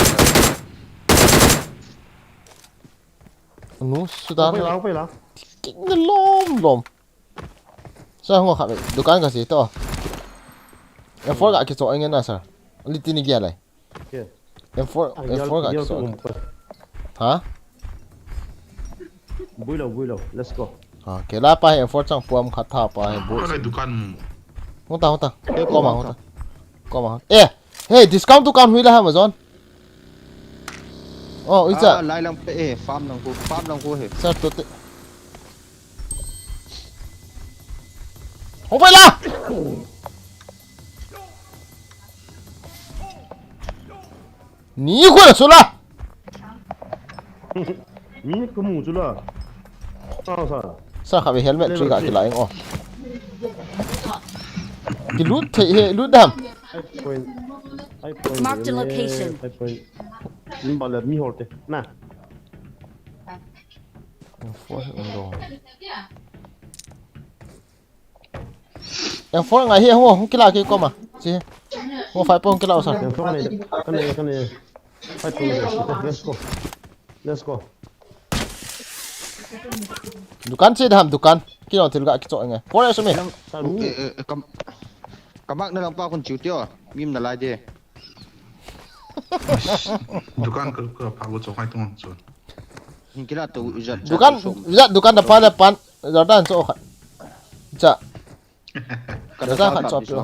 Nu suda. Pai la, pai la. King lom lom. Sa hung kha ve. Dukan ka si to. M four ka kicho ingen na sir. Li tini gia lai. Ke. M four, ah, M four ka kicho. Ha? Bui lo, bui lo. Let's go. Ha, ke la pa he M four chang puam khat tha pa he bu. Ko le dukan mu. Hung ta, hung ta. Ko ma, hung ta. Ko ma. Eh, hey, discount dukan hui la ha ma zon. Oh, icha. Ah, lai lang pe, eh, farm lang ko, farm lang ko he. Sir to te. Hung pai la! Ni ko la sula. Ni ko mu sula. Sa sa. Sa kha ve helmet chu ka kila eng o. Ki lut thei he, lut dam. High point. High point. Mark the location. High point. Ni ba le mi hol te. Na. M four he un dong. M four ngai hi, hung, hung kila ki koma. Si. Hung five point kila usa. M four kane, kane, kane. Five point. Let's go. Let's go. Dukan si dam dukan. Kilo til ga kicho nge. Four S me. Sa lu. Eh, eh, eh, kam, kamak na lang pa kun chiu tio. Mim na lai de. Dukan ka, ka pa ko cho hai tong cho. Hin kila to jat. Dukan, jat dukan da pa le pan. Jordan cho khat. Cha. Ka da khat cho pio.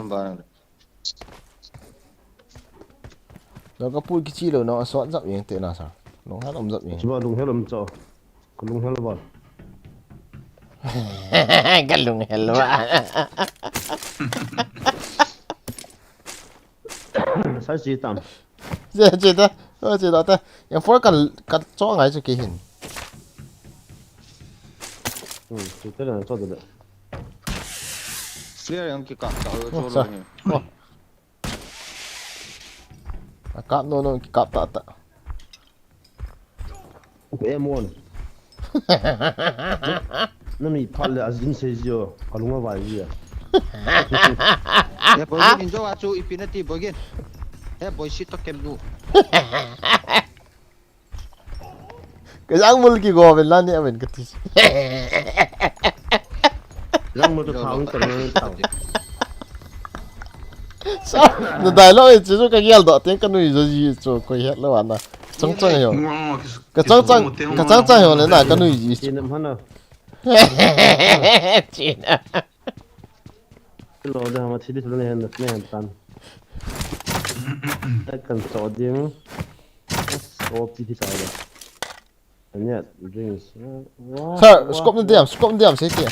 Lo ka pu kichi lo no, so jap yeng te na sa. Long ha lom jap yeng. Chiba long helom cho. Ka lunghel ba. Ka lunghel ba. Sai si tam. Che, che ta. Che ta ta. Yang four ka, ka cho ngai chu ki hin. Hmm, chu te na cho de. Clear yang ki ka, ka cho lo ni. Oh. A kap no no ki kap ta ta. M one. Na mi phal le a jin sei jio, ka lunga vai jia. Ya boy gin jo a chu ipi na ti boy gin. Ya boy si to kem nu. Ka jang mul ki go ven la ni aven ka ti. Jang mul to thang ka na thang. Sa, na dialogue e chu ka gel doh teng ka nui jo ji chu koi het lo ana. Chang chang ho. Ka chang chang, ka chang chang ho le na ka nui ji. Chin am hana. Chin. Lo da ma thi di ne han ne han tan. Ta kan so ding. So pi thi ta da. Ania, drinks. Sir, scope na diam, scope na diam, sei ti.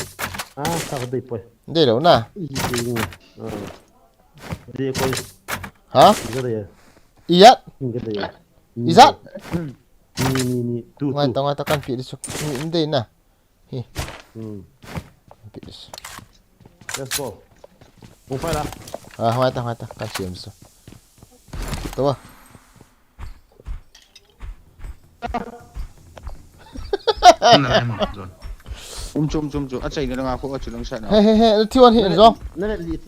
Ah, sa ko dei poi. Dei lo na. Ih, dei ni. Ah. Dei koi. Ha? Inga dei. Ijat? Inga dei. Ijat? Ni, ni, ni. Tu, ngai tu. Ta, ngai ta kan pi di su. Ni, ni dei na. Hi. Hmm. Pi di su. Let's go. Hung fai la. Ah, ngai ta, ngai ta. Kan siam su. Tu ba. Um, chum, chum, chum. Achai na nga ko, achu lang sa na. He, he, he, thi wan hi, John. Na le li,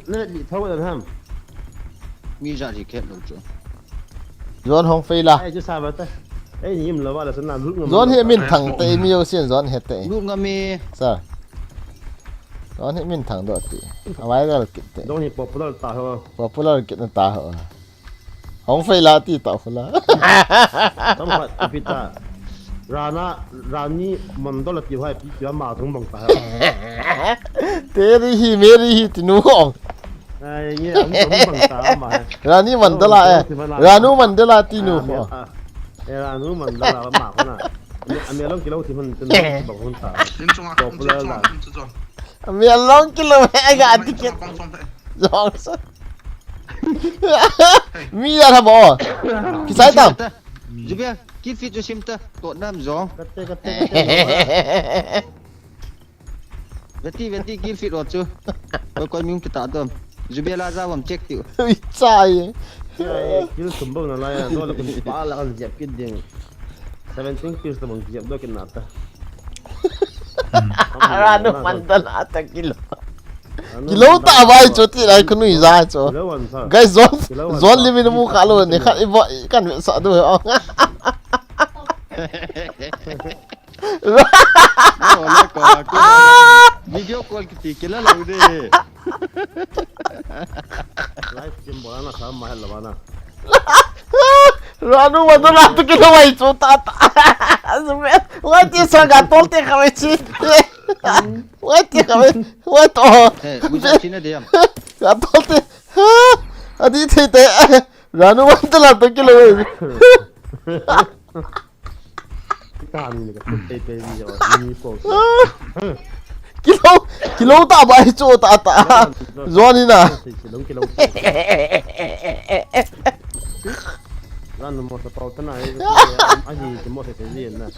na le li thau dan ham. Mi ja ri khet lo chu. John hong fei la. Ai, chu sa ba ta. Ai, ni im lo ba la sa na lut ngam. John hi min thang te, mi yo sin John he te. Lut ngam mi. Sa. John hi min thang do ti. Awai dal kit te. John hi popular ta ho. Popular kit na ta ho. Hong fei la ti ta khu la. Tam khat pi ta. Rana, Rani Mandal ti hoi pi ti ma thung bang ta. Teri hi, Meri hi ti nu hong. Ai, nge, ang thung bang ta ma. Rani Mandala, eh. Ranu Mandala ti nu hong. Eh, Ranu Mandala ma khu na. Ami, ami along kilo ti man tin bang hun ta. Nin chunga, popular la. Ami along kilo he ga ti kit. Jong sa. Mi ya tha bo. Kisai tam. Jubia, kill feed chu sim ta. To nam jong. Kate, kate, kate. Veti, veti, kill feed ro chu. Koi, koi mi um kita dom. Jubia la ja vam check tiu. Ui chai. Chai, kill sum bang na la ya. Do la kun pa la kan jep kit ding. Seventeen kills na bang jep do kin na ta. Ranu Mandala ta kilo. Kilo ta bai chu ti lai khu nui ja chu. Guys, John, John limit mu kha lo ne kha i bo kan sa du. Video call kiti kila lo de. Live stream bola na sa ma hel bana. Ranu Mandala tu kilo wai chu ta ta. Wai ti sa ga tol te kha wai chi. Wai ti kha wai. Wai to. Eh, muja china de yam. Ga tol te. Adi thei te. Ranu Mandala tu kilo wai. Kilo, kilo ta bai chu ta ta. John ina. Ran mo sa pau ta na. Ahi mo sa te na.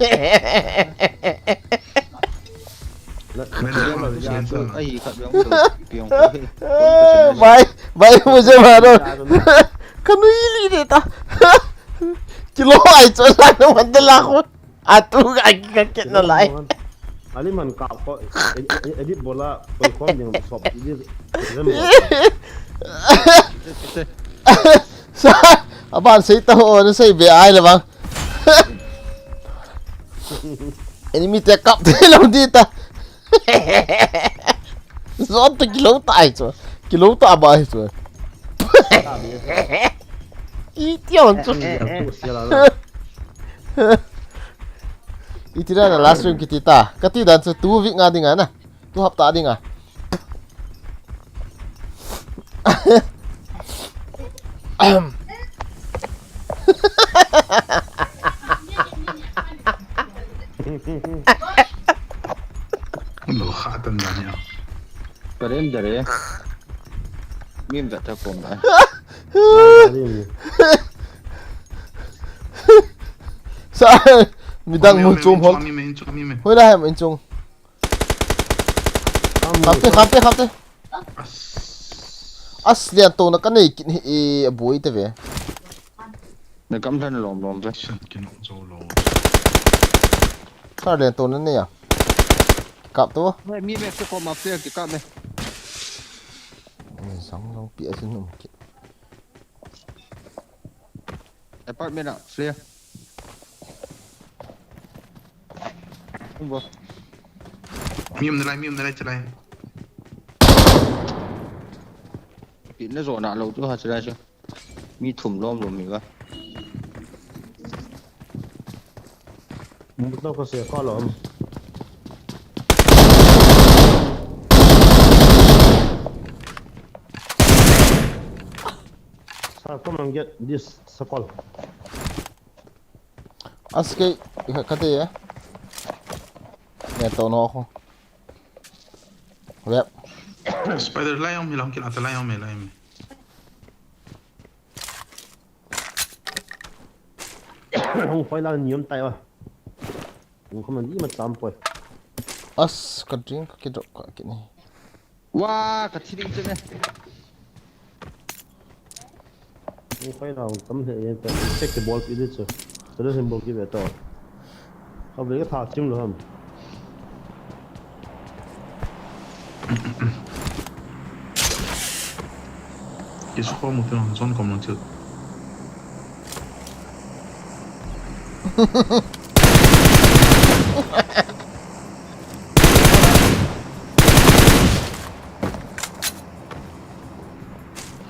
Bai, bai, mujhe maro. Kanu ili de ta. Kilo ai chu la no man de la ko. Atu ga ki ka ket na lai. Ali man ka ko edit bola ko ko ni sop edit. Sa aban sei ta ho na sei be ai la bang. Enemy te kap te lo di ta. Zon to kilo ta ai chu. Kilo ta ba ai chu. I ti on chu. I ti na last stream kiti ta. Kati dan chu tu week nga dinga na. Tu hapta dinga. Lo kha tan dan ya. Karen dare. Min da ta kom da. Sa midang mun chom hol. Mi me, mi me. Hoi la hem in chung. Kham te, kham te, kham te. As. As lian to na ka nei kit hi e, a boi te ve. Na kam than lom lom ve. Sat kin zo lo. Sa lian to na nei a. Kap to. Hey, mi ve ko ma flare ki kap me. Ni sang long pi a sin um kit. Apartment ah, flare. Ung bo. Mi um nalai, mi um nalai, chalai. Na zo na lo chu ha chira chu. Mi thum lom lom mi ba. Mutlo ko se ko lom. Sir, come and get this circle. Aske, kate ya. Ne to no ko. Yep. Spider lai om, hilang kila ta lai om, lai om. Hung fai la ni om tai wa. Hung kama ni ma tam poi. As ka drink ka kidrop ka kini. Wa, ka thi ding che ne. Ni khoi na tam he yen ta. Check the ball pi de chu. Tele symbol ki ve to. Ka ve ka tha chim lo ham. Ki score mu te zone kom lang chu.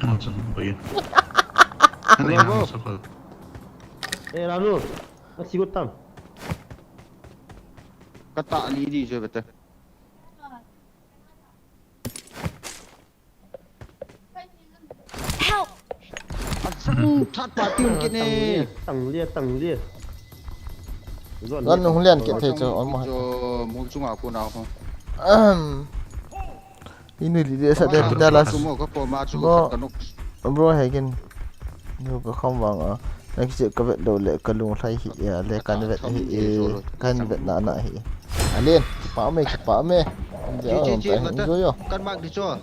Ano, saan ba yun? Ano yung Bravo. Sa ko? Eh, Ranu, nasigot tam. Kata ni di siya bete. Help! Asang third party hung kit ne. Tang lia, tang lia. Zon hung lian kit thei chu, almost. Chu mul chunga ko na ko. Ahem. Inu li de sa de Dallas. Chu mo ka ko ma chu Bro. Ka nok. Bro, he kin. Nu ka kham vang a. Na kiche ka vet lo le ka lung lhai hi e, le kan vet hi e, kan vet na na hi. Alen, pa me, pa me. Chi, chi, chi, mata. Enjoy yo. Kan mak di cho.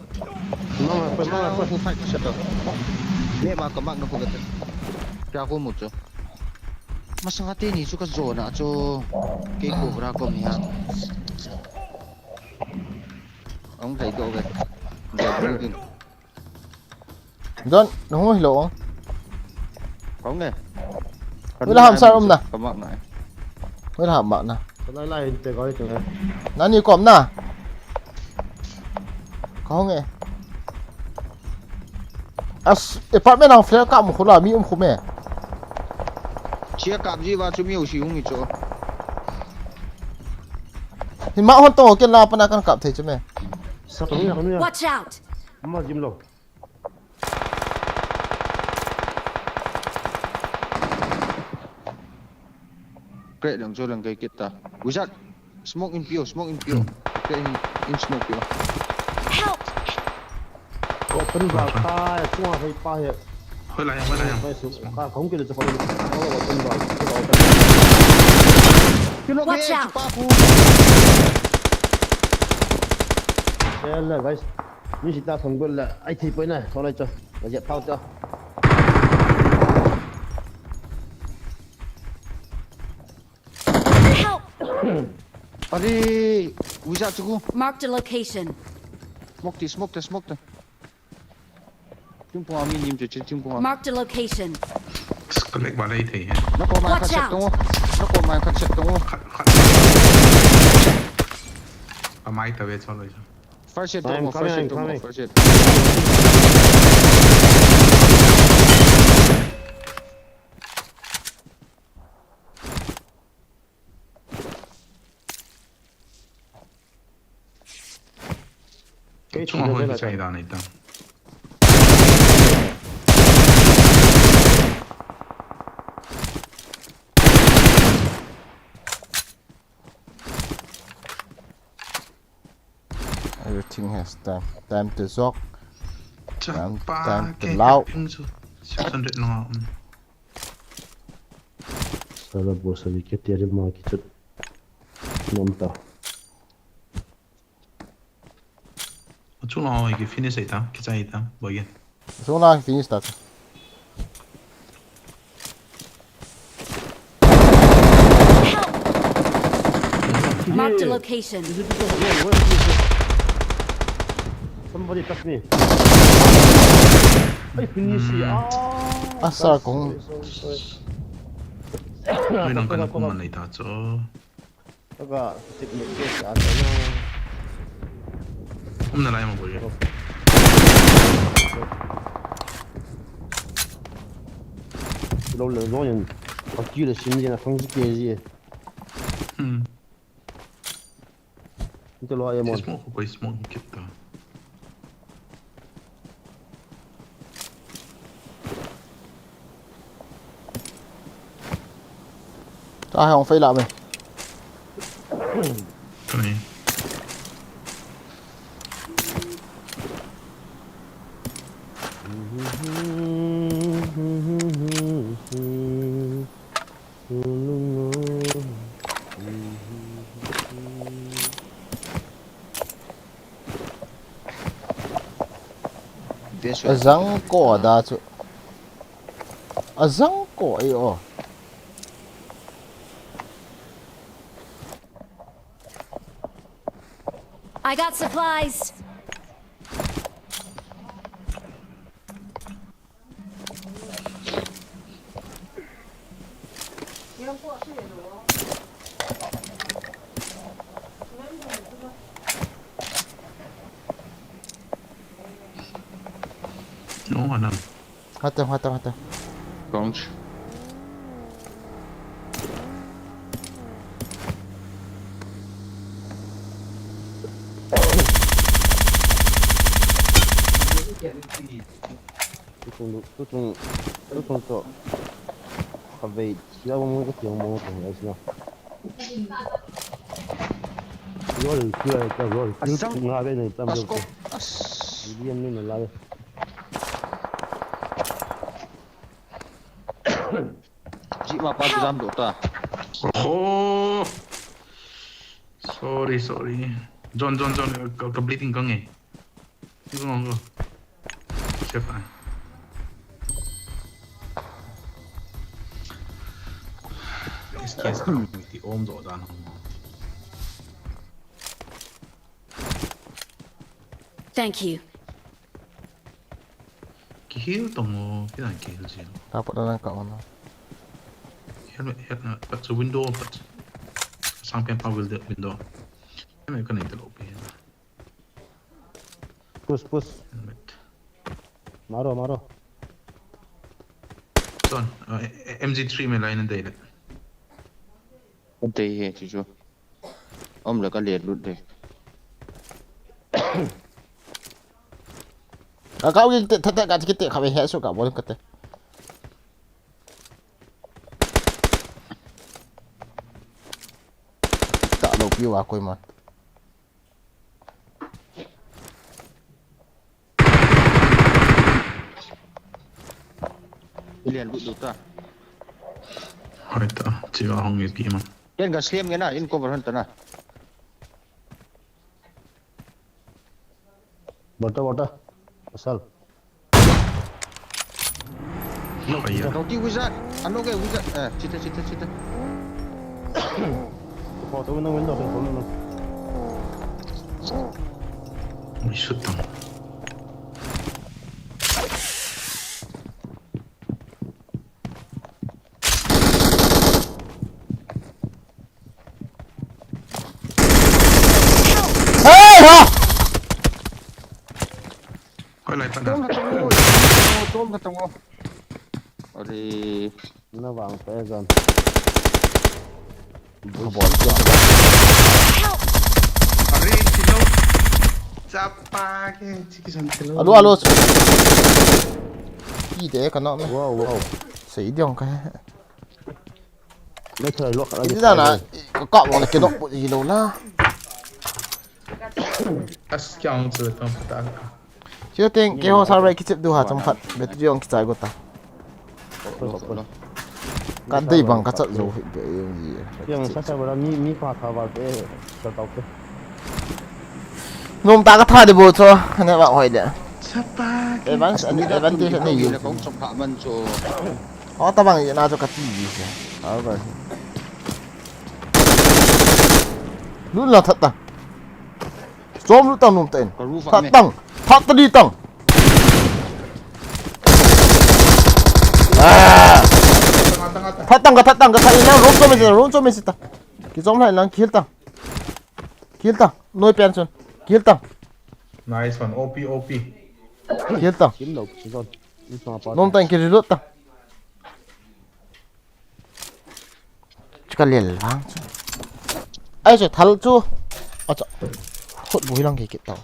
Mama, pa, mama, pa. Ku fight ko sa to. Le ma ka mak na ko vet. Kya ko mu cho. Masanga te ni chu ka zona cho. Ke ko bra ko mi ha. Ang thai do ve. Don, nahung hilou ong. Kong ne. Wei la ham sa um na. Kamak na. Wei la ham mak na. Lai lai hin te koi tu. Nani kom na. Kong e. As, apartment ang flare ka um khula, mi um khume. Chia kap ji va chu mi u si hung i cho. Hin ma hon to ken la pana kan kap thei chu me. Sa to ni, ni. Watch out. Ma jim lo. Crack dang cho lang kai kit ta. Wizard. Smoke in pio, smoke in pio. Crack in, in smoke pio. Help! Open bar pa, chunga hoi pa he. Hoi lai, hoi lai. Hoi su, ka khong kit le cho hoi. Open bar. Kilo Watch out! Pa pu. Hello guys. Ni si ta thong gol la. Ai thi poi na, thong lai cho. Ga jet thau cho. Help! Are, uja chuku. Marked a location. Smoke te, smoke te, smoke te. Tingpong ami nim chu, tingpong ami. Marked a location. Collect ba lai thei he. Na ko mai Watch khat set out! Tung. Na ko mai khat set tung. Khat, khat. Amai ta ve chalo. First aid, I'm coming, I'm coming. First aid. Kei chunga hoi kichai dan ahi ta. Everything has time. Time to jog. Time, time to lao. Six hundred lang. Sala bosa di ke tiari ma ki chut. Nom ta. Achung lang ki finish ahi ta, kichai ta, boy. Achung lang finish ta. Marked a location. Somebody touch me. Ay, finish. Ah. Asa kong. Sorry, sorry, sorry. Ay, nang kanang kuman na ita, so. Taga, tip ni ke sa ano. Umna lai mo boy. Lo le zong in. Ka ki le sim zin a khang zi ke zi. Hmm. Inte lo ai mon. Smoke ko smoke kit ta. Ta hai hong fei la me. Kani. Azang ko da chu. Azang ko ai o. I got supplies. No, anam. Hata, hata, hata. Bounce. Tutung, tutung, tutung to. Kavei, sila mo mo ko tiang mo ko tiang sila. Lol, sila ka lol. Asam. Nga be ne tam jo. Asko. As. Liam ni na la. Ji ma pa jam do ta. Oh. Sorry, sorry. John, John, John, ka, ka bleeding ka nge. Go, go. Chef ai. Excuse me, ti om do dan. Thank you. Ki heal tong o, ki dan ki heal jin. Ta pat dan ka on. Helmet, helmet, pat chu window, pat. Sang pen pa will the window. Helmet ka nei ta lo pe. Push, push. Helmet. Maro, maro. Son, uh, M G three me line dei le. Dei he, chu chu. Om le ka le lut de. Ka kau ki te, te, te, ka ki te, ka be he su ka bol ka te. Ta lo pi wa koi ma. Ilian lut lut ta. Hoi ta, chiga hong nge pi ma. Ken ka sliam nge na, in cover hon ta na. Water, water. Asal. No, kaya. Kau ti wizard. Ano ke wizard? Eh, chita, chita, chita. Kau tu na window, kau tu na. Ui, shoot tang. Hey, ha! Koi lai pa da. Tom kha tong o. Tom kha tong o. Are. Na vang pe jan. Bol. Are, chilo. Chapa ke, chiki san chilo. Alo, alo. Ki de ka na me. Wow, wow. Sei diong ka he. Iti dan a, ka kap vang le kinok pu ji lou na. As kyang chu tong pata. Sure thing, keiho server kichep diu ha chomkhat, battery jong kichai got ta. Ka dei bang ka chat jou hi be jong ji. Kyang sa sa bala mi, mi pa kha val te, sa tau te. Nom ta ka tha de bo cho, ne ba hoi de. Chapa. Advance, advantage ne yu. Kong chomkhat man cho. Aw, tabang ina chu kati ji se. Aw, ba. Lut la that ta. Chom lut tang nom ta in. Ka roof a that me. Tang. That ta di tang. Ah. That tang ka, that tang ka, that in lang, room chom me se, room chom me se ta. Kichom lai lang, kill tang. Kill tang. Noi pen chun. Kill tang. Nice one. O P, O P. Kill tang. Kill lo, kill lo. Nom ta in, ki reload ta. Talel vang chu. Ai chu thal chu. Acha. Khut bu hilang ke kit tau.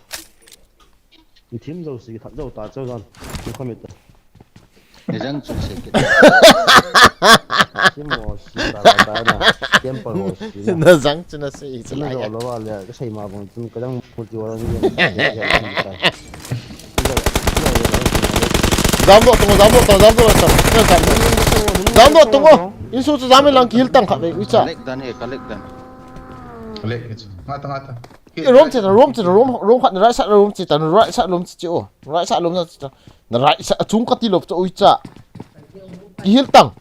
Thim jo si, that jo ta chau jan. Ni khamit ta. Ni jang chu se kit. Thim mo si ta ta na. Temple mo si na. Na jang chu na se i chu. Ni lai jo ya. Lo wa le, ka sei ma bang chun ka jang mu ti wa ni. Jam doh tung, jam doh tung, jam doh tung. Jam doh tung. Jam doh tung. Insu chu jam in lang kihil tang khat ve, uicha. Collect dan e, collect dan. Collect e chu. Nga ta, nga ta. Room che ta, room che ta, room, room khat na right side room che ta, na right side room che che o. Right side room che ta. Na right side, achung kati lou che, uicha. Kihil tang.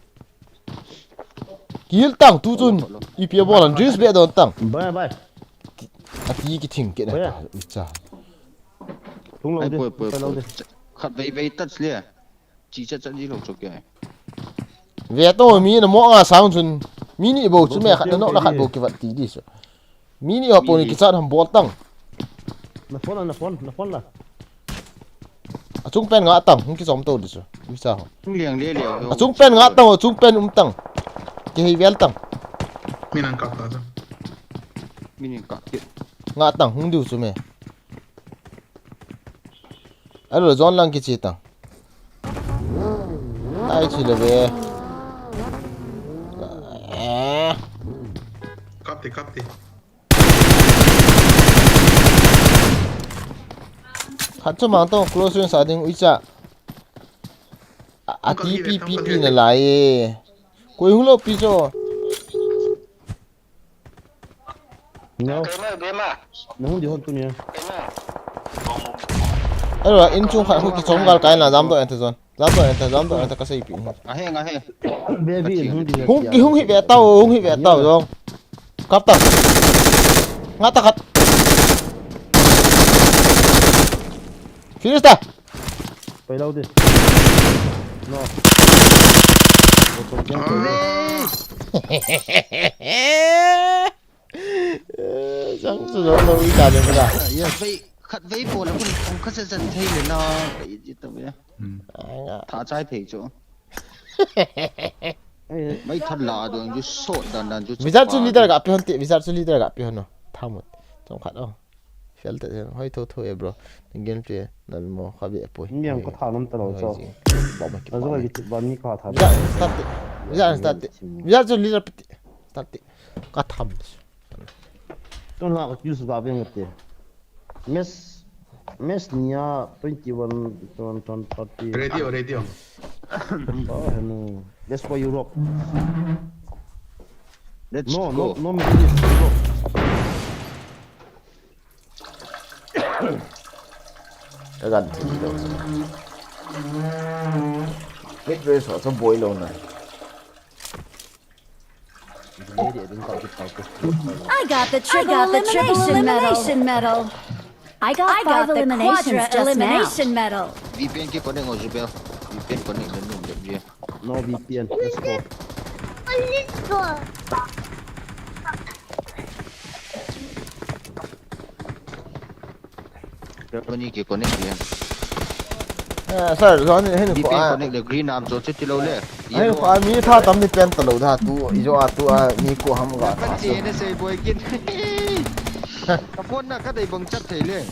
Kihil tang, tu chun. Ipi a bol an, drinks be don tang. Bye, bye. Ati kithing ke na ta, uicha. Tung lou de, poi, poi, tung lou de. Khat vei vei touch le. Chi cha cha ji lou chu ke. Ve to mi na mo nga sang chun. Mi ni bou chu me khat na no la khat bou kivat ti di chu. Mi ni ho pon ni kichat ham bol tang. Na phone la, na phone, na phone la. Achung pen nga tang, hung kichom to di chu. Uicha ho. Hung liang le le. Achung pen nga tang, achung pen um tang. Kihei vel tang. Mi nang kap ta chu. Mi ni kap ke. Nga tang, hung diu chu me. Alo, zone lang kichi tang. Ai, chi le ve. Eh. Kap ti, kap ti. Khat chu mang tong, close range a ding uicha. A, a ti pi, pi, pi na lai e. Koi hung lou pi cho. No. Na hung di hon tu nia. Alo, in chung khat hung kichom gal kai na jam doh ente zone. Jam doh ente, jam doh ente ka sei pi. Ahe, ahe. Baby, hung di. Hung ki hung hi ve tao, hung hi ve tao zong. Kap ta. Nga ta khat. Finish ta. Poi lou di. No. Chang chu lo lo i ta de ka. Ya, vei, khat vei po la kun kong kha se chan thei le na. Ka i ji ta ve. Hmm. Ai nga. Tha chai thei chu. Mai than la dong ju sot dan dan ju. Vizar chu leader ga pe hon te, Vizar chu leader ga pe hon no. Tha mut. Chong khat o. Fel ta jen, hoi tho tho e bro. Nang gen pe, nal mo, kha be poi. Ngiang ko tha nom ta lo cho. Ba ma ki. Azo ki ba ni ka tha. Vizar start te. Vizar start te. Vizar chu leader pe te. Start te. Ka tham. Tun la ka kiu su ga veng te. Mes, mes nia twenty one, twenty one, thirty. Radio, radio. Ba hanu. Let's go Europe. Let's go. No, no, no, Middle East, Europe. Ka gan thei lou. Mid range ho chu boi lou na. I got the triple elimination medal. I got the quadra elimination medal. V P N ki connect ho Jubel. V P N connect le num le je. No V P N. Let's go. Let's go. Germany ki connect le. Eh, sir, zon hin V P N ko a connect le green arm cho chuti lou le. Hin ko a mi tha tam ni pen ta lou da tu, i jo a tu a mi ko ham ga. Kan che ne sei boi kin. Ka phone na ka dei bang chat thei le.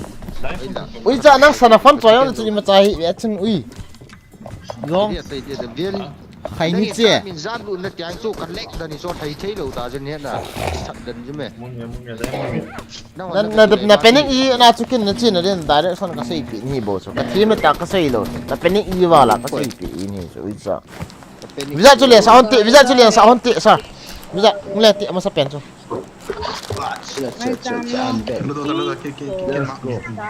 Ui cha nang sana fan choi on chu i ma cha hi, ya chun ui. Zong. Khai ni che. Min zan lu na tiang chu kan lek da ni so thei thei lou ta jen he na. Sat dan ji me. Na, na, na panic i na chu kin na chin na den direction ka sei pi ni bo chu. Ka thi me ta ka sei lou. Na panic i wala ka sei pi ni chu ui cha. Visa chu le sa hon ti, visa chu le sa hon ti sa. Visa, le ti ma sa pen chu. Cha, cha, cha, cha, I'm back. Hello, hello, hello, ke, ke, ke, ke, ma.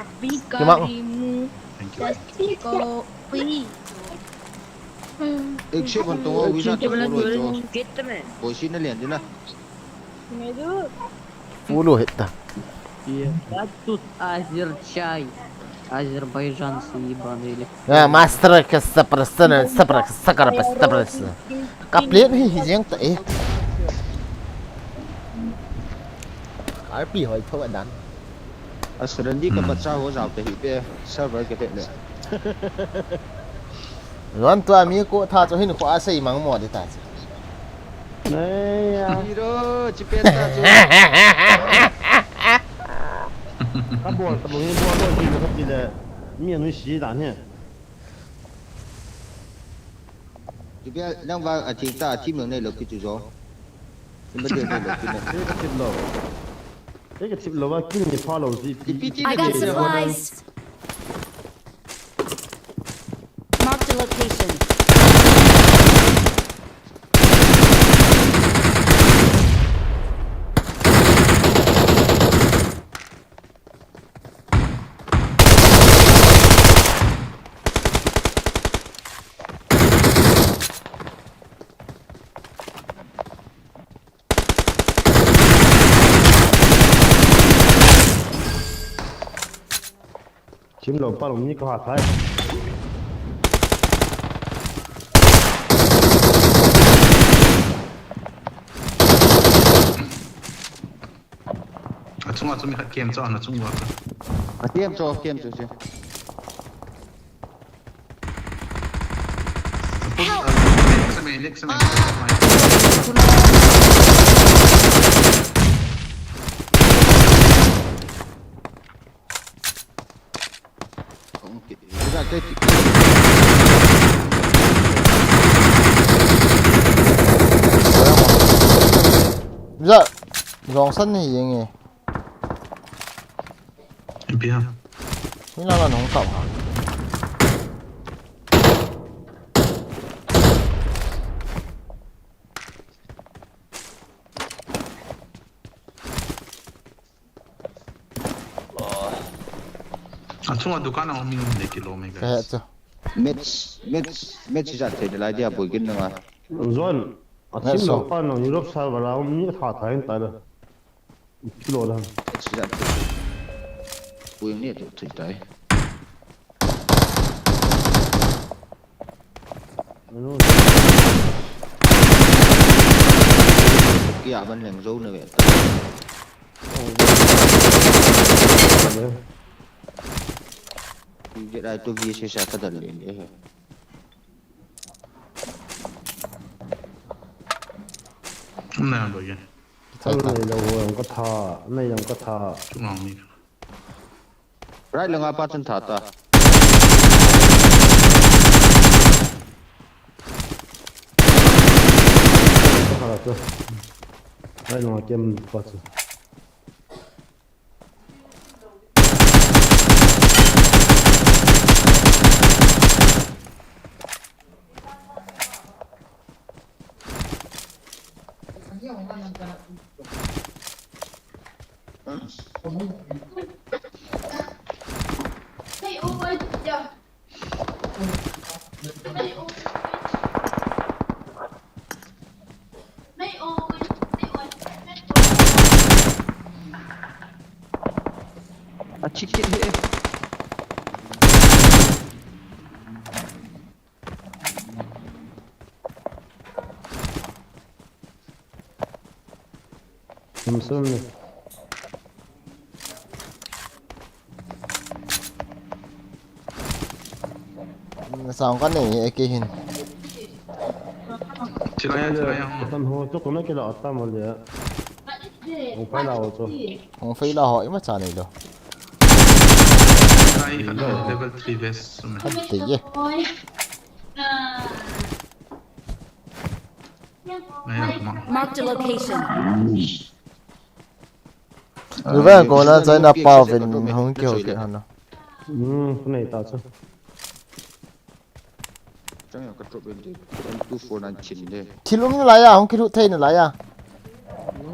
Ke ma. Thank you. Ek se ban to, visa to, lo to. Boisi na lian dina. Pulu hita. Iya, patut Azerchai. Азербайджанцы ебаные или. А, мастер, каса, простана, сапра, сакара, пастапрас. Kaplate hi hi jeng ta e. R P hoi tho dan. Asrandi ka bacha ho jao te hi pe server ke te le. Ron tua mi ko tha cho hin ko a sei mang mo de ta. Nei ya. Hero, chi pe ta chu. Ka bol, ka bol, bol, bol, ji na ka ti le. Mi anui si dan he. Chu pe, nang va a thing ta, a thim lo nei lo ki chu jo. Ni ba de nei lo ki ne. Ei ka thip lo. Ei ka thip lo va kin ni pha lo ji. Ti pi ti I ne got ke jo. Supplies. Marked a location. Chim lo pa lo ni ka ha thai. A chunga chu mi khat kem chu, a na chunga chu. A kem chu, kem chu chu. Help! Next me, next me. Ja, jong san ni yeng e. Bia. Ni la la nong tau ha. A chunga dukan a um in um de kilo me, guys. Ka he chu. Match, match, match jat thei lai dia boi gin na nga. Zon, a chim lo pa nong Europe server a um ni tha tha in ta da. Kilo da. Match jat thei. Boi ni tu thei tai. Ano. Kia ban leng zo na ve. Get ai to vi se sa ka dal le le. Na ba ye. Thal nei lo ho ka tha, nei lo ka tha. Chu ma mi. Right langa pa chun tha ta. Ka tha chu. Right langa kem pa chu. A chi kit he. Sum sum ni. Na sang ka nei e ke hin. Chilai, chilai, ang. Tam ho, tu ko na kila tam ho le. Hung phei la ho chu. Hung phei la ho, ima cha nei lo. Ai, level three vest sum. Ante ye. Ai, ma. Marked a location. Lu ve ko na chai na pa vin hung kihou kit hon. Hmm, ku nei ta chu. Chang ya ka drop in de. M two four nine chin de. Thil um nalai a, hung kilut thei nalai a.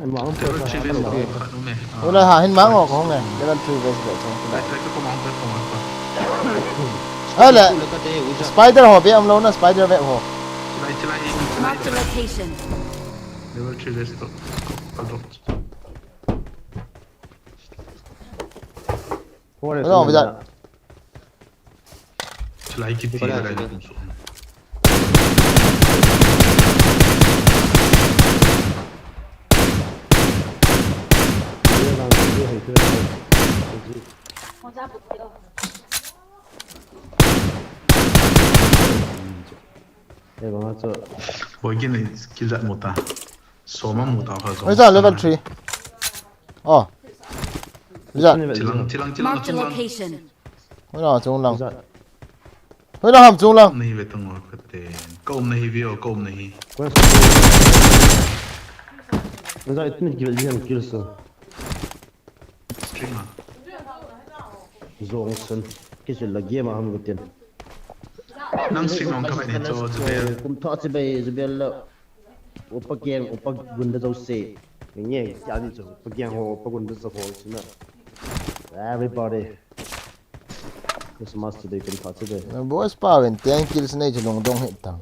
Ai, ma hung. Level three vest lo khat um e. Ula ha hin mang o ko hung e. Level three vest lo chang. Lai, lai, ka ko mang, ka ko mang, ka. Ai le. Spider ho be um lo na, spider be ho. Chilai, chilai, chilai, chilai. Mark the location. Level three vest lo. Ka drop. Forest. Hello, Vijay. Chulai kipe lai kum su. Ei, bang chu. Boi kin skill jat mota. Soma mu ta kha. Oi, ja, level three. Oh. Ja. Chilang, chilang, chilang, Marked a chilang. Location. Hoilang, chunglang. Oi, ja. Hoilang ham, chunglang. Nahi ve tang wa kate. Ka um nahi ve o, ka um nahi. Oi, ja, itni kill, kill, kill so. Stream a. Zong sun. Kisil la game a ham gatin. Nang stream on ka mai ni cho, Jubel. Kum tha chi bai, Jubel la. Upa gang, upa gunda jouse. Nge, kya ni chu, upa gang ho, upa gunda jouse ho, sina. Everybody. Christmas today, kum tha today. Na boss pa ven, ten kills nei chu lungdong hih tang.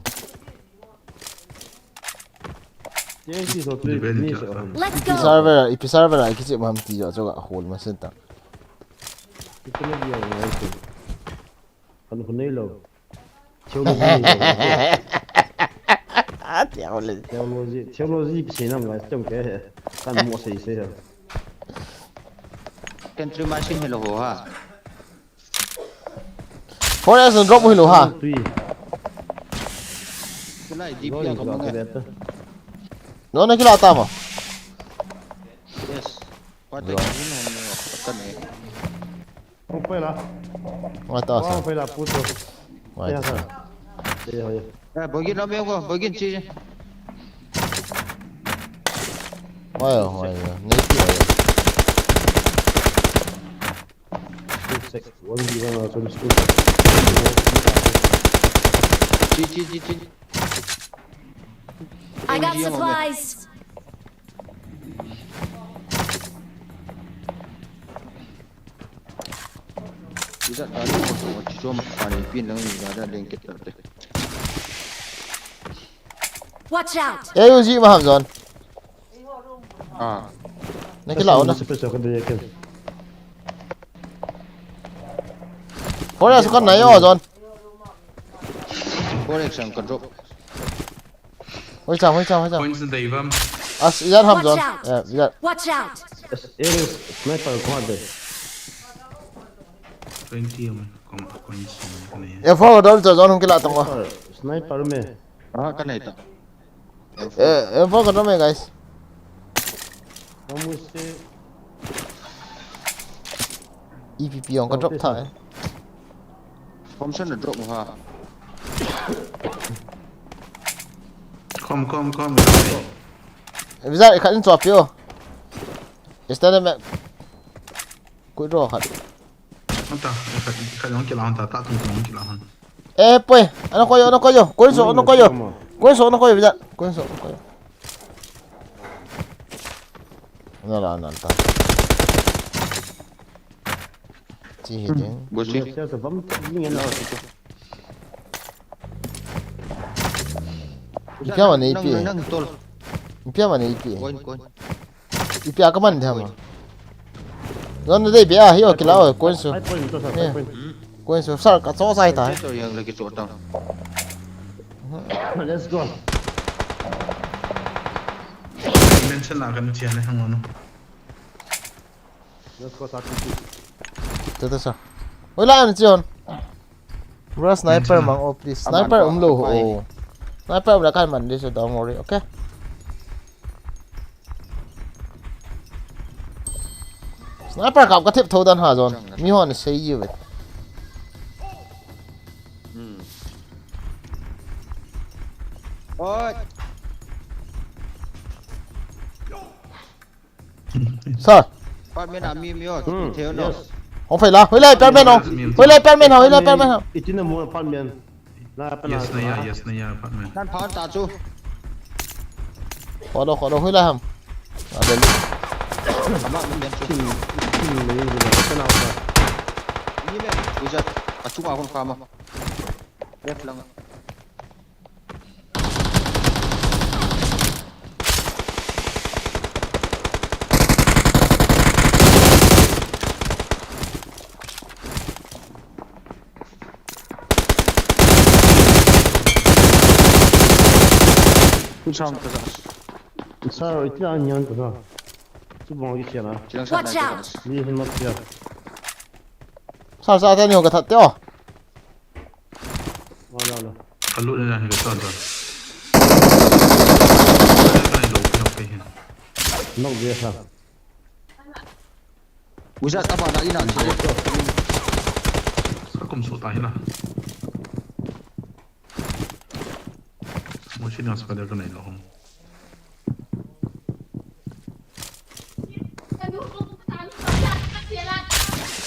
Ten kills or three, Depend finish kya or ta. Let's Ipi go. Server, ipi server, ai kichi mam ti jo, jo ga hol ma sen ta. Ipi na dia ngai chu. Kan hun nei lo. Theology nei lo. Ah, theology. Theology, theology pi sei nam ngai chom ke he. Kan mo sei sei he. Country machine hello ho ha. Forest drop hello ha. Tui. Tulai D P Drone a ko drop mang ke e. Beta. No, na kila ta mo. Yes. Pate Drop. Ka ni no no ka ni. Hung pei la. Ngai ta sa. Hung pei la, push lo. Ngai ta sa. Ya, ya. Eh, bogin lo me ko, bogin chi. Wai, wai, wai. Nei ti wai. Two six, one v one, uh, twenty-two. Chi, chi, chi, chi. I got supplies. Watch out! A U G ma ham John. Ah. Na kila ona. Special ka de ke. Kore su kan na yo John. Kore sang ka drop. Hoi chang, hoi chang, hoi chang. Points dei vam. As, yan ham John. Watch out! Yeah, yan. Watch out! Yes, it is sniper ko de. Twenty um, kom, points um, kani. Ya, forward on to John hung kila tong. Sniper, sniper me. Ah, ka nei ta. Eh, eh, forward on me, guys. Vamos se. E P P on ka drop tha, eh. Thompson na drop ha. Kom, kom, kom. Eh, bisa, eh, khat in chua pio. Esta na me. Kui ro khat. Anta, eh, khat, khat jong kila anta, ta tung jong kila han. Eh, poi, ana koyo, ana koyo. Koinso, ana koyo. Koinso, ana koyo, bisa. Koinso, ana koyo. Ana la, ana ta. Chi hi ding. Bosi. Ipi ama nei pi. Nang, nang, tol. Ipi ama nei pi. Coin, coin. Ipi a ka man tham. Zon dei pi a, hi o kila o, coin su. Five point, to sa, five point. Coin su, sar ka cho sai ta. Che to yang lagi cho tang. Let's go. Mention la kan chia ne hang on. Let's go, sa. Tata sa. Wala an chion. Bro, sniper mang o, please. Sniper um lo ho. Sniper um la kan man this, don't worry, okay? Sniper kap ka thip tho dan ha zon. Mi hon sei you it. Hmm. Oi. Sir. Apartment a mi, mi o, hmm, theo no. Yes. Hong fai la, hoi lai apartment hong. Hoi lai apartment hong, hoi lai apartment hong. Itin na mo apartment. Na apartment. Yes, na ya, yes, na ya apartment. Nan phan ta chu. Khodo, khodo, hoi lai ham. A, del. Ama min den chu. Tin, tin le yin le, open out. Ni le, ujat. A chu a hong kama. Left lang. Sir, iti a nyan ko sa. Chu bang ki sian a. Watch out! Ni hin mat sia. Sir, sir, ta ni ho ka that te o. Wala, wala. Ka lut na hi ka ton ton. Ka ni lo, ka ni lo. Kei hin. Nok dia sa. Uza taba na ina. Sa kum so ta hina. Mo si na sa ka dia ka na ilo hong.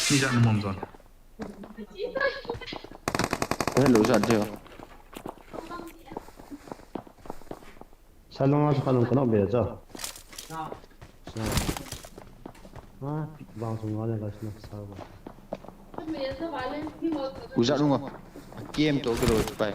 Ni ja na mom zon. Hello, Zat Deo. Salonga sa kanong kanong bela sa. Sa. Ha, bang sung ngale ka sna sa ba. Uza nunga. Kiem to kiro pai.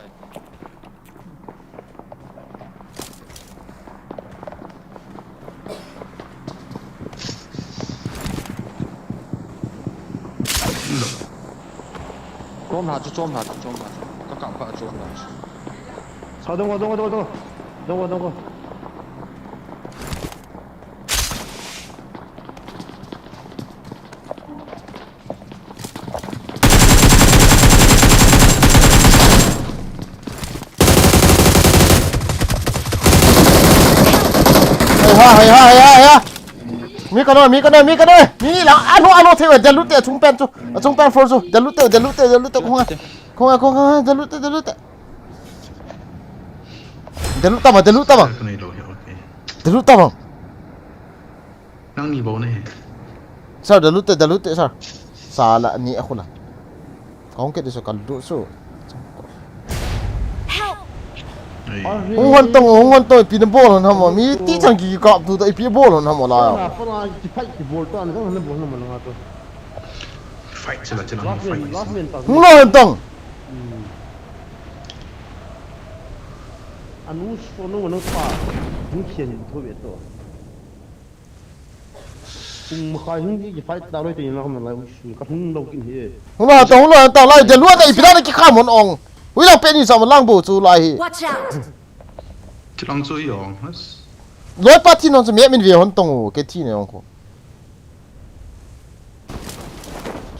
Chom ha chu, chom ha chu, chom ha chu. Ka kam ka chom ha chu. Sa dong, dong, dong, dong. Dong, dong. Hai ha, hai ha, hai ha, hai ha. Mi ka noi, mi ka noi, mi ka noi. Mi la, anu, anu, thei, jalut te, achung pen chu. Achung pen for chu. Jalut te, jalut te, jalut te, khong a. Khong a, khong a, jalut te, jalut te. Jalut tama, jalut tama. Ka nei lo hi, okay. Jalut tama. Nang ni bou ne. Sir, jalut te, jalut te, sir. Sala ni a khula. Kong ke de so kal du so. Help! Ei. Hung hon tong, hung hon tong, ipi na bol hon ham, mi ti chang ki kap tu ta, ipi bol hon ham la. Na, pa na, ki fight ki bol ta, na, na bol na ma na to. Fight sila, sila, last fight man, last man ta. Hung hon tong. Hmm. Anu so no na pa. Hung kien to be to. Kung makai hung ki fight ta loi te na kam lai u su ka hung lo kin he. Hung lo ta, hung lo ta, lai de lua ta ipi da ki kha mon ong. Ui lang pe ni sa mon lang bo chu lai hi. Watch out! Chilang chu i ong. Loi pa thi non chu me min ve hon tong u ke thi ne ong ko.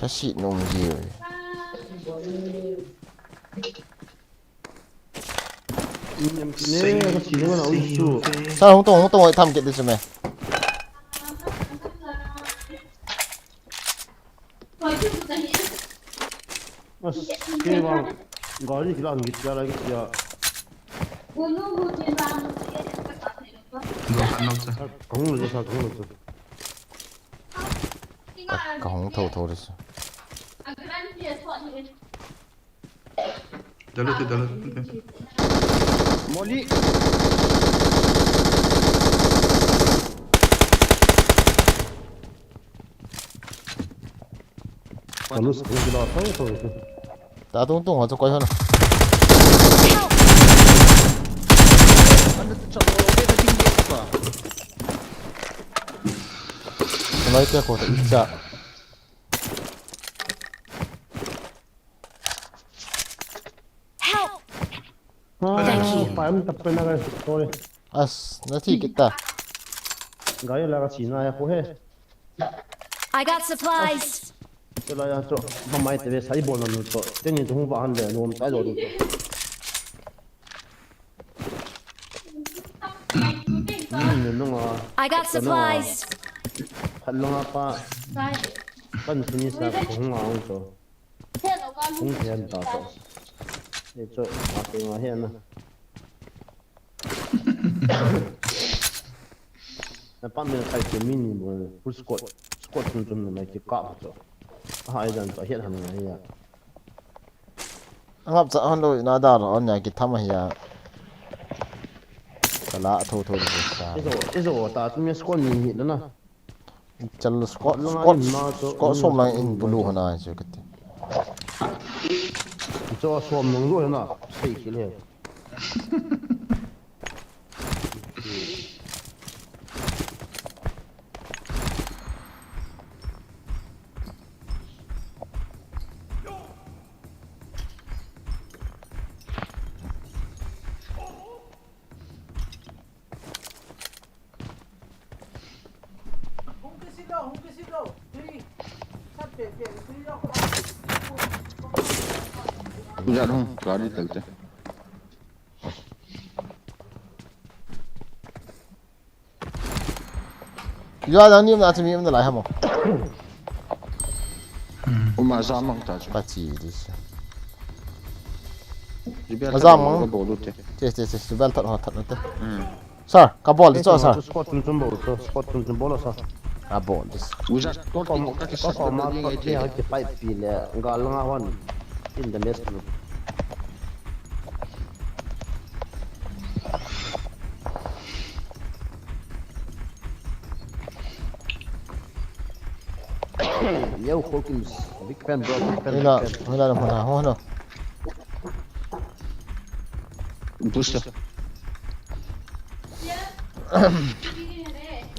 Sa si nom ji. Sa hung tong, hung tong, tham kit di seme. As, ke bang, gari kila ngit ya lagi ya. Kahung lo sa, kahung lo sa. Ka, kahung tho tho di sa. Dalo te, dalo te. Molly. Anu sa kila tho tho. Ta tung tung ha chu koi hon. Anu tu chalo ke ta ding de pa. Nai te ko ta icha. Help! Thank you. Pai um tap na ga, sorry. As, na thi kita. Gari la ga china ya ko he. I got supplies. Chela ya cho, ba mai te ve sai bol na nu cho. Teni tu hung ba han le, nom tai lo tu cho. Nunung a. I got supplies. Phat long a pa. Kan sini sa ko hung a hung to. Hung thian ta to. E cho, ma te ma he na. Na pa me khai te mini bo full squad. Squad chun chun na mai ki ka to. Ha ai dan to hian han na ya. Angap cha hon lo ina da lo on ya ki tham hi ya. Kala tho tho lo sa. Izo, izo ta tu mi squad ni hi na. Chal squad, squad, squad som lang in bulu hana chu kati. Cho som lang lo na. Sei ki le. Jat hung, gari talte. Jua jang ni um na chu mi um na lai ham o. Uma jam mang ta chu. Ka chi di si. Jibel a jam mang. Ka bol u te. Te, te, te, jibel that ho that na te. Sir, ka bol di cho, sir. Squad chum chum bol cho, squad chum chum bol o, sir. Ka bol di. Uja, ko ko ma ko ko ma ko ni ha ki five pi le, gal nga hon. In the next group. Yo, Hawkins, big fan, bro, big fan, big fan. Hila, hila, hila, hila. Booster.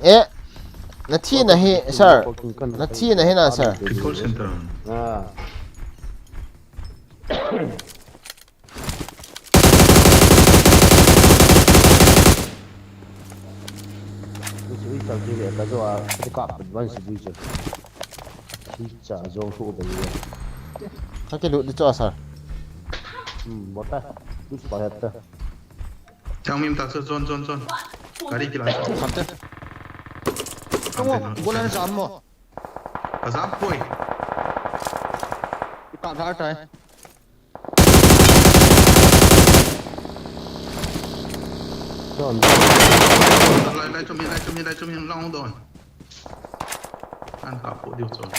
Eh, na thi na hi, sir. Na thi na hi na, sir. Recall center. Ah. Ui, ui, chang kile, ka jo a, ka kap ban si bui chu. Hi cha jong thu ba ye. Ka kilut di cho, sir. Hmm, bota. Ui, pa ya ta. Chang mim ta, sir, zone, zone, zone. Gari kila. Kham te. Kham te, no. Gola na jam mo. Ka jam poi. Ka thar tai. Lai, lai, chumi, lai, chumi, lai, chumi, long don. An ka po diu chon.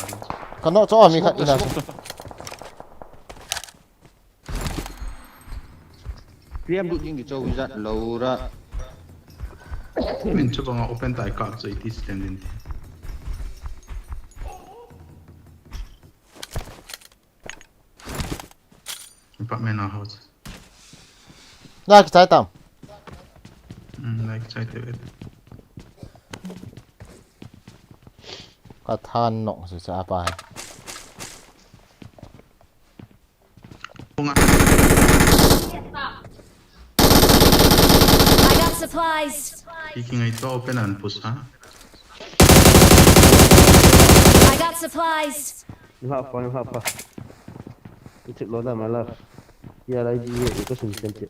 Ka no cho mi khat ina. Smoke to. P M du ding ki cho wizard lo ra. Min chu banga open tai ka cho iti stand in. Apartment a house. Na kichai tam. Hmm, na kichai te vet. Ka than nok su cha pa. Punga. I got supplies. Ki ki ngai to open and push ha. I got supplies. Ni ha pa, ni ha pa. Ni chik lo da ma la. Ya la ji ye ko sun sen che.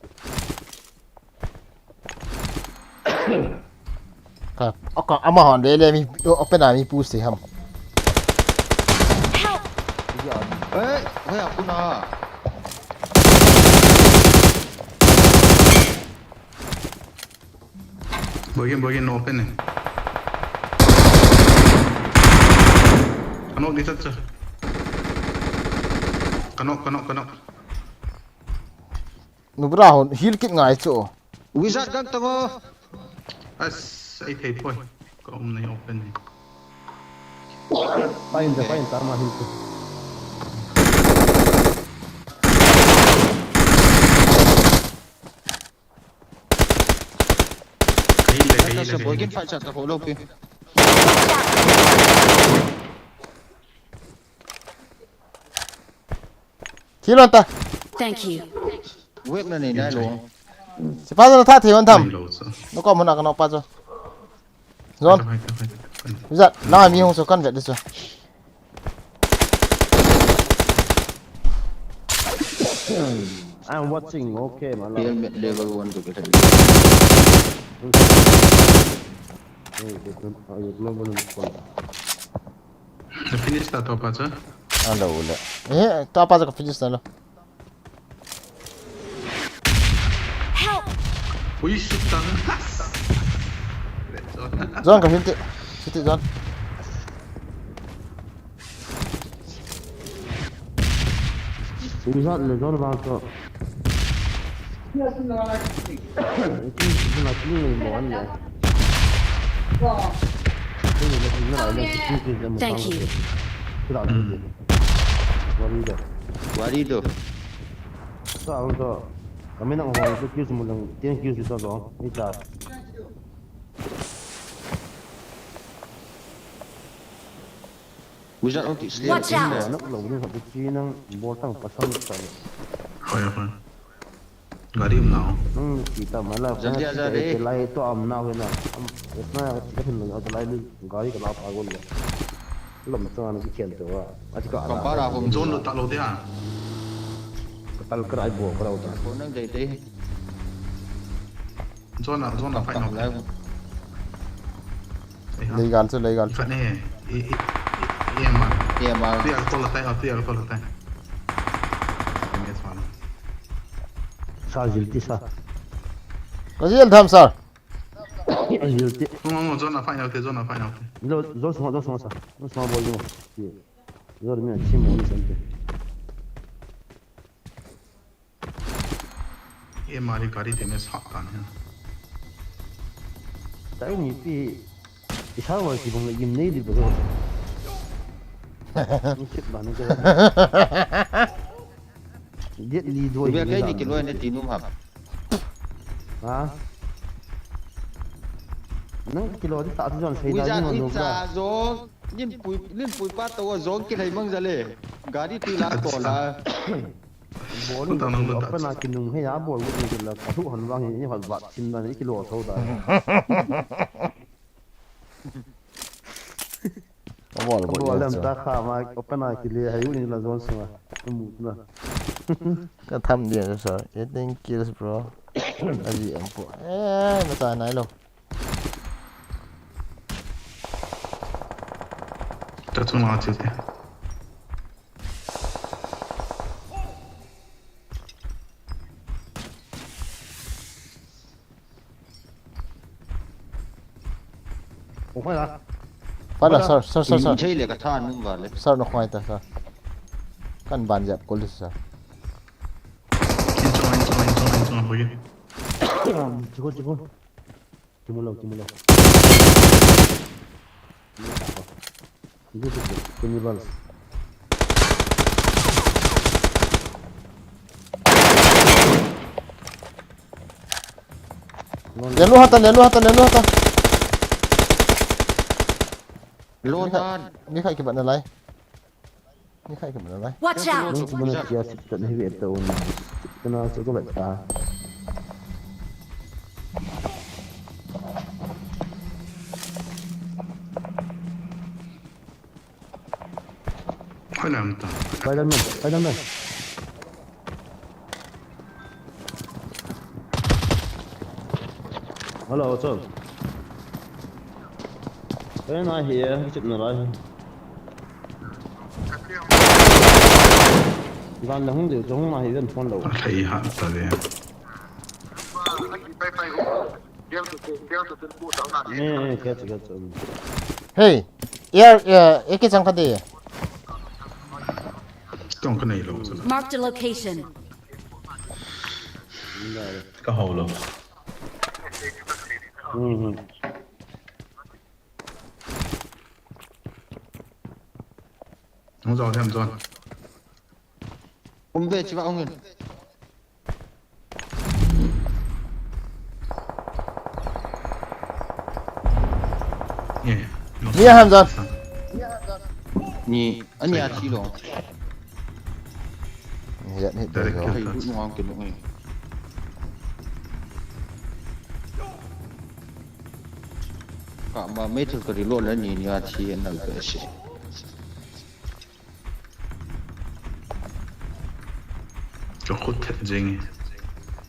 Ka, aka, ama hon le le mi, o, open a mi push ham. Help! Ya. Eh, hoya kuna. Bogin, bogin, no open eh. Kanok di chat cha. Kanok, kanok, kanok. Nubra hon heal kit ngai chu. Wizard gang tango. As, ai thei poi. Ka um nei open nei. Fine, the fine, tama hin tu. Kahin le, kahin le, kahin le. Bogin fight chat ta holo pi. Thilon ta. Thank you. Web na nei nai lo. Sipa na tha thei hon tham. Nai lo sa. No ko muna ka no pa cho. Zon. Hai, hai, hai, hai. Zat, na mi hung so kan vet de so. I'm watching, okay, my love. Helmet level one to get. Hey, they don't, uh, you global. Na finish ta to pa cha? Alo le. Eh, to pa cha ka finish na lo. Help! Ui, shoot tang. Zon ka finish. Finish zon. Ui, zon le zon ba ko. Thank you. Wari do. Wari do. Sa ang to. Kami nang ho to kiss mo lang. Thank you sa to. Ita. Watch out! Anak lo ni hati chinang botang pasang sa. Hoi, hoi. Gari um nao. Hmm, kita mala. Jaldi aa ja re. Lai to um nao na. Am, itna ka hin lo to lai ni gari ka la pa gol. Lom to an ki ken to wa. Ati ka. Compara hom zone lo ta lo de ha. Ka tal kra ai bo kra ta. Ko nang dei dei. Zone a, zone a fight nao. Lai. Leigal chu, leigal chu. Khat ne. I, i, i, i, A M R. A M R. Tui alcohol atai, ah, tui alcohol atai. Kami sa na. Sa jil ti sa. Ka jil tham, sir. Jil ti. Mo, mo, mo, zone a fight out te, zone a fight out te. Lo, zone sung, zone sung sa. Zone sung bol mo. Ye. Zone mi a chim mo ni san te. A M R hi gari te me sa ta ne. Tai ni pi. Isa wa ki bang le gim nei di ba. Ni chip ba ni ke. Dia ni do. Bia kai ni kilo ne ti num ham. Ha? Nang kilo di ta tu jon sei da ni mo no ba. Nin pui, nin pui pa to zong ki lei mang jale. Gari ti la to la. Bol ni ta nang ta. Open a ki nung he ya bol ni la ka thu han wang ni hal bat sim da ni kilo tho da. Ka bol bol bol lam ta kha ma open a ki le hai ni la zone sunga. Mu na. Ka tham dia sa. Eighteen kills, bro. Aji ampo. Eh, mata nai lo. Ta chunga che te. Ong khoi la. Khoi la, sir, sir, sir, sir. Thei le ka tha nung va le. Sir, no khoi ta, sir. Kan ban jap ko le, sir. In chunga, in chunga, in chunga, in chunga, boy. Chiko, chiko. Kimu lo, kimu lo. Beautiful. Kimu lo. Lelu hata, lelu hata, lelu hata. Lo tan. Mi khai kibat na lai. Ni khai ka mana lai. Watch out! Nung kumana kia sip ta ni ve ta un. Sip ta na sa ko ba ta. Khoi lam ta. Spider-Man, Spider-Man. Hello, what's up? When I hear, chip na lai. Gan la hung deu, hung na hi ven phone lo. Athei ha ta ve. Eh, eh, kya, kya, kya. Hey, yaar, yaar, ek hi chang kha de. Tong ka nei lo. Marked a location. Ka ho lo. Hmm, hmm. Hung jao them zon. Um ve chiva hung in. Ye. Ni ham zon. Ni, ani a chi lo. Ni ya ni. Direct kill. Hai, hu nung ang ke nung. Ka ma meter ka reload la ni ni a thi na ka si. Ka khut thet jing.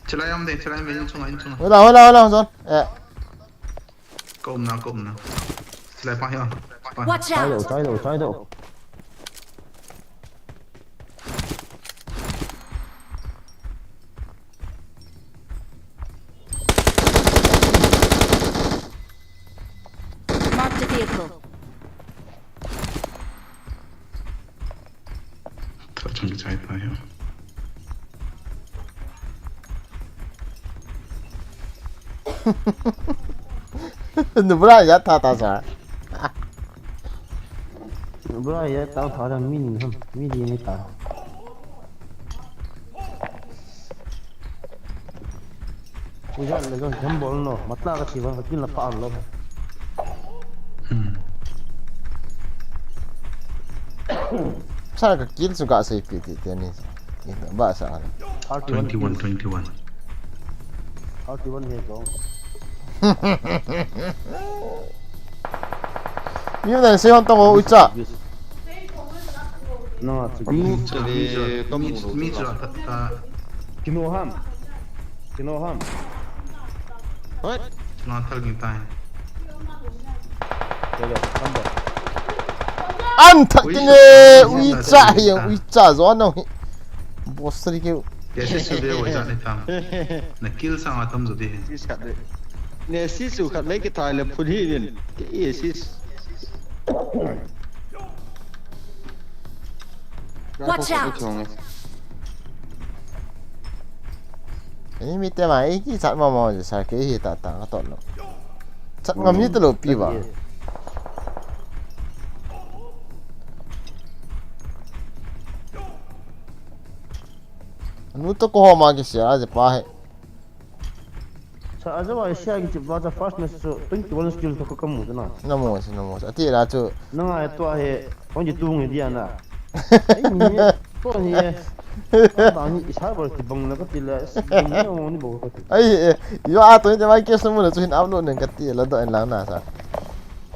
Chalai am de, chalai me in chunga, in chunga. Hola, hola, hola, zon. Eh. Ka um na, ka um na. Chalai pa hi a. Watch out! Chai lo, chai lo, chai lo. Marked a vehicle. Thachang chai ta ya. Nubra ya tha ta sa. Nubra ya ta tha da mi ni ham, mi ni ni ta. Ui, jan le jan jam bol no, matla ka chiwan ka kin la pa lo. Hmm. Sa ka kill chu ka sei pi ti ti ni. Ba sa. Twenty-one, twenty-one. Thirty-one he ko. Mi na se hon tong o ucha. Na chu. Mi chu, mi chu, mi chu ta, ta. Kino ham. Kino ham. Hoi. Na thal ging tai. An thak kine, ui cha hi, ui cha zo no hi. Boss ri ke. Ke se su de wo ja ne tam. Na kill sang atam zo de. Sis khat de. Ne sis u khat le ke thai le phun hi din. Ke e sis. Watch out! Ani mi te ma e ki chat ma ma je sa ke hi ta ta ka to lo. Chat ngam ni to lo pi ba. Anu to ko ho ma ke sia je pa he. Sa aja wa sia ki chip wa cha first match so twenty-one skill to ka mu na. Na mo si na mo. Ati la chu. Na nga to he twenty-two ngi dia na. Ai ni to ni. Ba ni isa ba ti bang na ka ti la. Ni mo ni bo ka ti. Ai e, yo a to ni ma ke so mo na chu hin upload nen ka ti la do en lang na sa.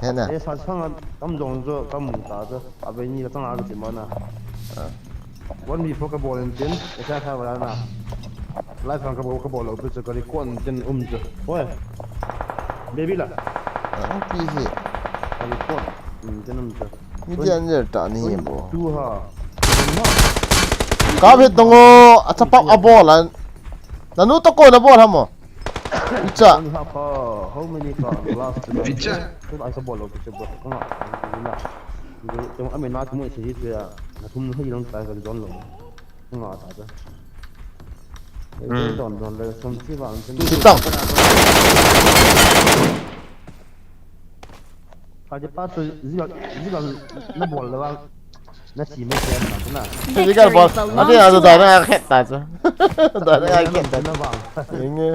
He na. E sa sang kam jong jo kam ta jo. A be ni la tang a ti ma na. One v four ka bol in tin, ka sa kha wala na. Live hang ka bol, ka bol lo pi chu ka record in tin um chu. Oi. Baby la. Ang pi hi. Ka record in tin um chu. Mi ti an yer ta ni bo. Tu ha. Ka be tongo, a chapa a bol an. Nanu to ko na bol ha mo. Icha. One half, uh, how many ka last? Icha. Tu ai ka bol lo pi chu bo. Ka nga. Ni na. Ni tu a me na tu mo si tu ya. Na thum hi long ta ka don lo. Nga ta ta. Hmm. Don don le som si ba an. Kitang. Ka je pa tu ziba, ziba na bol le ba. Na si me se na tu na. Ziga bol. Ati na tu da na khet ta chu. Da na khet ta. Na ba. Inge.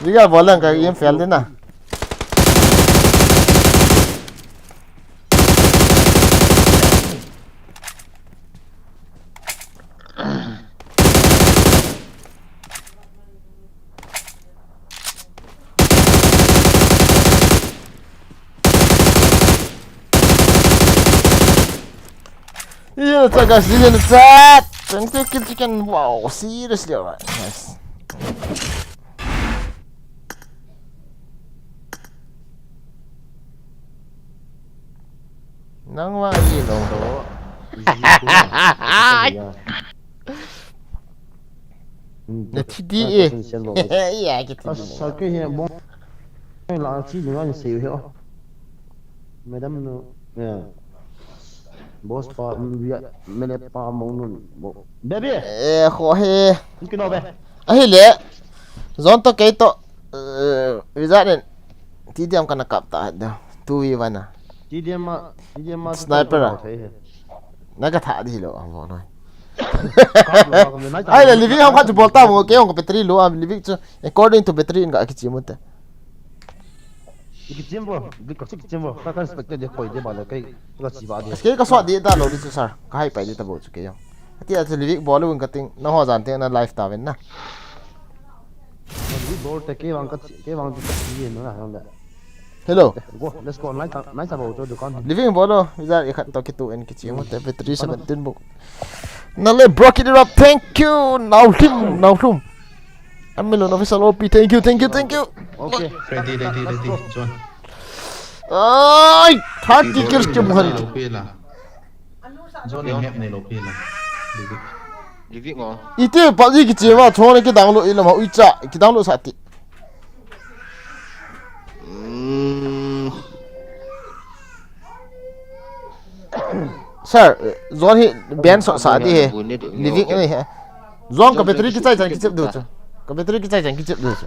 Ziga bol lang ka yem fel din na. Yeah, that's it, guys. This is it. Twenty kill chicken. Wow, seriously, alright. Nice. Nang wa yi lo do. Na thi di e. Ya, ki thi di. Asa ke he bo. La chi ni ngan se he. Madam no. Ya. Boss pa, mele pa mo nun. Baby. Eh, kho he. Ki no be. Ahi le. Zon to kei to. Eh, Vizat nen. T D M kana kap ta da. Two v one a. T D M a, T D M a sniper a. Na ka tha di lo, avo noi. Ai le, Livik ham khat chu bol ta mo, ke ong ka battery low a, Livik chu according to battery in ka kichi mo te. Ki chim bo, Livik ka chi ki chim bo. Ka kan expect de koi de ba le kai. Ka chi ba de. Ke ka so di ta lo di chu sir. Ka hai pai di ta bo chu ke ong. Ati a chu Livik bol un ka ting, na ho jan te na live ta ven na. Livik bol te ke wang ka chi, ke wang ka chi na na le. Hello. Go, let's go. Nai ta, nai ta bo cho dukan. Living bolo, visa e khat to kitu en kichi mo te battery seventeen bo. Na le broke it up. Thank you. Now him, now him. Amilon official O P. Thank you, thank you, thank you. Okay. Ready, ready, ready. John. Ai, thirty kills ke muhan. John ni map nei lo pi la. Livik. Livik ngo. Ite PUBG kichi ma chon ki download ila ma uicha, ki download sa ti. Hmm. Sir, zon hi ban sot sa di he. Livik ni he. Zon ka battery kichai chan kichep du chu. Ka battery kichai chan kichep du chu.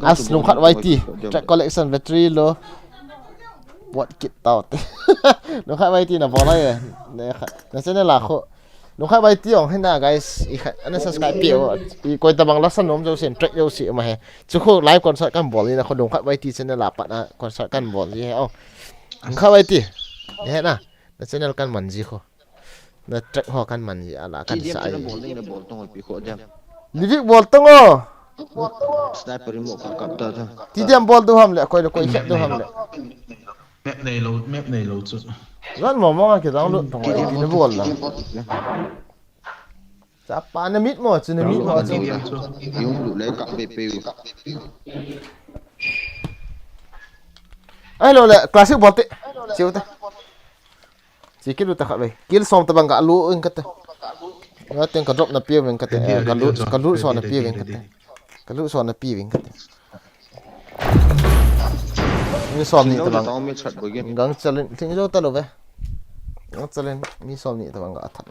As lungkhat Y T. Track collection battery low. What kit out. Lungkhat Y T na bol e. Na channel a kho. Lungkhat Y T ong hina guys, i khat ana subscribe pi o. I koi tabang la san nom jo sin track jo si ma he. Chu kho live concert kan bol ni na kho Lungkhat Y T channel a pat na concert kan bol ji he o. Lungkhat Y T. He na. Na channel kan man ji kho. Na track ho kan man ji ala kan sa e. Livik bol tong o. Sniper remote ka kap ta ta. T D M bol du ham le, koi le koi khet du ham le. Map nei lo, map nei lo chu. Ran mo mo ki download tong o, ki ni bol la. Chapa na mit mo, chu na mit mo, chu. Yung lu le ka be pe u. Ai lo le, classic bol te. Chiu te. Chi kill u ta khat ve. Kill som ta bang ka lu in kate. Nga teng ka drop na pi veng kate. Ka lu, ka lu so na pi veng kate. Ka lu so na pi veng kate. Mi som ni ta bang. Gang chalin, thing jo ta lo ve. Gang chalin, mi som ni ta bang ka athak.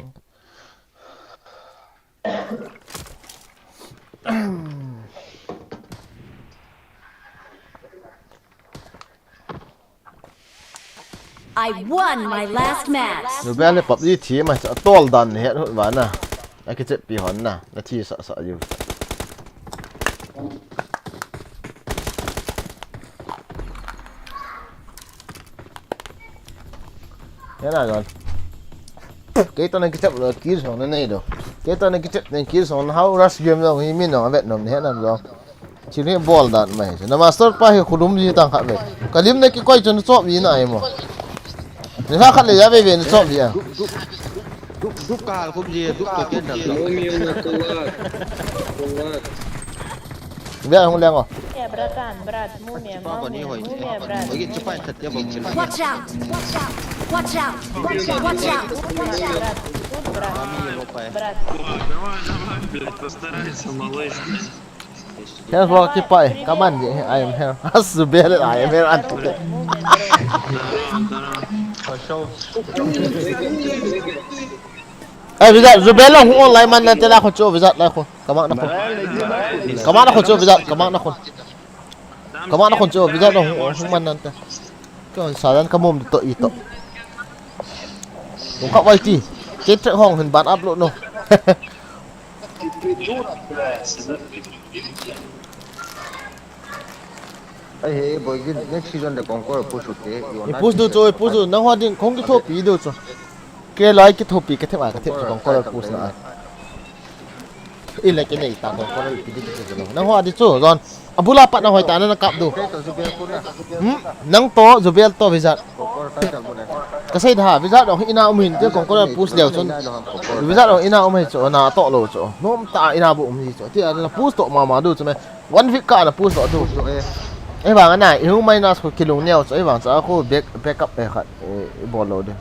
I won my last match. Nubel le PUBG thi ma sa tol dan he hut va na. Na kichep pi hon na. Na thi sa sa ju. Hena jon. Kei to na kichep lo kill song na nei do. Kei to na kichep na kill song na hau rush game lo hi mi no vet nom hena lo. Chini bol dan mai. Na master pa hi khulum ji tang khat ve. Kalim na kikoi chun chop ji na ai mo. Ni kha khat le ya ve ve ni chop ji a. Duk, duk, duk, duk kahal khum ji, duk to ken dam. Move me on the two lakh. Two lakh. Bia hung leng o. Э, братан, брат, мумия, Папа не мумия, ходит. Мумия, брат. Ой, чипай, это я вам не Watch out! Watch out! Watch out! Watch out! Брат, тут, брат. Мами его пай. Брат. Давай, давай, блядь, постарайся, малыш. Here for kipai, come on, I am here. Asu bele, I am here. Antu. Pashao. Eh, Vizat, Zubel la hung online man nante la khun chu, Vizat la khun. Kamak na khun. Kamak na khun chu, Vizat, kamak na khun. Kamak na khun chu, Vizat la hung, hung man nante. Kon sadan kamum to ito. Hung kap wai ti. Kei trek hong hin ban upload no. Ai he, boy, next season le Conqueror push u te. I push du chu, i push du. Nang ho ding khong kithopi du chu. Kei lai kithopi ka them a ka them chu Conqueror push na a. I le ke nei ta Conqueror pi di ki chu. Nang ho di chu, John. Abula pat na hoi ta na na kap du. Hmm? Nang to, Zubel to, Vizat. Ka sei da, Vizat dong ina um hin te Conqueror push leo chun. Vizat dong ina um hi chu, na to lo chu. Nom ta ina bu um hi chu. Ti a na push to mama du chu me. One week ka na push to du. Push to, eh. Eh, vang na, i hung minus ko kilung neo chu, eh, vang cha ko back, backup eh khat. Eh, i bol lo de.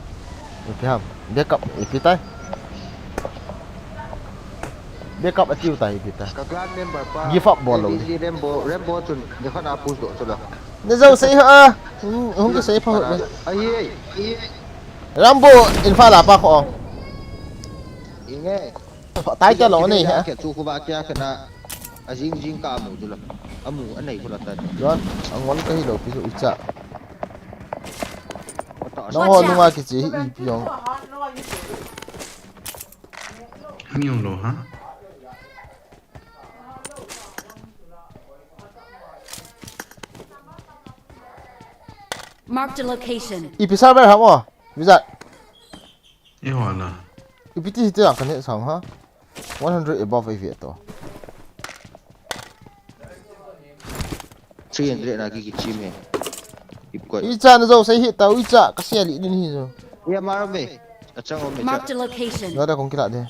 Ipi ham. Backup, ipi tai. Backup a tiu tai, ipi tai. Ka clan member pa. Give up bol lo de. A D C Rambo, Rambo chun, ni khat na push to chu la. Na jo sei ha. Hmm, hung ki sei pha hot le. Ai, ai, ai. Rambo, in fa la pa ko. Inge. Title lo nei ha. Ke chu khu ba kya ke na. A jing jing ka mu chu la. A mu a nei khu la ta. Jon, a ngol ka hi lo pi chu i cha. Nang ho nunga kichi hi ipi jong. Mi jong lo ha. Marked a location. Ipi server ham o, Vizat. I ho la. Ipi ti hiti ang kan he sang ha. One hundred above ai ve to. Three hundred na ki kichim he. Ip koi. I cha na jo sei hi ta, i cha ka sia li din hi jo. Ya mar me. Achang om me cha. Marked a location. Lo da kong kila de.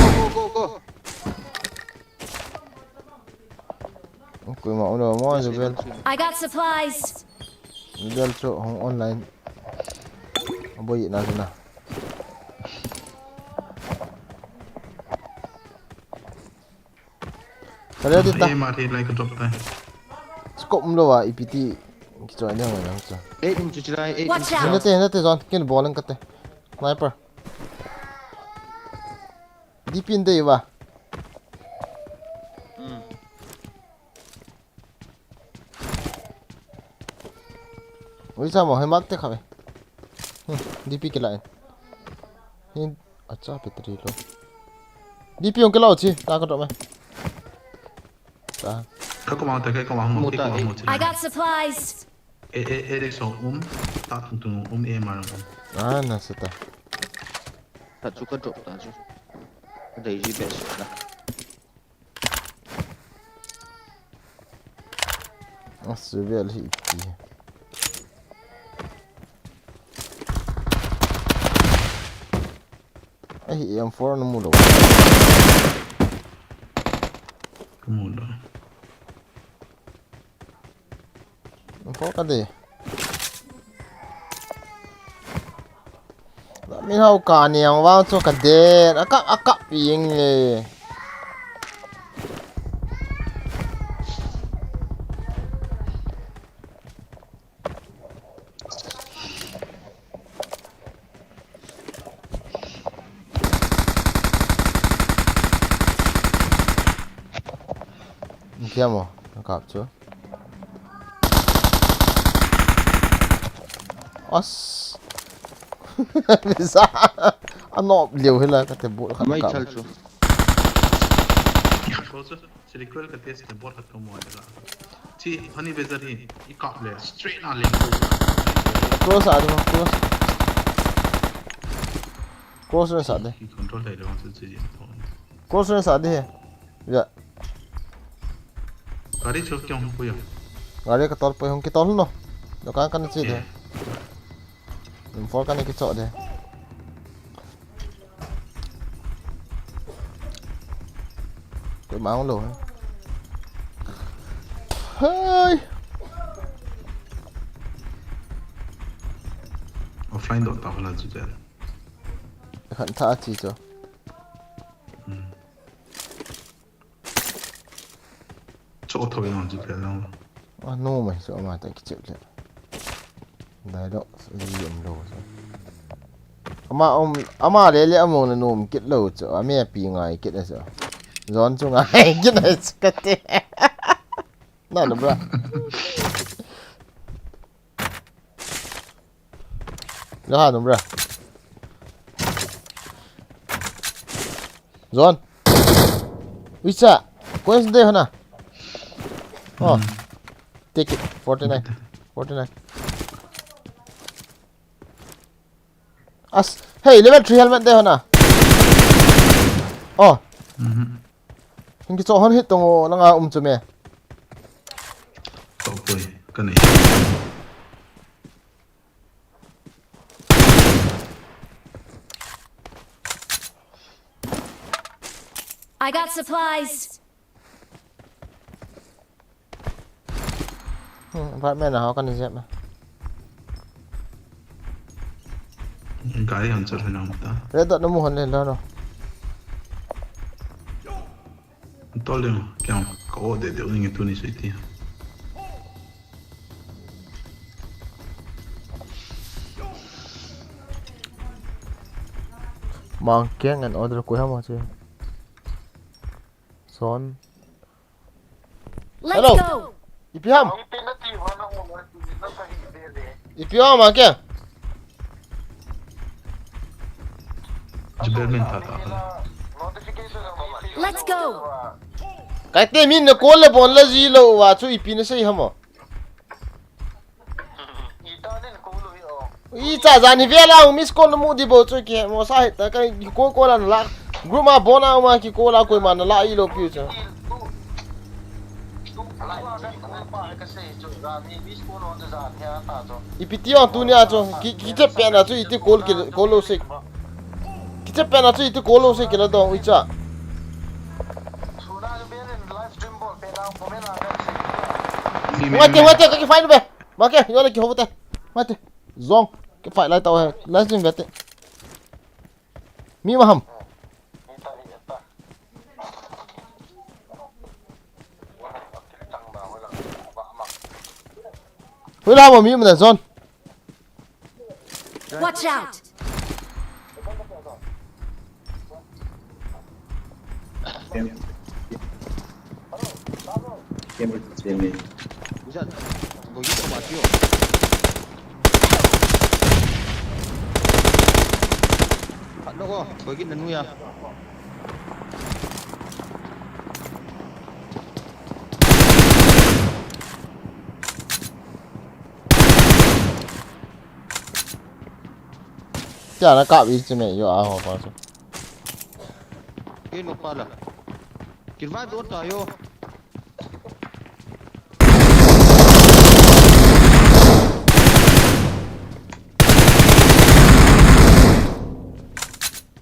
Go, go, go, go. Okay, ma, ulo mo, Zubel. I got supplies. Zubel chu hung online. Aboi na chu na. Kare di ta. Eh, ma thi lai ka drop tai. Scope um lo wa, ipi ti. Kichoi ne wa na chu. Eh, um chu chilai, eh. Watch out. Nate, nate, John, ken bol ang kate. Sniper. Di pin de wa. Hmm. Ui, sa mo, hai mak te kha ve. Hmm, D P kila in. Hin, acha, battery lo. D P ong kila uchi, ta ka drop mai. Ta. Ka ko ma ta, ka ko ma mo, ka ko ma mo. I got supplies. E, e, e, de so, um, ta tung tung, um, e, mar, um. Ah, na sa ta. Ta chu ka drop ta chu. Ka dei ji be so na. A, sivil hi ti. Ahi, M four na mu lo. Ka mu lo. M four ka de. Min hau ka niang vang chu ka de. A kap, a kap pi ing le. Kiamo, nakap chu. As. Bisa. Anop liu hila kate bu khat. Mai kap. Chal chu. Silikwel ka test na bot khat ka mu a ka. Chi honey badger hi i kap le straight na leng ko. Close a de, close. Close re sa de. Ki control thei le wang su chi. Close re sa de. Ya. Gari chu kyong pu ya. Gari ka tol pu hung ki tol no. Dukan kan chi de. Eh. M four ka ne kicho de. Koima hung lo. Hai. Offline dot ta hala chu tel. Khan tha chi cho. Hmm. Cho thoi nang chu tel nang. A, no mai so ma ta kichep le. Dai do, zi um lo so. Ama um, ama le le among na nom kit lo so. Ame pi ngai kit so. Zon chu ngai kit so kate. Na no bra. Lo ha num ra. Zon. Uicha. Coins de hona. Oh. Hmm. Take it. Forty-nine. Forty-nine. As. Hey, level three helmet de hona. Oh. Mhm. Hinki cho hon hit tong o langa um chu me. Tokoi. Ka nei. I got supplies. Hmm, apartment na ho kan jep na. Gari han chal hinam ta. Red dot na mu hon le lo no. Tol ding, kya ka o de de ning tu ni sei ti. Mang keng an order ko hama che. Son. Let's Hello. Go. Ipi ham? Ipi ham, Mang keng? Jibel men ta ta. Let's go. Kaite min na call le bon la ji lo wa chu ipi na sei hamo. Icha jan hi vela miss call mu di bo chu ki mo sa hita ka ki call call an la. Group ma bon a ma ki call a koi man la i lo piu chu. Ipi ti ong tunia chu ki, kiche pena chu iti call ki, call lo sik. Kiche pena chu iti call lo sik kila dong uicha. Mate, mate, ka ki fight be. Mate, yo le ki hobo te. Mate. Zong. Ki fight lai tau he. Lai jing be te. Mi ma ham. Hui la mo mi ma zon. Watch out! Busa, bogi ko matio. Patno ko, bogi nanu ya. Kya na kap ichi me yo a ho pa so. Ke no pala. Kirva do ta yo.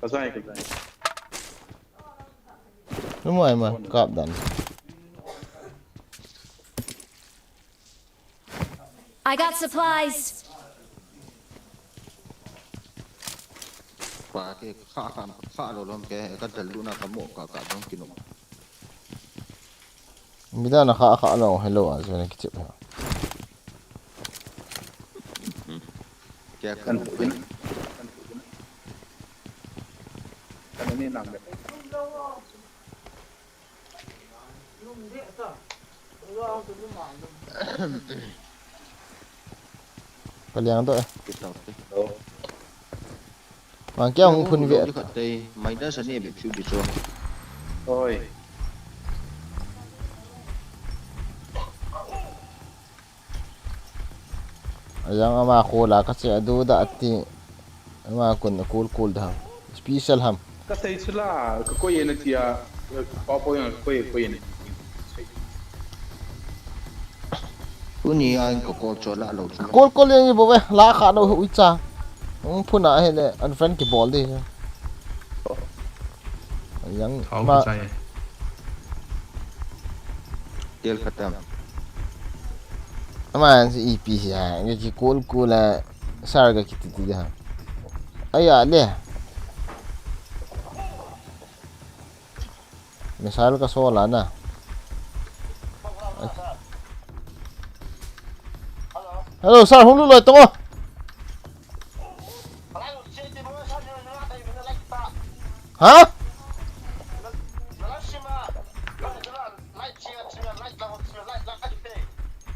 Kazai, kazai. Numai ma, kap dan. I got supplies. Pa ke kha kha kha lo lom ke ka dal lu na ka mo ka ka dong kinu. Mida na kha kha lo hello a zona kichip ha. Ke kan pin. Kan ni nang de. Paliang to eh. Mang kia hung phun ve. Khat tei, minus ani be chu bi chu. Oi. Ayang ama khola ka che adu da ati. Ama kun kul kul da. Special ham. Ka sei chula, ka koi ena tia, ka pa po yang ka koi, koi ena. Tuni a ka kol cho la lo chu. Kol kol yang i bo ve, la kha lo ui cha. Hung phun a hele, an friend ki bol di. Ayang Thau ma. Chai. Tel khatam. Ama si ipi si ha, nge ki kol kol la sar ga kiti ti ha. Aya le. Missile ka sol a na. Hello, sir, hung lut loi tong o. Ha?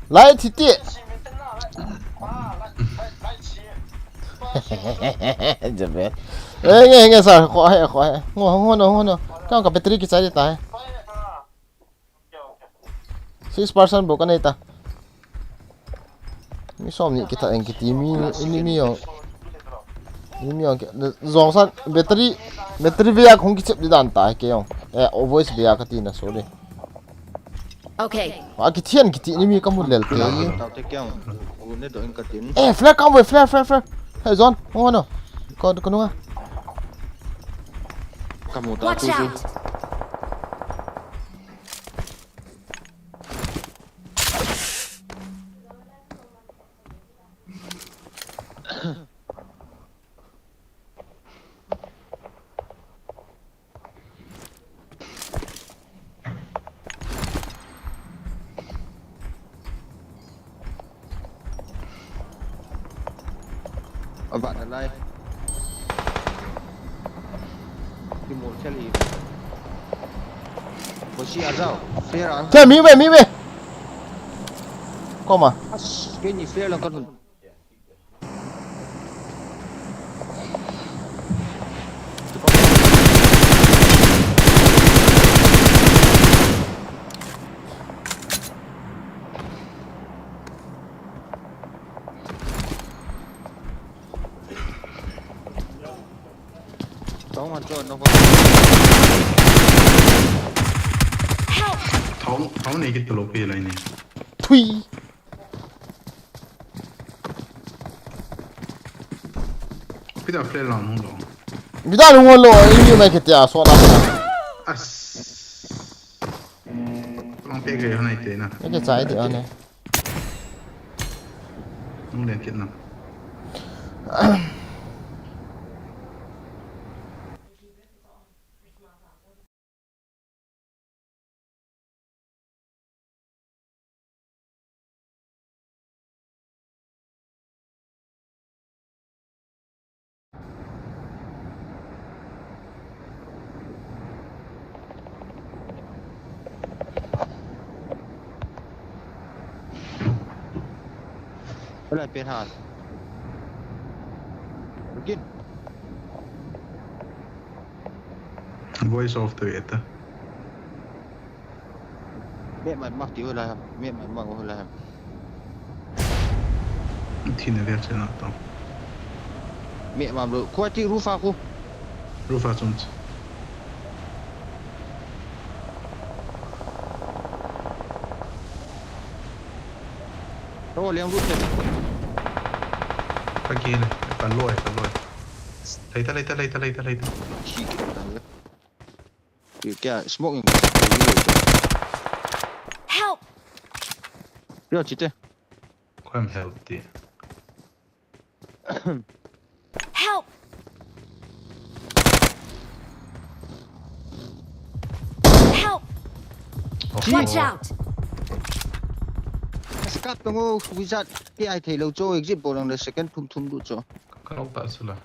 Light hiti. Jabe. Eh, nge, nge, sir. Kho he, kho he. Ngo, ngo, no, ngo, no. Kang ka battery ki charge ta he. Six percent bu ka nei ta. Mi som ni kitha eng kiti mi, ni mi ong. Ni mi ong ke, zong san battery, battery vea kong kichep di dan ta ke ong. Eh, o voice vea ka ti na, sorry. Okay. A kithian kiti ni mi ka mu lel te. Tau te kyang. U ne do in ka tin. Eh, flare kam ve, flare, flare, flare. Hey, John, hung ano. Ko, ko nunga. Ka mu ta. Watch tu tu. Out. Ava na lai. Ki mol chali. Ko si a jao. Flare a. Che, mi ve, mi ve. Koma. As, ke ni flare lang kan. Tong man cho no ko. Help! Thong, thong nei kit lo pe lai ni. Thui. Pita flare lang hung lo. Pita hung lo, ini mai ke tia so na. As. Lang pe ke hana ite na. Ke chai de ane. Nung len kit na. Wala pin ha. Begin. Voice off to eta. Me man mak ti ho la ham. Me man mak ho la ham. Thina ver chena to. Me mam lo. Ko ti roof a ko. Roof a chun. Ro liang roof te. Ka ki le. Ka loi, ka loi. Laita, laita, laita, laita, laita. Chi kit ta. Kya smoke in. Help! Yo, chite. Koim help ti. Help! Help! Watch out! Skat pango wizard ti ai thei lo cho exit bolang le second thum thum du cho. Ka lo ta sula.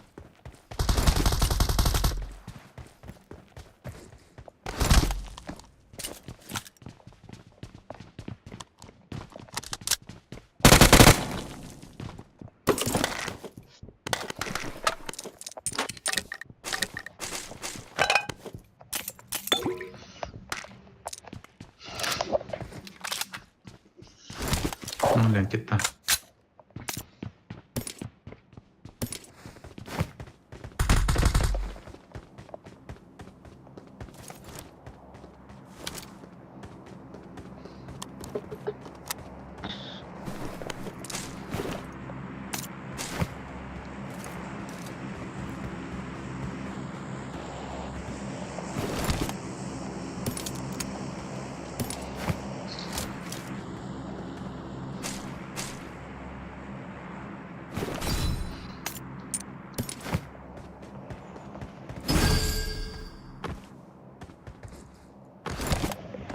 Nang lian kit ta.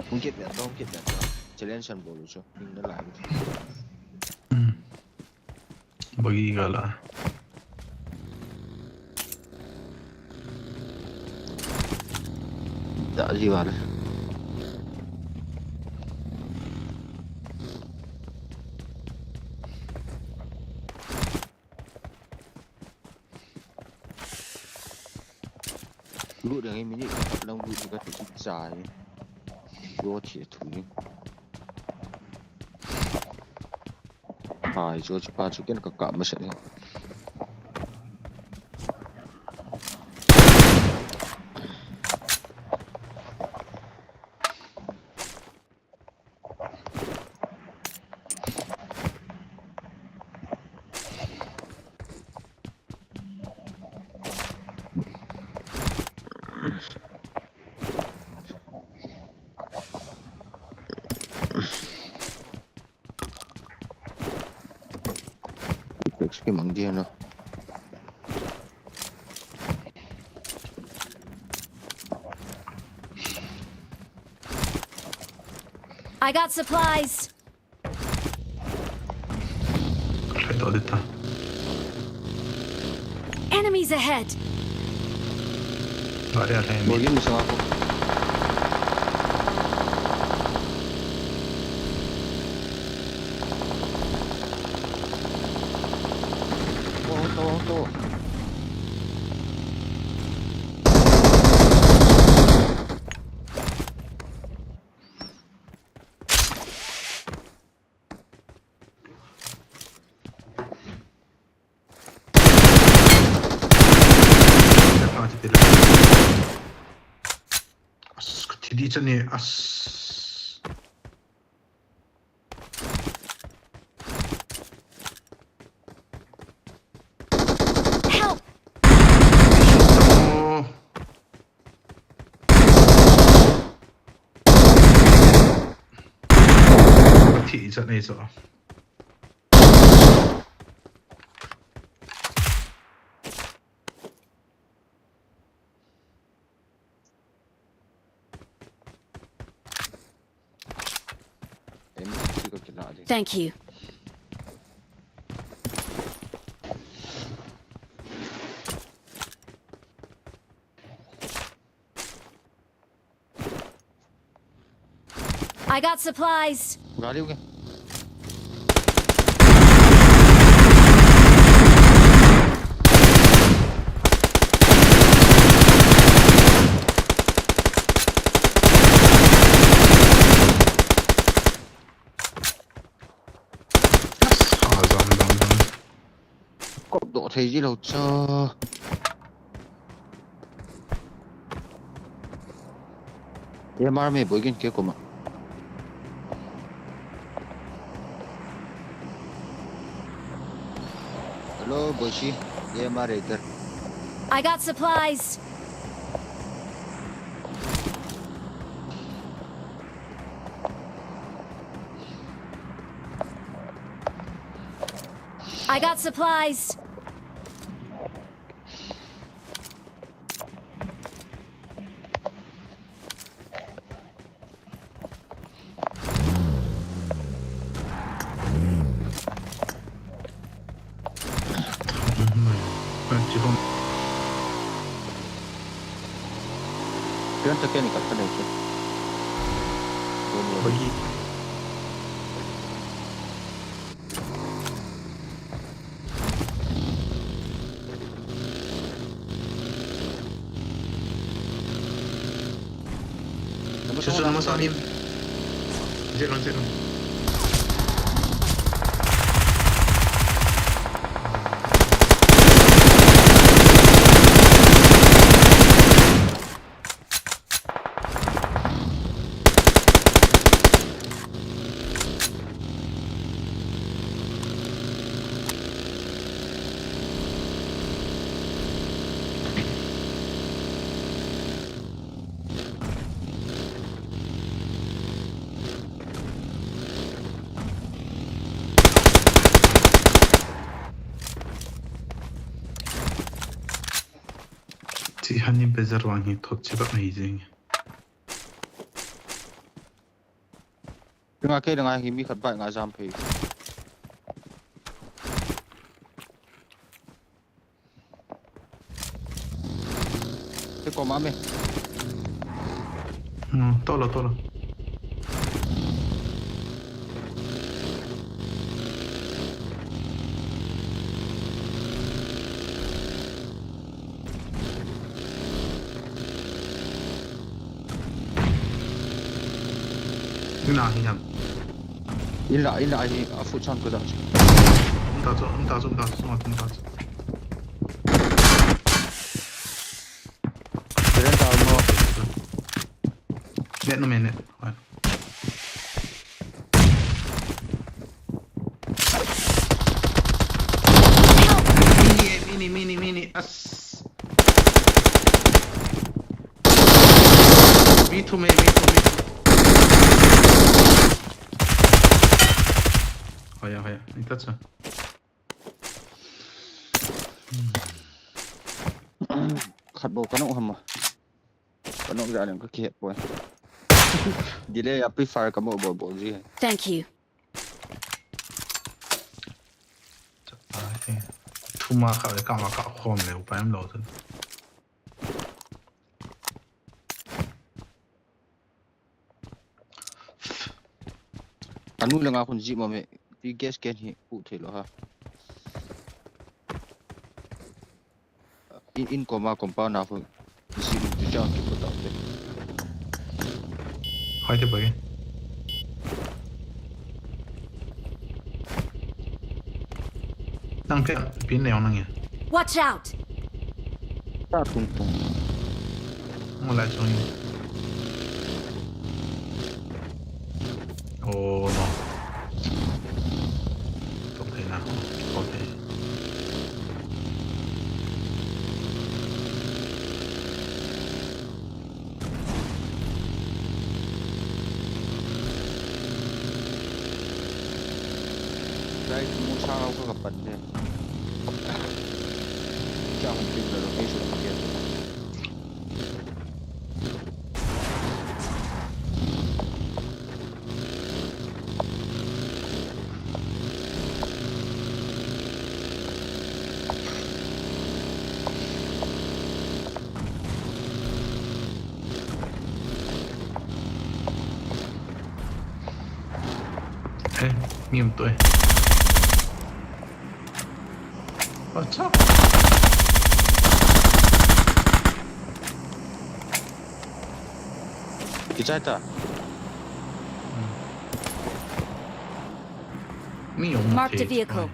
Hung kit lian to, hung kit lian to. Challenge an bol u chu. Hing na lai. Bagi gala. Da ji wala. Lut dang minute khat lang lut ka ti chai. Lo thi thu ni. Hai, chu chu pa chu ken ka ka ma se ni. Text ki mang dia na. I got supplies. Ka hre doh ding ta. Enemies ahead. Gari a hre mi. Bol gin sa ko. To, to, to. As, ka thi di chani, as. Help! Thi chat nei chu. M sixty ka kila di. Thank you. I got supplies. Gari uke. As, ha, zam, zam, zam. Kop doh thei ji lo cha. Ye mar me boi gin ke koma. Hello, Boishi. Ye mar iter. I got supplies. I got supplies. Pian ta keni ka kani ke. Bagi. Susun nama Salim. Zero, zero. Chi hani bezar wang hi thot chi bak mai jeng. Tunga ke dang a hi mi khat bike nga jam phei. Te ko ma me. Hmm, to lo, to lo. Ina hi ham. Ina, ina hi a fu chan ko da. Um ta chu, um ta chu, um ta chu, um ta chu. Keren ta mo. Net no me net. Mini, eh, mini, mini, mini. As. Me too, me, me too, me too. Hoya, hoya. Ita cha. Khat bou ka nung ham a. Ka nung ja leng ka kihet poi. Delay a pre fire ka mo bol bol ji. Thank you. Thuma ka le ka ma ka khom le upai am lo tu. Anu le nga khun ji mo me. Pi gas ken hi u thei lo ha. In, in koma compound na fu. Isi, isi ang ki puta te. Hai te pai. Nang ke pin ne nang ya. Watch out! Ta tung tung. Mo lai song. Oh no. Tok thei na. Tok thei. Guys, mu sa ka ka pan de. Cha hon pin da location ke. Eh, mi um to eh. What's up? Kichai ta. Hmm. Mi um. Marked a vehicle.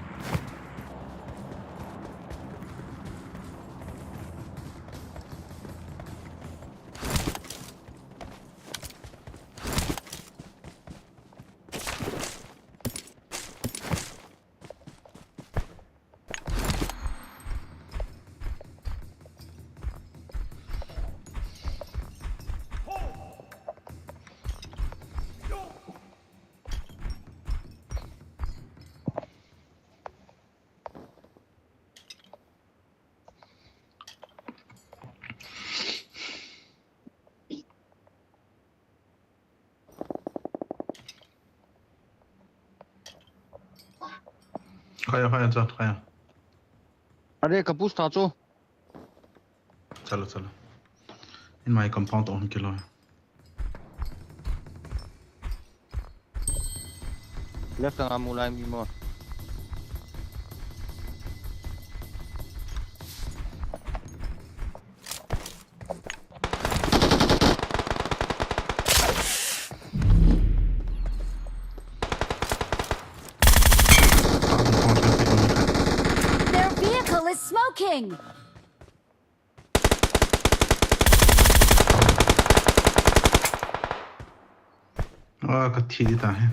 Kaya, kaya, chat, kaya. Are, ka push tha chu. Chalo, chalo. In my compound on kilo. Left ang amu lai mi mo. Their vehicle is smoking! Ah, ka thi di ta he.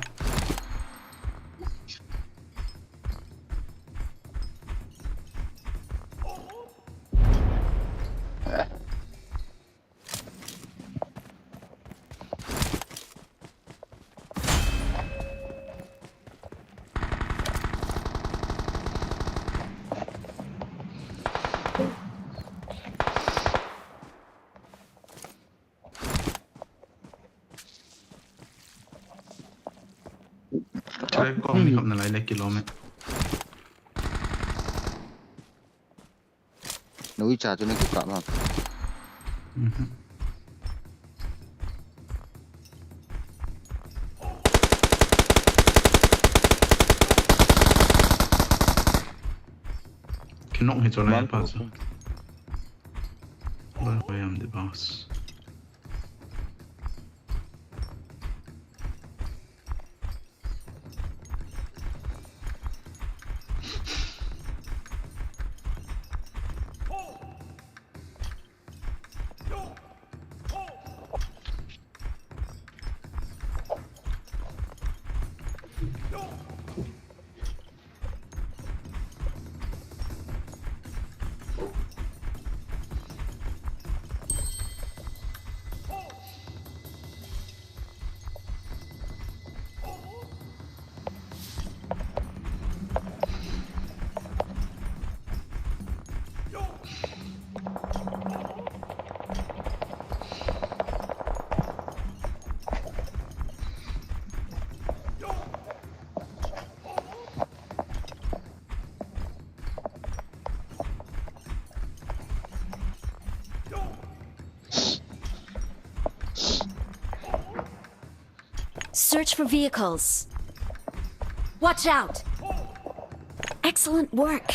Try ko mi khop na lai le kilo me. Nui cha chu na kikap ma. Mhm. Kinok hi chu lai pa chu. Ba ba yam de boss. Search for vehicles. Watch out! Excellent work!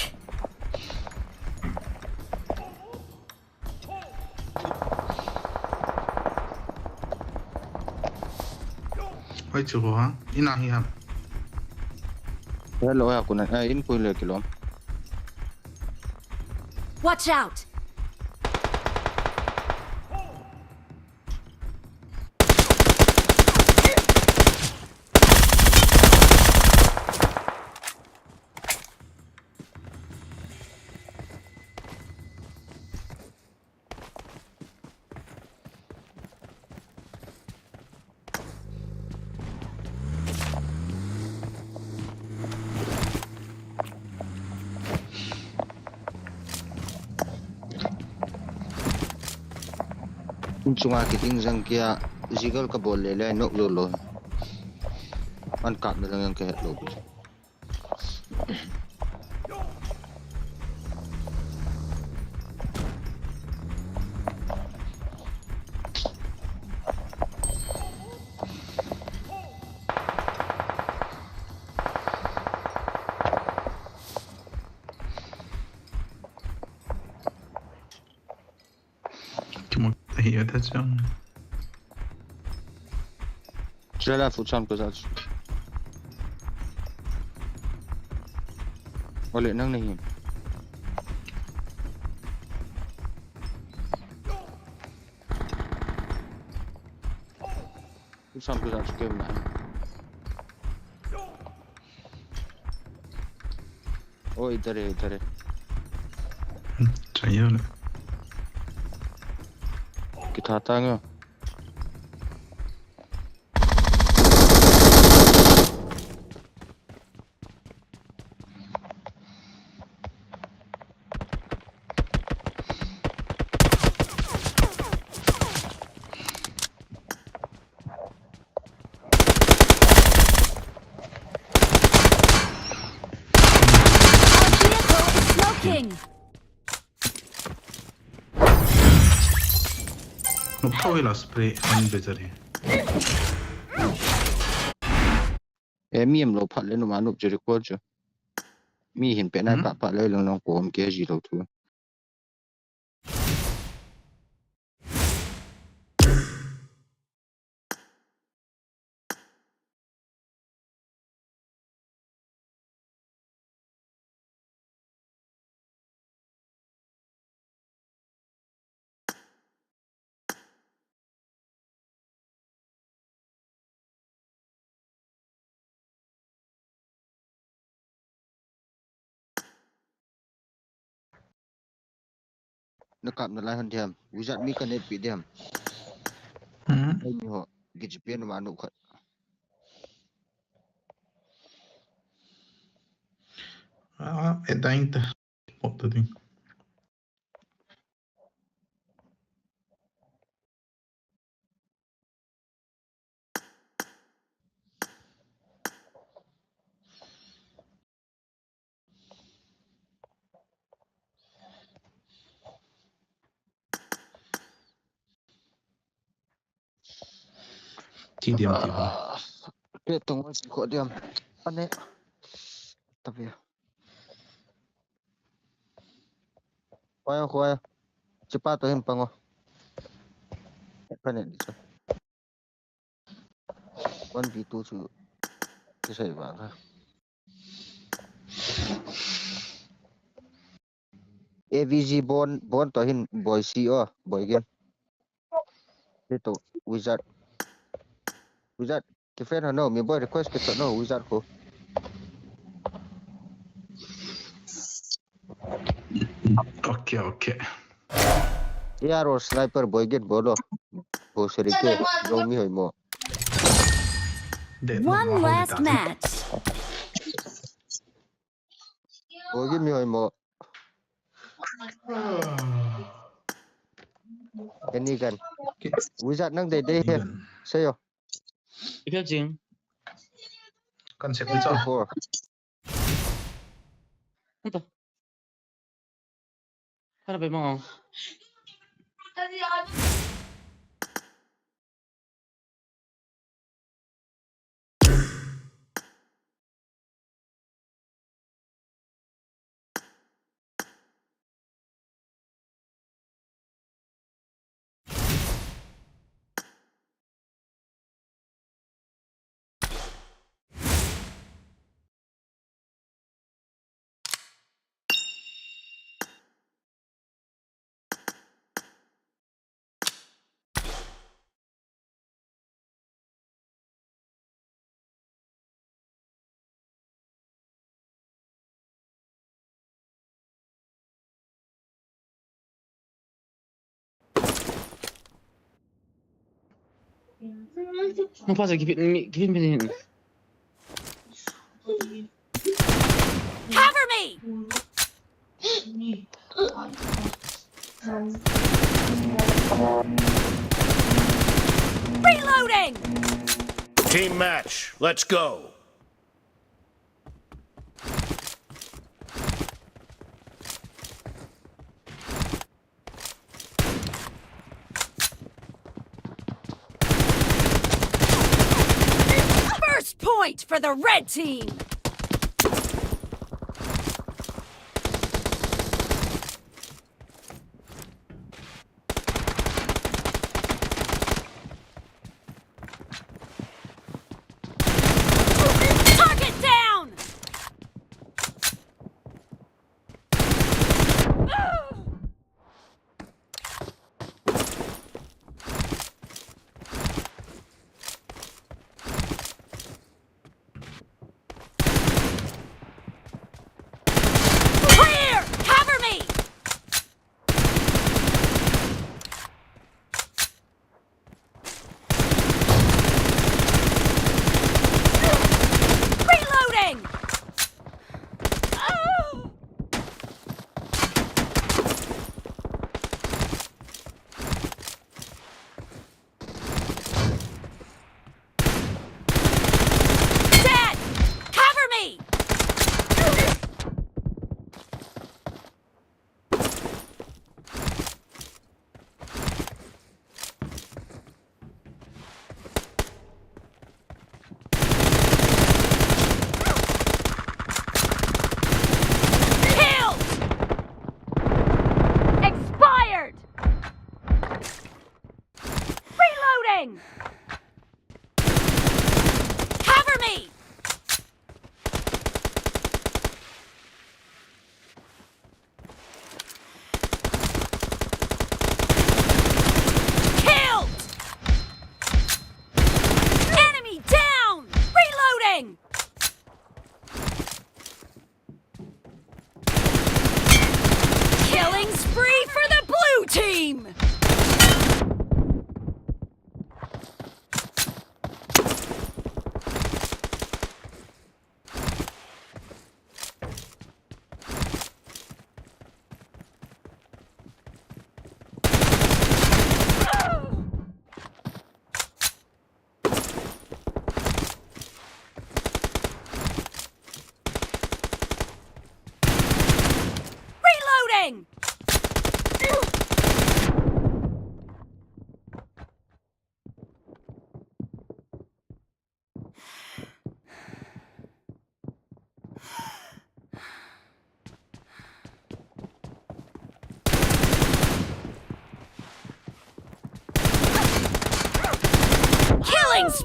Hoi chu ho ha? Ina hi ham? Hello, ya kuna. Eh, in pui le kilom. Watch out! Inchunga kiding jang kia, jigal kabol le le nok lou lou. An kap na lang yang kahet lou. Kimo ta hi ata chang. Chila fu cham ko sa chu. Ole nang nahi. Fu cham ko sa chu kem na. Oh, इधर है, इधर है। हम्म, चाहिए वाला। किथा ta nga. Nop thou hi la spray an bejar hi. E, mi em lou phat le numa nop chu recall chu. Mi hin pe na ka phat le long long ko om ke ji lou thu. Na kap na lai hon diam. Wizard mi ka net pi diam. Hmm. Ai mi ho. Gi chi pian ma nu khat. Ah, e dain ta. Pot ta ding. Ti diam ti ho. Pe tong si kho diam. Ane. Tapi. Khoa, khoa. Chipa to hin pango. Kane ni cha. One v two chu kisai vang ha. A V G bon, bon to hin boi si o, boi gen. Ti to wizard. Wizard, ki friend ho no, mi boi request ki to no, wizard ko. Okay, okay. A R or sniper boi gen bolo. Bo seri ke, lo mi hoi mo. One last match. Boi gen mi hoi mo. Any gun. Wizard nang dei dei he. Sei o. Ipi jing. Kan sek ni cha. Four. Ito. Kana pe mo. Mufasa, give it me, give it me. Cover me! Reloading! Team match, let's go! First point for the red team! Target down!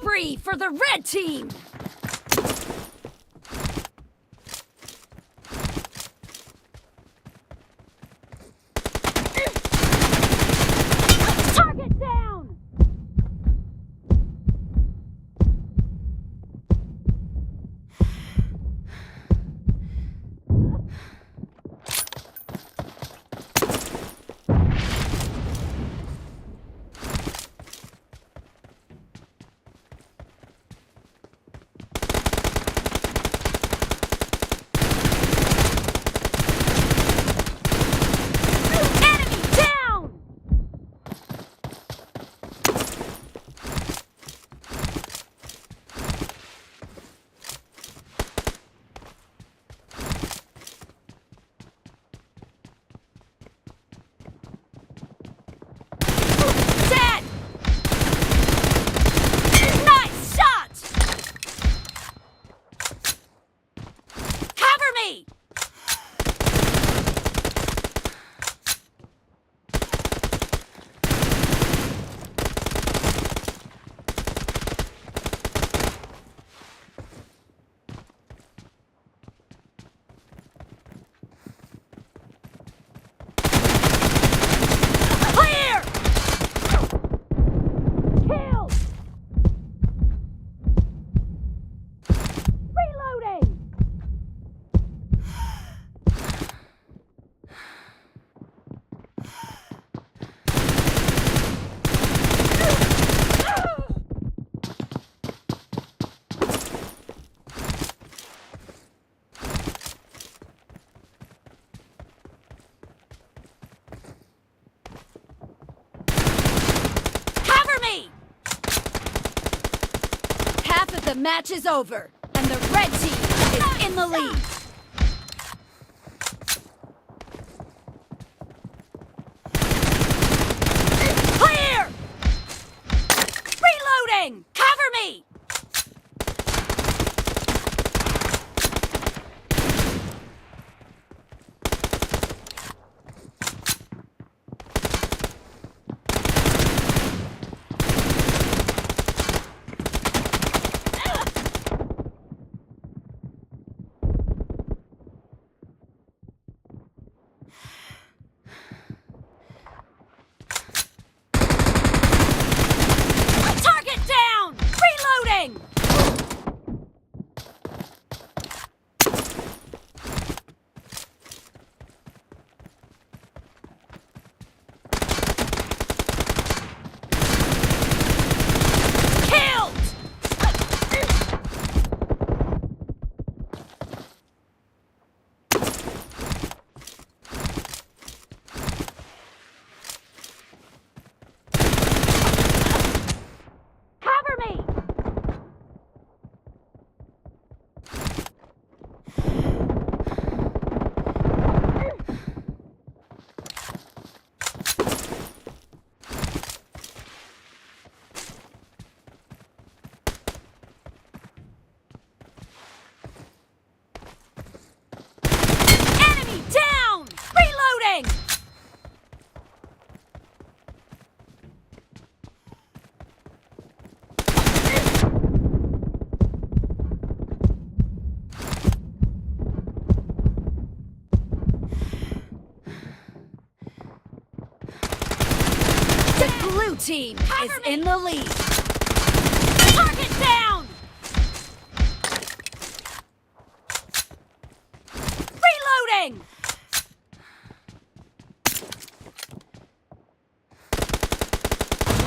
Spree for the red team! Target down! Enemy down! Dead! Nice shot! Cover me! Clear! Kill! Reloading! Cover me! Half of the match is over, and the red team is in the lead. Clear! Reloading! Cover me! Target down! Reloading! Killed! Cover me! Enemy down! Reloading! The blue team is in the lead. Target down! Reloading!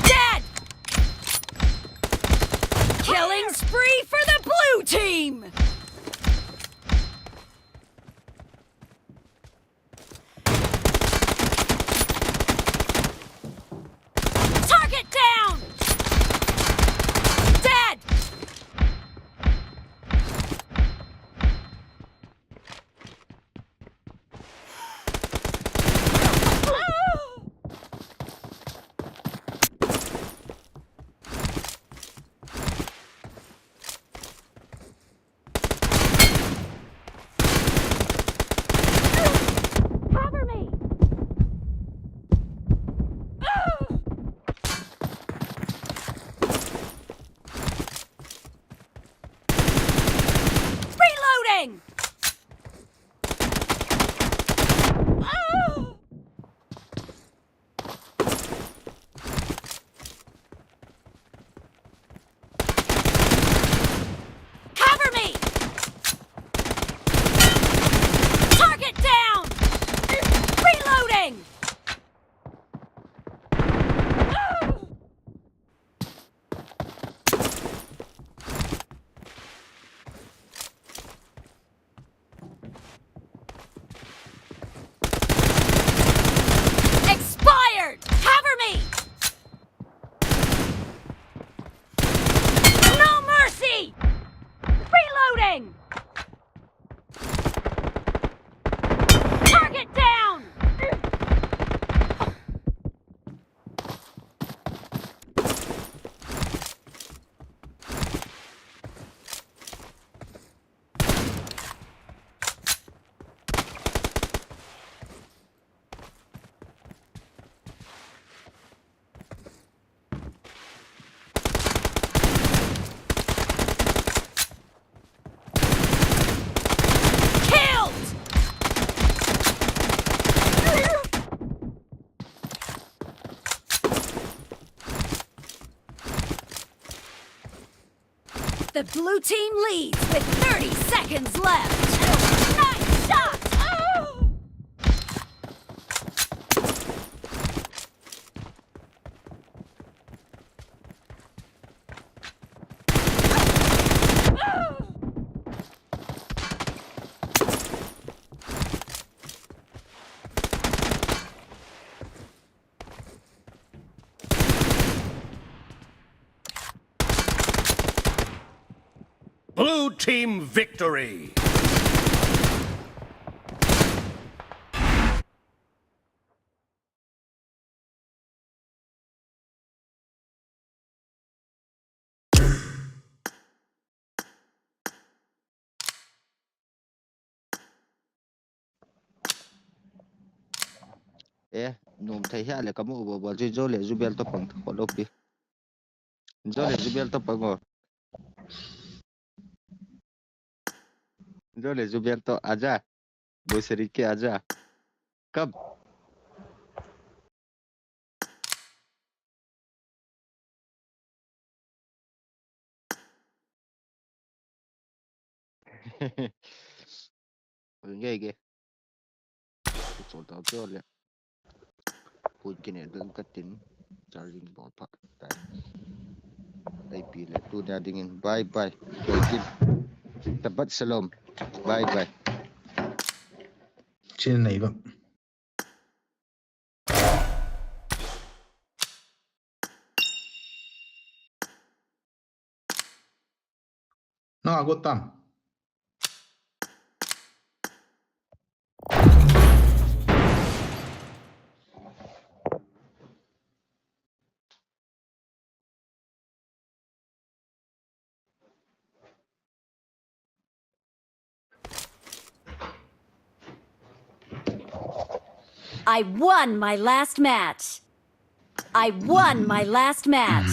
Dead! Killing spree for the blue team! Target down! Dead! Reloading. Oh! Cover me! Target down! Reloading! Expired! Cover me! No mercy! Reloading! Target down! Killed! The blue team leads with thirty seconds left. Nice shot! Blue team victory! Eh, nom thei hia le kamu bo bo ju jo le ju bel to pang kho lo pi. Jo le ju bel to pang o. Jo le ju bel to aja. Bo seri ke aja. Kab. Nge nge. Kichol tau tau le. Phone kine ding katin. Charging bol pha tai. Ai pi le tunia dingin. Bye bye. Koi kin. Tabat shalom. Bye bye. Chin nei ba. Na got tam. I won my last match. I won my last match.